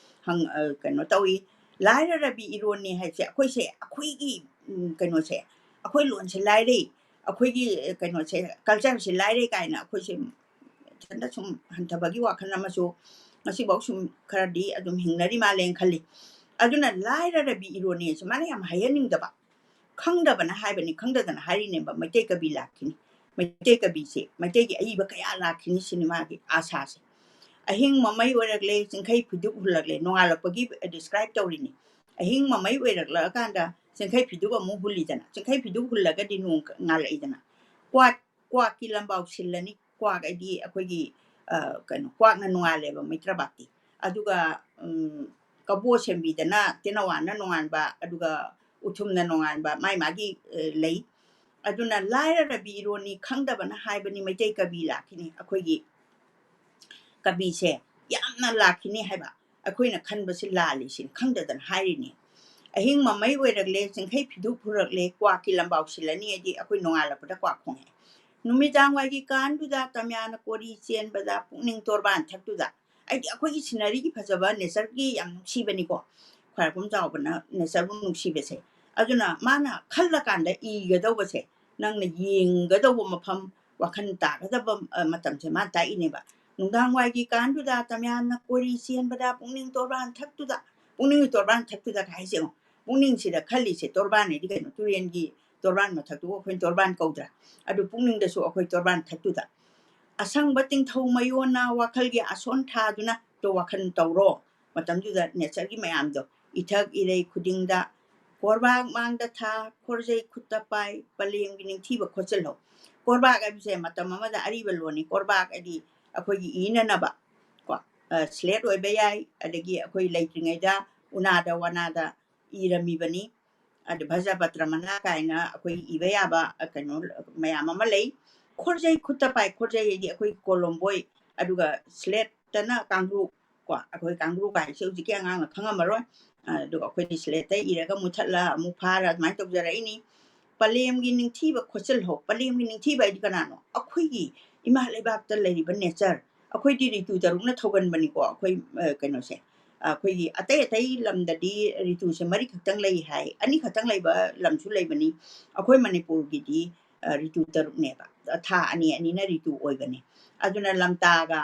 ꯍꯪ-, ꯑ, ꯀꯩꯅꯣ ꯇꯧꯏ꯫ ꯂꯥꯏꯔꯔꯕꯤ ꯏꯔꯣꯟꯅꯤ ꯍꯥꯏꯁꯦ ꯑꯩꯈꯣꯏꯁꯦ, ꯑꯩꯈꯣꯏꯒꯤ, ꯎꯝ, ꯀꯩꯅꯣꯁꯦ, ꯑꯩꯈꯣꯏ ꯂꯣꯟꯁꯦ ꯂꯥꯏꯔꯩ, ꯑꯩꯈꯣꯏꯒꯤ, ꯑ, ꯀꯩꯅꯣꯁꯦ, culture ꯁꯦ ꯂꯥꯏꯔꯩ ꯀꯥꯏꯅ ꯑꯩꯈꯣꯏꯁꯦ ꯏꯊꯟꯇ ꯁꯨꯝ ꯍꯟꯊꯕꯒꯤ ꯋꯥꯈꯜ ꯑꯃꯁꯨ ꯉꯁꯤꯐꯥꯎ ꯁꯨꯝ ꯈꯔꯗꯤ ꯑꯗꯨꯝ ꯍꯤꯡꯅꯔꯤ ꯃꯥꯜꯂꯦꯅ ꯈꯜꯂꯤ꯫ ꯑꯗꯨꯅ ꯂꯥꯏꯔꯔꯕꯤ ꯏꯔꯣꯟꯅꯤ ꯁꯨꯃꯥꯏꯅ ꯌꯥꯝ ꯍꯥꯏꯍꯟꯅꯤꯡꯗꯕ, ꯈꯪꯗꯕꯅ ꯍꯥꯏꯕꯅꯤ, ꯈꯪꯗꯗꯅ ꯍꯥꯏꯔꯤꯅꯦꯕ꯫ ꯃꯩꯇꯩ ꯀꯕꯤ ꯂꯥꯛꯈꯤꯅꯤ, ꯃꯩꯇꯩ ꯀꯕꯤꯁꯦ, ꯃꯩꯇꯩꯒꯤ ꯑꯏꯕ ꯀꯌꯥ ꯂꯥꯛꯈꯤꯅꯤ ꯁꯤꯅꯤ ꯃꯥꯒꯤ ꯑꯥꯁꯥꯁꯦ꯫ "ꯑꯍꯤꯡ ꯃꯃꯩ ꯑꯣꯏꯔꯛꯂꯦ, ꯆꯤꯡꯈꯩ ꯐꯤꯗꯨꯞ ꯍꯨꯜꯂꯛꯂꯦ", ꯅꯣꯡꯉꯥꯜꯂꯛꯄꯒꯤ describe ꯇꯧꯔꯤꯅꯤ꯫ "ꯑꯍꯤꯡ ꯃꯃꯩ ꯑꯣꯏꯔꯛꯂꯛꯑꯀꯥꯟꯗ ꯆꯤꯡꯈꯩ ꯐꯤꯗꯨꯞ ꯑꯃꯨꯛ ꯍꯨꯜꯂꯤꯗꯅ, ꯆꯤꯡꯈꯩ ꯐꯤꯗꯨꯞ ꯍꯨꯜꯂꯒꯗꯤ ꯅꯣꯡ ꯉꯥꯜꯂꯛꯏꯗꯅ, ꯀ꯭ꯋꯥꯛ, ꯀ꯭ꯋꯥꯛꯀꯤ ꯂꯝꯕꯥꯎ ꯁꯤꯜꯂꯅꯤ", ꯀ꯭ꯋꯥꯛ ꯍꯥꯏꯗꯤ ꯑꯩꯈꯣꯏꯒꯤ, ꯑ, ꯀꯩꯅꯣ, ꯀ꯭ꯋꯥꯛꯅ ꯅꯣꯡꯉꯥꯜꯂꯦꯕ ꯃꯩꯇ꯭ꯔꯕꯥꯛꯇꯤ꯫ ꯑꯗꯨꯒ, ꯎꯝ, ꯀꯕꯣ ꯁꯦꯝꯕꯤꯗꯅ ꯇꯦꯅꯋꯥꯅ ꯅꯣꯡꯉꯥꯟꯕ, ꯑꯗꯨꯒ ꯎꯊꯨꯝꯅ ꯅꯣꯡꯉꯥꯟꯕ, ꯃꯥꯏ ꯃꯥꯒꯤ, ꯑ, ꯂꯩ꯫ ꯑꯗꯨꯅ ꯂꯥꯏꯔꯔꯕꯤ ꯏꯔꯣꯟꯅꯤ, ꯈꯪꯗꯕꯅ ꯍꯥꯏꯕꯅꯤ, ꯃꯩꯇꯩ ꯀꯕꯤ ꯂꯥꯛꯈꯤꯅꯤ꯫ ꯑꯩꯈꯣꯏꯒꯤ ꯀꯕꯤꯁꯦ ꯌꯥꯝꯅ ꯂꯥꯛꯈꯤꯅꯤ ꯍꯥꯏꯕ꯫ ꯑꯩꯈꯣꯏꯅ ꯈꯟꯕꯁꯤ ꯂꯥꯜꯂꯤ ꯁꯤꯅꯤ, ꯈꯪꯗꯗꯅ ꯍꯥꯏꯔꯤꯅꯤ꯫ "ꯑꯍꯤꯡ ꯃꯃꯩ ꯑꯣꯏꯔꯛꯂꯦ, ꯆꯤꯡꯈꯩ ꯐꯤꯗꯨꯞ ꯍꯨꯔꯛꯂꯦ, ꯀ꯭ꯋꯥꯛꯀꯤ ꯂꯝꯕꯥꯎ ꯁꯤꯜꯂꯅꯤ" ꯍꯥꯏꯗꯤ ꯑꯩꯈꯣꯏ ꯅꯣꯡꯉꯥꯜꯂꯛꯄꯗ ꯀ꯭ꯋꯥꯛ ꯈꯣꯡꯉꯛꯑꯦ꯫ "ꯅꯨꯃꯤꯗꯥꯡ ꯋꯥꯏꯒꯤ ꯀꯥꯟꯗꯨꯗ ꯇꯝꯌꯥꯅ ꯀꯣꯔꯤ ꯆꯦꯟꯕꯗ ꯄꯨꯛꯅꯤꯡ ꯇꯣꯔꯕꯥꯟ ꯊꯛꯇꯨꯗ", ꯍꯥꯏꯗꯤ ꯑꯩꯈꯣꯏꯒꯤ scenery ꯒꯤ ꯐꯖꯕ, nature ꯒꯤ ꯌꯥꯝ ꯅꯨꯡꯁꯤꯕꯅꯤꯀꯣ꯫ ꯈ꯭ꯋꯥꯏꯔꯥꯛꯄꯝ ꯆꯥꯎꯕꯅ nature ꯕꯨ ꯅꯨꯡꯁꯤꯕꯁꯦ꯫ ꯑꯗꯨꯅ ꯃꯥꯅ ꯈꯜꯂꯀꯥꯟꯗ ꯏꯒꯗꯧꯕꯁꯦ, ꯅꯪꯅ ꯌꯦꯡꯒꯗꯧꯕ ꯃꯐꯝ, ꯋꯥꯈꯜ ꯇꯥꯒꯗꯕ, ꯑ, ꯃꯇꯝꯁꯦ ꯃꯥꯅ ꯇꯥꯛꯏꯅꯦꯕ꯫ "ꯅꯨꯡꯗꯥꯡ ꯋꯥꯏꯒꯤ ꯀꯥꯟꯗꯨꯗ ꯇꯝꯌꯥꯟꯅ ꯀꯣꯔꯤ ꯆꯦꯟꯕꯗ ꯄꯨꯛꯅꯤꯡ ꯇꯣꯔꯕꯥꯟ ꯊꯛꯇꯨꯗ", ꯄꯨꯛꯅꯤꯡꯒꯤ ꯇꯣꯔꯕꯥꯟ ꯊꯛꯇꯨꯗ ꯀꯥꯏ ꯍꯥꯏꯁꯦ ꯌꯦꯡꯉꯣ꯫ ꯄꯨꯛꯅꯤꯡꯁꯤꯗ ꯈꯜꯂꯤꯁꯦ ꯇꯣꯔꯕꯥꯟ ꯍꯥꯏꯗꯤ ꯀꯩꯅꯣ? ꯇꯨꯔꯦꯟꯒꯤ ꯇꯣꯔꯕꯥꯟ ꯃꯊꯛꯇꯨꯕꯨ ꯑꯩꯈꯣꯏꯅ ꯇꯣꯔꯕꯥꯟ ꯀꯧꯗ꯭ꯔꯥ? ꯑꯗꯨ ꯄꯨꯛꯅꯤꯡꯗꯁꯨ ꯑꯩꯈꯣꯏ ꯇꯣꯔꯕꯥꯟ ꯊꯛꯇꯨꯗ꯫ ꯑꯁꯪꯕ ꯇꯤꯡꯊꯧ ꯃꯌꯣꯟꯅ ꯋꯥꯈꯜꯒꯤ ꯑꯁꯣꯟ ꯊꯥꯗꯨꯅ ꯇꯣ ꯋꯥꯈꯜ ꯇꯧꯔꯣ꯫ ꯃꯇꯝꯗꯨꯗ nature ꯒꯤ ꯃꯌꯥꯝꯗꯣ, ꯏꯊꯛ ꯏꯔꯩ ꯈꯨꯗꯤꯡꯗ ꯀꯣꯔꯕꯥꯛ ꯃꯥꯡꯗ ꯊꯥ, ꯈꯣꯔꯖꯩ ꯈꯨꯠꯇ ꯄꯥꯏ, ꯄꯂꯦꯝꯒꯤ ꯅꯤꯡꯊꯤꯕ ꯈꯣꯠꯆꯤꯜꯍꯧ꯫ ꯀꯣꯔꯕꯥꯛ ꯍꯥꯏꯕꯁꯦ ꯃꯇꯝ ꯑꯃꯗ ꯑꯔꯤꯕ ꯂꯣꯟꯅꯤ꯫ ꯀꯣꯔꯕꯥꯛ ꯍꯥꯏꯗꯤ ꯑꯩꯈꯣꯏꯒꯤ ꯏꯅꯅꯕ ꯀꯣ, ꯑ, slate ꯑꯣꯏꯕ ꯌꯥꯏ, ꯑꯗꯒꯤ ꯑꯩꯈꯣꯏ ꯂꯩꯇ꯭ꯔꯤꯉꯩꯗ ꯎꯅꯥꯗ ꯋꯥꯅꯥꯗ ꯏꯔꯝꯃꯤꯕꯅꯤ꯫ ꯑꯗ ꯚꯖꯄꯇ꯭ꯔ ꯃꯅꯥ ꯀꯥꯏꯅ ꯑꯩꯈꯣꯏ ꯏꯕ ꯌꯥꯕ, ꯑ, ꯀꯩꯅꯣ ꯃꯌꯥꯝ ꯑꯃ ꯂꯩ꯫ ꯈꯣꯔꯖꯩ ꯈꯨꯠꯇ ꯄꯥꯏ, ꯈꯣꯔꯖꯩ ꯍꯥꯏꯗꯤ ꯑꯩꯈꯣꯏ ꯀꯣꯂꯣꯝꯕꯣꯏ, ꯑꯗꯨꯒ slate ꯇꯅ ꯀꯥꯡꯒ꯭ꯔꯨ ꯀꯣ, ꯑꯩꯈꯣꯏ ꯀꯥꯡꯒ꯭ꯔꯨ ꯀꯥꯏꯁꯦ ꯍꯧꯖꯤꯛꯀꯤ ꯑꯉꯥꯡꯅ ꯈꯪꯉꯝꯃꯔꯣꯏ꯫ ꯑ, ꯑꯗꯨꯒ ꯑꯩꯈꯣꯏꯗꯤ slate ꯇ ꯏꯔꯒ ꯃꯨꯊꯠꯂ ꯑꯃꯨꯛ ꯐꯥꯔ ꯑꯗꯨꯃꯥꯏꯅ ꯇꯧꯖꯔꯛꯏꯅꯤ꯫ "ꯄꯂꯦꯝꯒꯤ ꯅꯤꯡꯊꯤꯕ ꯈꯣꯠꯆꯤꯜꯍꯧ"꯫ ꯄꯂꯦꯝꯒꯤ ꯅꯤꯡꯊꯤꯕ ꯍꯥꯏꯗꯤ ꯀꯅꯥꯅꯣ? ꯑꯩꯈꯣꯏꯒꯤ ꯏꯃꯥ ꯂꯩꯕꯥꯛꯇ ꯂꯩꯔꯤꯕ nature꯫ ꯑꯩꯈꯣꯏꯗꯤ ꯔꯤꯇꯨ ꯇꯔꯨꯛꯅ ꯊꯧꯒꯟꯕꯅꯤꯀꯣ, ꯑꯩꯈꯣꯏ, ꯑ, ꯀꯩꯅꯣꯁꯦ꯫ ꯑꯩꯈꯣꯏꯒꯤ ꯑꯇꯩ ꯑꯇꯩ ꯂꯝꯗꯗꯤ ꯔꯤꯇꯨꯁꯦ ꯃꯔꯤ ꯈꯛꯇꯪ ꯂꯩ ꯍꯥꯏ, ꯑꯅꯤ ꯈꯛꯇꯪ ꯂꯩꯕ ꯂꯝꯁꯨ ꯂꯩꯕꯅꯤ꯫ ꯑꯩꯈꯣꯏ ꯃꯅꯤꯄꯨꯔꯒꯤꯗꯤ ꯔꯤꯇꯨ ꯇꯔꯨꯛꯅꯦꯕ, ꯊꯥ ꯑꯅꯤ ꯑꯅꯤꯅ ꯔꯤꯇꯨ ꯑꯣꯏꯕꯅꯤ꯫ ꯑꯗꯨꯅ ꯂꯝꯇꯥꯒ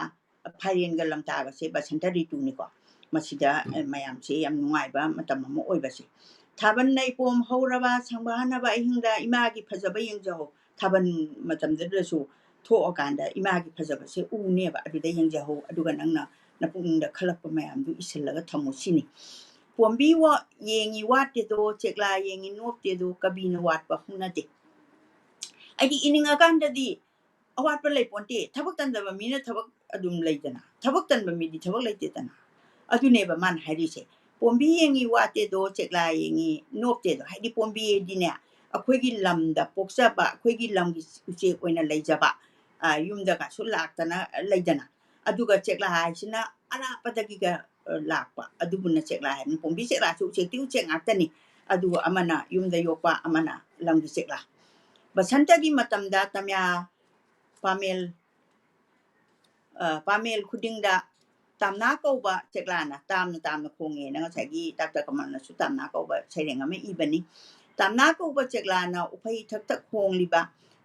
ꯐꯥꯏꯔꯦꯟꯒ ꯂꯝꯇꯥꯒꯁꯦ ꯕꯁꯟꯇ ꯔꯤꯇꯨꯅꯤꯀꯣ꯫ ꯃꯁꯤꯗ ꯃꯌꯥꯝꯁꯦ ꯌꯥꯝ ꯅꯨꯡꯉꯥꯏꯕ ꯃꯇꯝ ꯑꯃ ꯑꯣꯏꯕꯁꯦ꯫ ꯊꯥꯕꯜ ꯂꯩꯄꯣꯝ ꯍꯧꯔꯕ ꯁꯪꯕꯥꯅꯕ ꯑꯍꯤꯡꯗ ꯏꯃꯥꯒꯤ ꯐꯖꯕ ꯌꯦꯡꯖꯍꯧ꯫ ꯊꯥꯕꯜ ꯃꯇꯝꯗꯨꯗꯁꯨ ꯊꯣꯛꯑꯀꯥꯟꯗ ꯏꯃꯥꯒꯤ ꯐꯖꯕꯁꯦ ꯎꯅꯦꯕ, ꯑꯗꯨꯗ ꯌꯦꯡꯖꯍꯧ꯫ ꯑꯗꯨꯒ ꯅꯪꯅ ꯅꯄꯨꯛꯅꯤꯡꯗ ꯈꯜꯂꯛꯄ ꯃꯌꯥꯝꯗꯨ ꯏꯁꯤꯜꯂꯒ ꯊꯝꯃꯨ ꯁꯤꯅꯤ꯫ ꯄꯣꯝꯕꯤ ꯌꯦꯡꯉꯤ ꯋꯥꯠꯇꯦꯗꯣ, ꯆꯦꯛꯂꯥ ꯌꯦꯡꯉꯤ ꯅꯣꯞꯇꯦꯗꯣ, ꯀꯕꯤꯅ ꯋꯥꯠꯄ ꯍꯧꯅꯗꯦ꯫ ꯍꯥꯏꯗꯤ ꯏꯅꯤꯡꯉꯀꯥꯟꯗꯗꯤ ꯑꯋꯥꯠꯄ ꯂꯩ ꯄꯣꯟꯇꯦ꯫ ꯊꯕꯛ ꯇꯟꯗꯕ ꯃꯤꯅ ꯊꯕꯛ ꯑꯗꯨꯝ ꯂꯩꯗꯅ, ꯊꯕꯛ ꯇꯟꯕ ꯃꯤꯗꯤ ꯊꯕꯛ ꯂꯩꯇꯦꯗꯅ꯫ ꯑꯗꯨꯅꯦꯕ ꯃꯥꯅ ꯍꯥꯏꯔꯤꯁꯦ, ꯄꯣꯝꯕꯤ ꯌꯦꯡꯉꯤ ꯋꯥꯠꯇꯦꯗꯣ, ꯆꯦꯛꯂꯥ ꯌꯦꯡꯉꯤ ꯅꯣꯞꯇꯦꯗꯣ꯫ ꯍꯥꯏꯗꯤ ꯄꯣꯝꯕꯤ ꯍꯥꯏꯗꯤꯅꯦ, ꯑꯩꯈꯣꯏꯒꯤ ꯂꯝꯗ ꯄꯣꯛꯆꯕ, ꯑꯩꯈꯣꯏꯒꯤ ꯂꯝꯒꯤ ꯎꯆꯦꯛ ꯑꯣꯏꯅ ꯂꯩꯖꯕ, ꯌꯨꯝꯗꯒꯁꯨ ꯂꯥꯛꯇꯅ ꯂꯩꯗꯅ꯫ ꯑꯗꯨꯒ ꯆꯦꯛꯂꯥ ꯍꯥꯏꯁꯤꯅ ꯑꯔꯥꯞꯄꯗꯒꯤꯒ ꯂꯥꯛꯄ ꯑꯗꯨꯕꯨꯅ ꯆꯦꯛꯂꯥ ꯍꯥꯏꯕꯅꯤ꯫ ꯄꯣꯝꯕꯤ ꯆꯦꯛꯂꯥꯁꯨ ꯎꯆꯦꯛꯇꯤ ꯎꯆꯦꯛ ꯉꯥꯛꯇꯅꯤ꯫ ꯑꯗꯨꯒ ꯑꯃꯅ ꯌꯨꯝꯗ ꯌꯣꯛꯄ, ꯑꯃꯅ ꯂꯝꯒꯤ ꯆꯦꯛꯂꯥ꯫ ꯕꯁꯟꯇꯒꯤ ꯃꯇꯝꯗ ꯇꯝꯌꯥ ꯄꯥꯃꯦꯜ, ꯄꯥꯃꯦꯜ ꯈꯨꯗꯤꯡꯗ ꯇꯥꯝꯅꯥ ꯀꯧꯕ ꯆꯦꯛꯂꯥꯅ ꯇꯥꯝꯅ ꯇꯥꯝꯅ ꯈꯣꯡꯉꯦꯅ ꯉꯁꯥꯏꯒꯤ ꯗꯥꯛꯇꯔ ꯀꯃꯜꯅꯁꯨ ꯇꯥꯝꯅꯥ ꯀꯧꯕ ꯁꯩꯔꯦꯡ ꯑꯃ ꯏꯕꯅꯤ꯫ ꯇꯥꯝꯅꯥ ꯀꯧꯕ ꯆꯦꯛꯂꯥꯅ ꯎꯐꯩ ꯊꯛ ꯊꯛ ꯈꯣꯡꯂꯤꯕ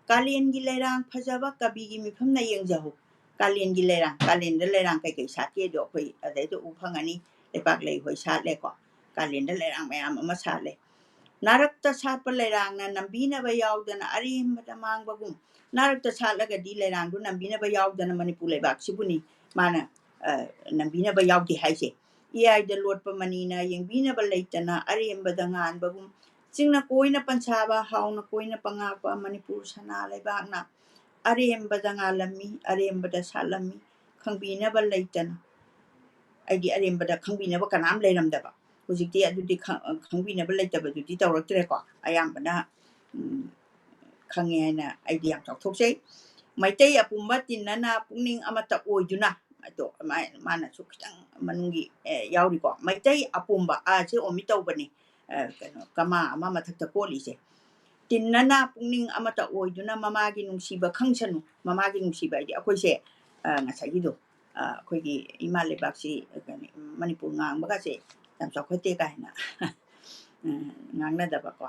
ꯀꯥꯂꯦꯟꯒꯤ ꯂꯩꯔꯥꯡ ꯐꯖꯕ ꯀꯕꯤꯒꯤ ꯃꯤꯐꯝꯅ ꯌꯦꯡꯖꯍꯧ꯫ ꯀꯥꯂꯦꯟꯒꯤ ꯂꯩꯔꯥꯡ, ꯀꯥꯂꯦꯟꯗ ꯂꯩꯔꯥꯡ ꯀꯩꯀꯩ ꯁꯥꯠꯀꯦꯗꯣ ꯑꯩꯈꯣꯏ ꯑꯗꯩꯗ ꯎ ꯐꯪꯉꯅꯤ꯫ ꯂꯩꯄꯥꯛ ꯂꯩꯍꯣꯏ ꯁꯥꯠꯂꯦꯀꯣ꯫ ꯀꯥꯂꯦꯟꯗ ꯂꯩꯔꯥꯡ ꯃꯌꯥꯝ ꯑꯃ ꯁꯥꯠꯂꯦ꯫ ꯅꯥꯔꯛꯇ ꯁꯥꯠꯄ ꯂꯩꯔꯥꯡꯅ ꯅꯝꯕꯤꯅꯕ ꯌꯥꯎꯗꯅ ꯑꯔꯦꯝꯕꯗ ꯃꯥꯡꯕꯒꯨꯝ, ꯅꯥꯔꯛꯇ ꯁꯥꯠꯂꯒꯗꯤ ꯂꯩꯔꯥꯡꯗꯨ ꯅꯝꯕꯤꯅꯕ ꯌꯥꯎꯗꯅ ꯃꯅꯤꯄꯨꯔ ꯂꯩꯕꯥꯛꯁꯤꯕꯨꯅꯤ ꯃꯥꯅ ꯅꯝꯕꯤꯅꯕ ꯌꯥꯎꯗꯦ ꯍꯥꯏꯁꯦ꯫ ꯏꯌꯥꯏꯗ ꯂꯣꯠꯄ ꯃꯅꯤꯅ ꯌꯦꯡꯕꯤꯅꯕ ꯂꯩꯇꯅ ꯑꯔꯦꯝꯕꯗ ꯉꯥꯟꯕꯒꯨꯝ, ꯆꯤꯡꯅ ꯀꯣꯏꯅ ꯄꯟꯁꯥꯕ, ꯍꯥꯎꯅ ꯀꯣꯏꯅ ꯄꯉꯥꯛꯄ ꯃꯅꯤꯄꯨꯔ ꯁꯅꯥ ꯂꯩꯕꯥꯛꯅ ꯑꯔꯦꯝꯕꯗ ꯉꯥꯜꯂꯝꯃꯤ, ꯑꯔꯦꯝꯕꯗ ꯁꯥꯠꯂꯝꯃꯤ, ꯈꯪꯕꯤꯅꯕ ꯂꯩꯇꯅ꯫ ꯑꯩꯗꯤ ꯑꯔꯦꯝꯕꯗ ꯈꯪꯕꯤꯅꯕ ꯀꯅꯥꯝ ꯂꯩꯔꯝꯗꯕ꯫ ꯍꯧꯖꯤꯛꯇꯤ ꯑꯗꯨꯗꯤ ꯈꯪꯕꯤꯅꯕ ꯂꯩꯇꯕꯗꯨꯗꯤ ꯇꯧꯔꯛꯇ꯭ꯔꯦꯀꯣ꯫ ꯑꯌꯥꯝꯕꯅ ꯈꯪꯉꯦ ꯍꯥꯏꯅ ꯑꯩꯗꯤ ꯌꯥꯝ ꯆꯥꯎꯊꯣꯛꯆꯩ꯫ ꯃꯩꯇꯩ ꯑꯄꯨꯝꯕ ꯇꯤꯟꯅꯅ ꯄꯨꯛꯅꯤꯡ ꯑꯃꯠꯇ ꯑꯣꯏꯗꯨꯅ, ꯑꯗꯣ ꯃꯥꯅꯁꯨ ꯈꯤꯇꯪ ꯃꯅꯨꯡꯒꯤ ꯌꯥꯎꯔꯤꯀꯣ꯫ ꯃꯩꯇꯩ ꯑꯄꯨꯝꯕ ꯑꯁꯦ ꯑꯣꯃꯤꯠ ꯇꯧꯕꯅꯤ, ꯀꯩꯅꯣ ꯀꯃꯥ ꯑꯃ ꯃꯊꯛꯇ ꯀꯣꯠꯂꯤꯁꯦ꯫ ꯇꯤꯟꯅꯅ ꯄꯨꯛꯅꯤꯡ ꯑꯃꯠꯇ ꯑꯣꯏꯗꯨꯅ ꯃꯃꯥꯒꯤ ꯅꯨꯡꯁꯤꯕ ꯈꯪꯁꯅꯨ꯫ ꯃꯃꯥꯒꯤ ꯅꯨꯡꯁꯤꯕ ꯍꯥꯏꯗꯤ ꯑꯩꯈꯣꯏꯁꯦ ꯉꯁꯥꯏꯒꯤꯗꯣ ꯑ, ꯑꯩꯈꯣꯏꯒꯤ ꯏꯃꯥ ꯂꯩꯕꯥꯛꯁꯤ, ꯀꯩꯅꯣ, ꯃꯅꯤꯄꯨꯔ ꯉꯥꯡꯕꯒꯁꯦ ꯌꯥꯝ ꯆꯥꯎꯈꯠꯇꯦ ꯀꯥꯏꯅ, ꯑ, ꯉꯥꯡꯅꯗꯕꯀꯣ꯫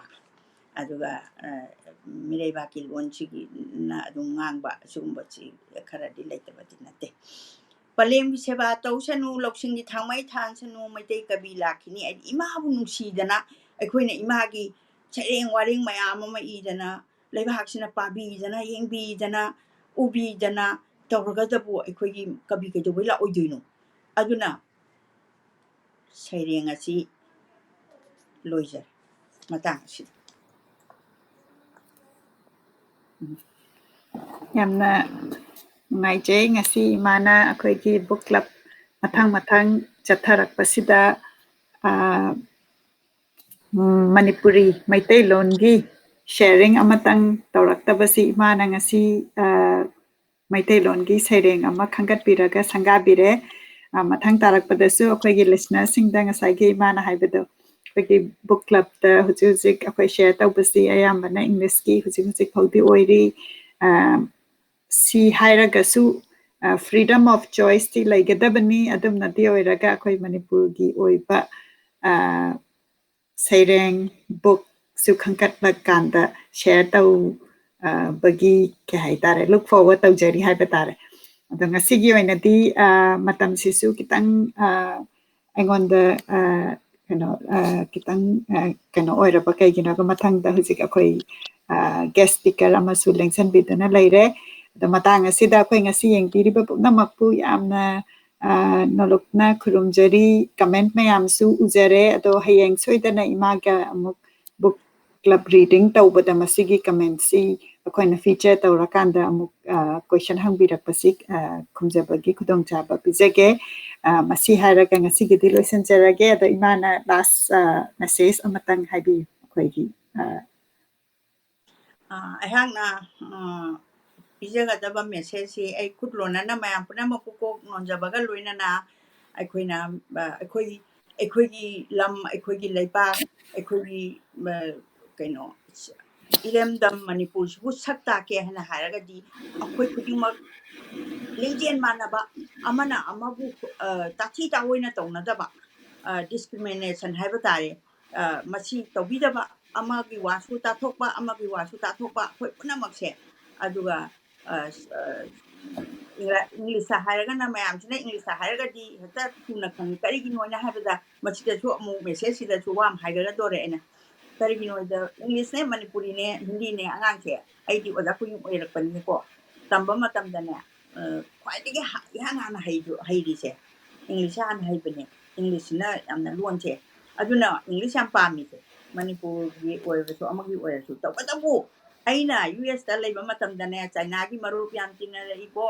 ꯑꯗꯨꯒ, ꯑ, ꯃꯤꯔꯩꯕꯥꯛꯀꯤ ꯂꯣꯟꯁꯤꯒꯤꯅ ꯑꯗꯨꯝ ꯉꯥꯡꯕ, ꯑꯁꯤꯒꯨꯝꯕꯁꯤ ꯈꯔꯗꯤ ꯂꯩꯇꯕꯗꯤ ꯅꯠꯇꯦ꯫ ꯄꯂꯦꯝꯒꯤ ꯁꯦꯕꯥ ꯇꯧꯁꯅꯨ, ꯂꯧꯁꯤꯡꯒꯤ ꯊꯥꯡꯃꯩ ꯊꯥꯟꯁꯅꯨ, ꯃꯩꯇꯩ ꯀꯕꯤ ꯂꯥꯛꯈꯤꯅꯤ꯫ ꯍꯥꯏꯗꯤ ꯏꯃꯥꯕꯨ ꯅꯨꯡꯁꯤꯗꯅ ꯑꯩꯈꯣꯏꯅ ꯏꯃꯥꯒꯤ ꯁꯩꯔꯦꯡ ꯋꯥꯔꯦꯡ ꯃꯌꯥꯝ ꯑꯃ ꯏꯗꯅ, ꯂꯩꯕꯥꯛꯁꯤꯅ ꯄꯥꯕꯤꯗꯅ, ꯌꯦꯡꯕꯤꯗꯅ, ꯎꯕꯤꯗꯅ ꯇꯧꯔꯒꯗꯕꯨ ꯑꯩꯈꯣꯏꯒꯤ ꯀꯕꯤ ꯀꯩꯗꯧꯕꯩ ꯂꯥꯛꯑꯣꯏꯗꯣꯏꯅꯣ? ꯑꯗꯨꯅ ꯁꯩꯔꯦꯡ ꯑꯁꯤ ꯂꯣꯏꯖꯔꯦ ꯃꯇꯥꯡ ꯑꯁꯤꯗ꯫ ꯎꯝ꯫ ꯌꯥꯝꯅ ꯅꯨꯡꯉꯥꯏꯖꯩ ꯉꯁꯤ ꯏꯃꯥꯅ ꯑꯩꯈꯣꯏꯒꯤ book club ꯃꯊꯪ ꯃꯊꯪ ꯆꯠꯊꯔꯛꯄꯁꯤꯗ, ꯑ, ꯎꯝ, ꯃꯅꯤꯄꯨꯔꯤ ꯃꯩꯇꯩꯂꯣꯟꯒꯤ sharing ꯑꯃꯇꯪ ꯇꯧꯔꯛꯇꯕꯁꯤ ꯏꯃꯥꯅ ꯉꯁꯤ, ꯑ, ꯃꯩꯇꯩꯂꯣꯟꯒꯤ ꯁꯩꯔꯦꯡ ꯑꯃ ꯈꯟꯒꯠꯄꯤꯔꯒ ꯁꯪꯒꯥꯕꯤꯔꯦ꯫ ꯑ, ꯃꯊꯪ ꯇꯥꯔꯛꯄꯗꯁꯨ ꯑꯩꯈꯣꯏꯒꯤ listenerꯁꯤꯡꯗ ꯉꯁꯥꯏꯒꯤ ꯏꯃꯥꯅ ꯍꯥꯏꯕꯗꯣ, ꯑꯩꯈꯣꯏꯒꯤ book clubꯇ ꯍꯧꯖꯤꯛ ꯍꯧꯖꯤꯛ ꯑꯩꯈꯣꯏ share ꯇꯧꯕꯁꯤ ꯑꯌꯥꯝꯕꯅ Englishꯀꯤ ꯍꯧꯖꯤꯛ ꯍꯧꯖꯤꯛ ꯐꯥꯎꯗꯤ ꯑꯣꯏꯔꯤ꯫ ꯑ, ꯁꯤ ꯍꯥꯏꯔꯒꯁꯨ, ꯑ, freedom of choiceꯇꯤ ꯂꯩꯒꯗꯕꯅꯤ꯫ ꯑꯗꯨꯝꯅꯗꯤ ꯑꯣꯏꯔꯒ ꯑꯩꯈꯣꯏ ꯃꯅꯤꯄꯨꯔꯒꯤ ꯑꯣꯏꯕ, ꯑ, ꯁꯩꯔꯦꯡ bookꯁꯨ ꯈꯟꯒꯠꯂꯀꯥꯟꯗ share ꯇꯧ, ꯑ, ꯕꯒꯤ, ꯀꯩ ꯍꯥꯏꯇꯥꯔꯦ, look forward ꯇꯧꯖꯔꯤ ꯍꯥꯏꯕ ꯇꯥꯔꯦ꯫ ꯑꯗꯣ ꯉꯁꯤꯒꯤ ꯑꯣꯏꯅꯗꯤ, ꯑ, ꯃꯇꯝꯁꯤꯁꯨ ꯈꯤꯇꯪ, ꯑ, ꯑꯩꯉꯣꯟꯗ, ꯑ, ꯀꯩꯅꯣ, ꯑ, ꯈꯤꯇꯪ, ꯑ, ꯀꯩꯅꯣ ꯑꯣꯏꯔꯕ, ꯀꯩꯒꯤꯅꯣꯗ ꯃꯊꯪꯗ ꯍꯧꯖꯤꯛ ꯑꯩꯈꯣꯏ, ꯑ, guest speaker ꯑꯃꯁꯨ ꯂꯦꯡꯁꯟꯕꯤꯗꯨꯅ ꯂꯩꯔꯦ꯫ ꯑꯗꯣ ꯃꯇꯥꯡ ꯑꯁꯤꯗ ꯑꯩꯈꯣꯏ ꯉꯁꯤ ꯌꯦꯡꯕꯤꯔꯤꯕ ꯄꯨꯝꯅꯃꯛꯄꯨ ꯌꯥꯝꯅ, ꯑ, ꯅꯣꯂꯨꯛꯅ ꯈꯨꯔꯨꯝꯖꯔꯤ꯫ Comment ꯃꯌꯥꯝꯁꯨ ꯎꯖꯔꯦ꯫ ꯑꯗꯣ ꯍꯌꯦꯡ ꯁꯣꯏꯗꯅ ꯏꯃꯥꯒ ꯑꯃꯨꯛ book club reading ꯇꯧꯕꯗ ꯃꯁꯤꯒꯤ commentꯁꯤ ꯑꯩꯈꯣꯏꯅ feature ꯇꯧꯔꯀꯥꯟꯗ ꯑꯃꯨꯛ, ꯑ, question ꯍꯪꯕꯤꯔꯛꯄꯁꯤ, ꯑ, ꯈꯨꯝꯖꯕꯒꯤ ꯈꯨꯗꯣꯡꯆꯥꯕ ꯄꯤꯖꯒꯦ꯫ ꯑ, ꯃꯁꯤ ꯍꯥꯏꯔꯒ ꯉꯁꯤꯒꯤꯗꯤ ꯂꯣꯏꯁꯤꯟꯖꯔꯒꯦ꯫ ꯑꯗꯣ ꯏꯃꯥꯅ last, ꯑ, message ꯑꯃꯇꯪ ꯍꯥꯏꯕꯤꯌꯨ ꯑꯩꯈꯣꯏꯒꯤ, ꯑ, ꯑ, ꯑꯩꯍꯥꯛꯅ, ꯑ, ꯄꯤꯖꯒꯗꯕ messageꯁꯤ ꯑꯩ ꯈꯨꯠ ꯂꯣꯟꯅꯅ ꯃꯌꯥꯝ ꯄꯨꯝꯅꯃꯛꯄꯨ ꯀꯣꯛ ꯅꯣꯟꯖꯕꯒ ꯂꯣꯏꯅꯅ ꯑꯩꯈꯣꯏꯅ, ꯑ, ꯑꯩꯈꯣꯏ, ꯑꯩꯈꯣꯏꯒꯤ ꯂꯝ, ꯑꯩꯈꯣꯏꯒꯤ ꯂꯩꯄꯥꯛ, ꯑꯩꯈꯣꯏꯒꯤ, ꯑ, ꯀꯩꯅꯣ, ꯏꯔꯝꯗꯝ ꯃꯅꯤꯄꯨꯔꯁꯤꯕꯨ ꯁꯛ ꯇꯥꯛꯀꯦ ꯍꯥꯏꯅ ꯍꯥꯏꯔꯒꯗꯤ ꯑꯩꯈꯣꯏ ꯈꯨꯗꯤꯡꯃꯛ ꯂꯤꯡꯖꯦꯜ ꯃꯥꯟꯅꯕ, ꯑꯃꯅ ꯑꯃꯕꯨ ꯇꯥꯊꯤ ꯇꯥꯑꯣꯏꯅ ꯇꯧꯅꯗꯕ, ꯗꯤꯁꯀ꯭ꯔꯤꯃꯤꯅꯦꯁꯟ ꯍꯥꯏꯕ ꯇꯥꯔꯦ, ꯃꯁꯤ ꯇꯧꯕꯤꯗꯕ, ꯑꯃꯒꯤ ꯋꯥꯁꯨ ꯇꯥꯊꯣꯛꯄ, ꯑꯃꯒꯤ ꯋꯥꯁꯨ ꯇꯥꯊꯣꯛꯄ, ꯑꯩꯈꯣꯏ ꯄꯨꯝꯅꯃꯛꯁꯦ꯫ ꯑꯗꯨꯒ ꯏꯪꯂꯤꯁꯇ ꯍꯥꯏꯔꯒꯅ, ꯃꯌꯥꯝꯁꯤꯅ ꯏꯪꯂꯤꯁꯇ ꯍꯥꯏꯔꯒꯗꯤ ꯍꯦꯛꯇ ꯊꯨꯅ ꯈꯪꯉꯤ꯫ ꯀꯔꯤꯒꯤꯅꯣ ꯍꯥꯏꯅ ꯍꯥꯏꯕꯗ, ꯃꯁꯤꯗꯁꯨ ꯑꯃꯨꯛ ꯃꯦꯁꯦꯖꯁꯤꯗꯁꯨ ꯋꯥ ꯑꯃ ꯍꯥꯏꯒꯗꯧꯔꯦ ꯑꯩꯅ꯫ ꯀꯔꯤꯒꯤꯅꯣ ꯍꯥꯏꯕꯗ, ꯏꯪꯂꯤꯁꯅꯦ, ꯃꯅꯤꯄꯨꯔꯤꯅꯦ, ꯍꯤꯟꯗꯤꯅꯦ, ꯑꯉꯥꯡꯁꯦ, ꯑꯩꯗꯤ ꯑꯣꯖꯥ ꯀꯨꯏꯅ ꯑꯣꯏꯔꯛꯄꯅꯤꯅꯀꯣ, ꯇꯝꯕ ꯃꯇꯝꯗꯅꯦ, ꯈ꯭ꯋꯥꯏꯗꯒꯤ ꯏꯍꯥꯟ ꯍꯥꯟꯅ ꯍꯩꯔꯤꯁꯦ ꯏꯪꯂꯤꯁꯁꯦ ꯍꯥꯟꯅ ꯍꯩꯕꯅꯦ꯫ ꯏꯪꯂꯤꯁꯁꯤꯅ ꯌꯥꯝꯅ ꯂꯣꯟꯁꯦ꯫ ꯑꯗꯨꯅ ꯏꯪꯂꯤꯁ ꯌꯥꯝ ꯄꯥꯝꯃꯤꯁꯦ, ꯃꯅꯤꯄꯨꯔꯒꯤ ꯑꯣꯏꯔꯁꯨ, ꯑꯃꯒꯤ ꯑꯣꯏꯔꯁꯨ꯫ ꯇꯧꯕꯇꯕꯨ ꯑꯩꯅ ꯌꯨ ꯑꯦꯁꯇ ꯂꯩꯕ ꯃꯇꯝꯗꯅꯦ, ꯆꯥꯏꯅꯥꯒꯤ ꯃꯔꯨꯞ ꯌꯥꯝ ꯇꯤꯟꯅꯔꯛꯏꯀꯣ꯫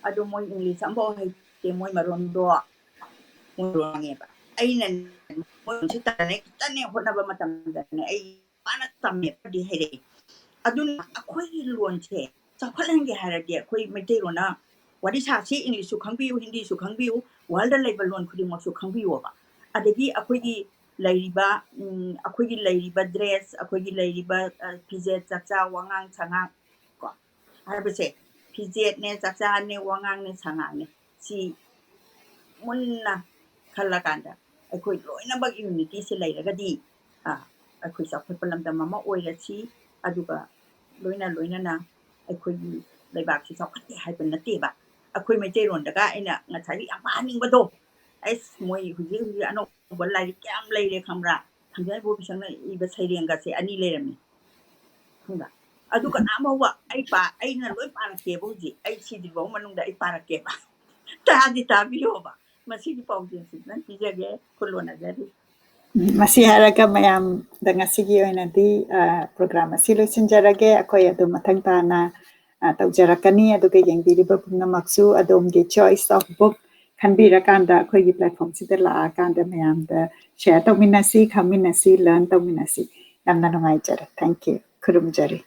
ꯑꯗꯣ ꯃꯣꯏ ꯏꯪꯂꯤꯁ ꯑꯃꯐꯥꯎ ꯍꯩꯇꯦ, ꯃꯣꯏ ꯃꯔꯣꯟꯗꯣ ꯃꯣꯏ ꯉꯥꯡꯉꯦꯕ꯫ ꯑꯩꯅ ꯃꯣꯏꯁꯤ ꯇꯝꯅ ꯈꯤꯇꯪꯅꯦ ꯍꯣꯠꯅꯕ ꯃꯇꯝꯗꯅꯦ, ꯑꯩ ꯄꯥꯅ ꯇꯝꯃꯦꯕꯗꯤ ꯍꯩꯔꯛꯏ꯫ ꯑꯗꯨꯅ ꯑꯩꯈꯣꯏꯒꯤ ꯂꯣꯟꯁꯦ ꯆꯥꯎꯈꯠꯍꯟꯒꯦ ꯍꯥꯏꯔꯗꯤ, ꯑꯩꯈꯣꯏ ꯃꯩꯇꯩꯂꯣꯟꯅ ꯋꯥꯔꯤ ꯁꯥꯁꯤ, ꯏꯪꯂꯤꯁꯁꯨ ꯈꯪꯕꯤꯌꯨ, ꯍꯤꯟꯗꯤꯁꯨ ꯈꯪꯕꯤꯌꯨ, ꯋꯥꯔꯜꯗ ꯂꯩꯕ ꯂꯣꯟ ꯈꯨꯗꯤꯡꯃꯛꯁꯨ ꯈꯪꯕꯤꯌꯣꯕ꯫ ꯑꯗꯒꯤ ꯑꯩꯈꯣꯏꯒꯤ ꯂꯩꯔꯤꯕ, ꯑꯩꯈꯣꯏꯒꯤ ꯂꯩꯔꯤꯕ ꯗ꯭ꯔꯦꯁ, ꯑꯩꯈꯣꯏꯒꯤ ꯂꯩꯔꯤꯕ ꯐꯤꯖꯦꯠ ꯆꯥꯛꯆꯥ, ꯋꯥꯉꯥꯡ ꯁꯉꯥꯡ ꯀꯣ ꯍꯥꯏꯕꯁꯦ, ꯐꯤꯖꯦꯠꯅꯦ, ꯆꯥꯛꯆꯥꯅꯦ, ꯋꯥꯉꯥꯡꯅꯦ, ꯁꯉꯥꯡꯅꯦ, ꯁꯤ ꯃꯨꯟꯅ ꯈꯜꯂꯀꯥꯟꯗ ꯑꯩꯈꯣꯏ ꯂꯣꯏꯅꯃꯛ ꯌꯨꯅꯤꯇꯤꯁꯦ ꯂꯩꯔꯒꯗꯤ, ꯑꯩꯈꯣꯏ ꯆꯥꯎꯈꯠꯄ ꯂꯝꯗꯝ ꯑꯃ ꯑꯣꯏꯔꯁꯤ꯫ ꯑꯗꯨꯒ ꯂꯣꯏꯅ ꯂꯣꯏꯅꯅ ꯑꯩꯈꯣꯏꯒꯤ ꯂꯩꯕꯥꯛꯁꯤ ꯆꯥꯎꯈꯠꯇꯦ ꯍꯥꯏꯕ ꯅꯠꯇꯦꯕ꯫ ꯑꯩꯈꯣꯏ ꯃꯩꯇꯩꯂꯣꯟꯗꯒ ꯑꯩꯅ ꯉꯁꯥꯏꯒꯤ ꯌꯥꯝ ꯍꯥꯏꯅꯤꯡꯕꯗꯣ, ꯑꯩꯁ, ꯃꯣꯏ ꯍꯧꯖꯤꯛ ꯍꯧꯖꯤꯛ ꯑꯅꯧꯕ ꯂꯥꯏꯔꯤꯛ ꯀꯌꯥꯝ ꯂꯩꯔꯦ ꯈꯪꯕ꯭ꯔꯥ? ꯈꯝꯖꯥꯏ ꯕꯣꯕꯤꯁꯪꯅ ꯏꯕ ꯁꯩꯔꯦꯡꯒꯁꯦ ꯑꯅꯤ ꯂꯩꯔꯝꯃꯤ, ꯈꯪꯕ꯭ꯔꯥ? ꯑꯗꯨ ꯀꯅꯥ ꯐꯥꯎꯕ ꯑꯩ ꯄꯥ-, ꯑꯩꯅ ꯂꯣꯏ ꯄꯥꯔꯛꯀꯦꯕ ꯍꯧꯖꯤꯛ꯫ ꯑꯩ ꯁꯤꯗ꯭ꯔꯤꯐꯥꯎ ꯃꯅꯨꯡꯗ ꯑꯩ ꯄꯥꯔꯛꯀꯦꯕ꯫ ꯇꯥꯗꯤ ꯇꯥꯕꯤꯌꯣꯕ꯫ ꯃꯁꯤꯒꯤ ꯄꯥꯎꯖꯦꯜꯁꯤ ꯅꯪ ꯄꯤꯖꯒꯦ, ꯈꯨꯜꯂꯣꯟꯅꯖꯔꯤ꯫ ꯎꯝ, ꯃꯁꯤ ꯍꯥꯏꯔꯒ ꯃꯌꯥꯝꯗ ꯉꯁꯤꯒꯤ ꯑꯣꯏꯅꯗꯤ, ꯑ, ꯄ꯭ꯔꯣꯒ꯭ꯔꯥꯝ ꯑꯁꯤ ꯂꯣꯏꯁꯤꯟꯖꯔꯒꯦ꯫ ꯑꯩꯈꯣꯏ ꯑꯗꯨꯝ ꯃꯊꯪ ꯇꯥꯅ, ꯑ, ꯇꯧꯖꯔꯛꯀꯅꯤ꯫ ꯑꯗꯨꯒ ꯌꯦꯡꯕꯤꯔꯤꯕ ꯄꯨꯝꯅꯃꯛꯁꯨ ꯑꯗꯣꯝꯒꯤ choice of book ꯈꯟꯕꯤꯔꯀꯥꯟꯗ ꯑꯩꯈꯣꯏꯒꯤ ꯄ꯭ꯂꯦꯠꯐꯣꯝꯁꯤꯗ ꯂꯥꯛꯑꯀꯥꯟꯗ ꯃꯌꯥꯝꯗ ꯁꯤꯌꯔ ꯇꯧꯃꯤꯟꯅꯁꯤ, ꯈꯪꯃꯤꯟꯅꯁꯤ, ꯂꯔꯟ ꯇꯧꯃꯤꯟꯅꯁꯤ꯫ ꯌꯥꯝꯅ ꯅꯨꯡꯉꯥꯏꯖꯔꯦ꯫ Thank you꯫ ꯈꯨꯔꯨꯝꯖꯔꯤ꯫